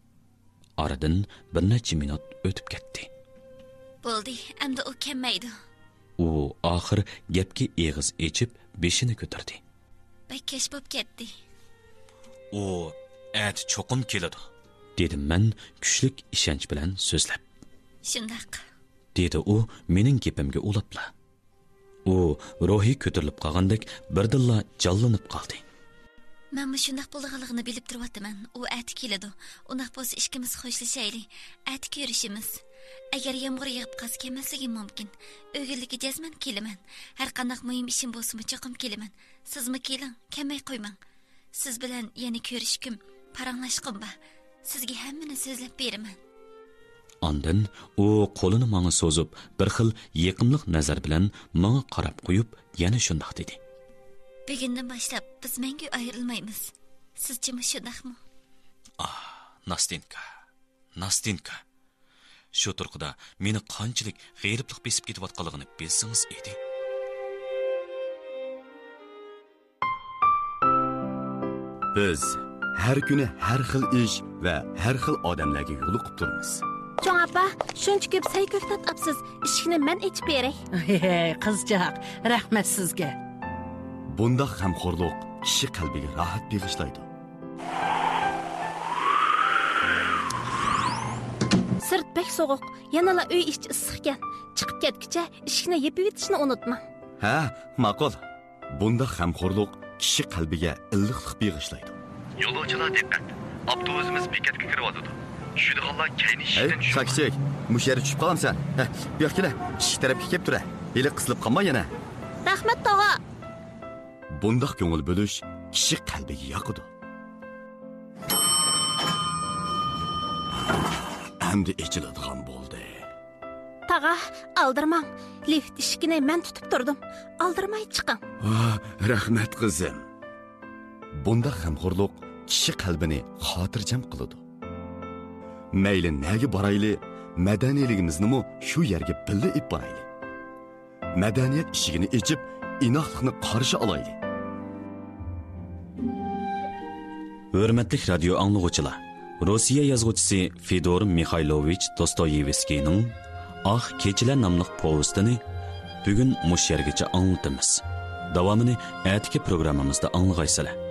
ئارىدىن بىر نەچچە مىنۇت ئۆتۈپ كەتتى. بولدى، ئەمدى ئۇ كەلمەيدۇ. ئۇ ئاخىر گەپكە ئېغىز ئېچىپ بېشىنى كۆتۈردى. بەك كەچ بوپ كەتتى. ئۇ ئەتە چوقۇم كېلىدۇ، دېدىم مەن كۈچلۈك ئىشەنچ بىلەن سۆزلەپ. شۇنداق، دېدى ئۇ مېنىڭ گېپىمگە ئۇلاپلا. ئۇ روھى كۆتۈرۈلۈپ قالغاندەك بىردىنلا جانلىنىپ قالدى. مەنمۇ شۇنداق بولىدىغانلىقىنى بىلىپ تۇرۇۋاتىمەن. ئۇ ئەتە كېلىدۇ. ئۇنداق بولسا ئىككىمىز خوشلىشايلى. ئەتە كۆرۈشىمىز. ئەگەر يامغۇر يېغىپ قالسا كەلمەسلىكىم مۇمكىن. ئۆگۈنلۈككە جەزمەن كېلىمەن. ھەرقانداق مۇھىم ئىشىم بولسىمۇ چوقۇم كېلىمەن. سىزمۇ كېلىڭ، كەلمەي قويماڭ. سىز بىلەن يەنە كۆرۈشكۈم، پاراڭلاشقۇم بار. سىزگە ھەممىنى سۆزلەپ بېرىمەن. ئاندىن ئۇ قولىنى ماڭا سوزۇپ، بىر خىل يېقىملىق نەزەر بىلەن ماڭا قاراپ قويۇپ، يەنە شۇنداق دېدى. بۈگۈندىن باشلاپ بىز مەڭگۈ ئايرىلمايمىز. سىزچىمۇ شۇنداقمۇ؟ ئاھ، ناستېنكا، ناستېنكا. شۇ تۇرقىدا مېنى قانچىلىك غېرىبلىق بېسىپ كېتىۋاتقانلىقىنى بىلسىڭىز ئىدى. بىز ھەر كۈنى ھەر خىل ئىش ۋە ھەر خىل ئادەملەرگە يولۇقۇپ تۇرىمىز. چوڭ ئاپا، شۇنچە كۆپ سەي كۆكتات ئاپسىز، ئىشىكنى مەن ئېچىپ بېرەي. ھەي، قىزچاق، رەھمەت سىزگە. بۇنداق غەمخورلۇق كىشى قەلبىگە راھەت بېغىشلايدۇ. سىرت بەك سوغۇق، يەنىلا ئۆي ئىچى ئىسسىقكەن. چىقىپ كەتكۈچە ئىشىكنى يېپىۋېتىشنى ئۇنتۇماڭ. ھە، ماقۇل. بۇنداق غەمخورلۇق كىشى قەلبىگە ئىللىقلىق بېغىشلايدۇ. يولۇچىلار دىققەت! ئاپتوبۇسىمىز بېكەتكە كىرىۋاتىدۇ. چۈشىدىغانلار كەينى ئىشىكتىن چۈشۈڭ. كاكىچىك، مۇشۇ يەردە چۈشۈپ قالامسەن؟ ھە، بۇ ياققا كېلە، ئىشىك تەرەپكە كېلىپ تۇرە. ھېلى قىسىلىپ قالما يەنە. رەھمەت، تاغا. بۇنداق كۆڭۈل بۆلۈش كىشى قەلبىگە ياقىدۇ. ئەمدى ئېچىلىدىغان بولدى. تاغا، ئالدىرىماڭ. لىفت ئىشىكىنى مەن تۇتۇپ تۇردۇم. ئالدىرىماي چىقىڭ. ۋاھ، رەھمەت، قىزىم. بۇنداق غەمخورلۇق كىشى قەلبىنى خاتىرجەم قىلىدۇ. مەيلى نەگە بارايلى، مەدەنىيلىكىمىزنىمۇ شۇ يەرگە بىللە ئېلىپ بارايلى. مەدەنىيەت ئىشىكىنى ئېچىپ، ئىناقلىقنى قارشى ئالايلى. ھۆرمەتلىك رادىيو ئاڭلىغۇچىلار، روسىيە يازغۇچىسى فېدور مىخايلوۋىچ دوستويېۋسكىينىڭ ئاق كېچىلەر ناملىق پوۋېستىنى بۈگۈن مۇشۇ يەرگىچە ئاڭلىتىمىز. داۋامىنى ئەتىكى پروگراممىمىزدا ئاڭلىغايسىلەر.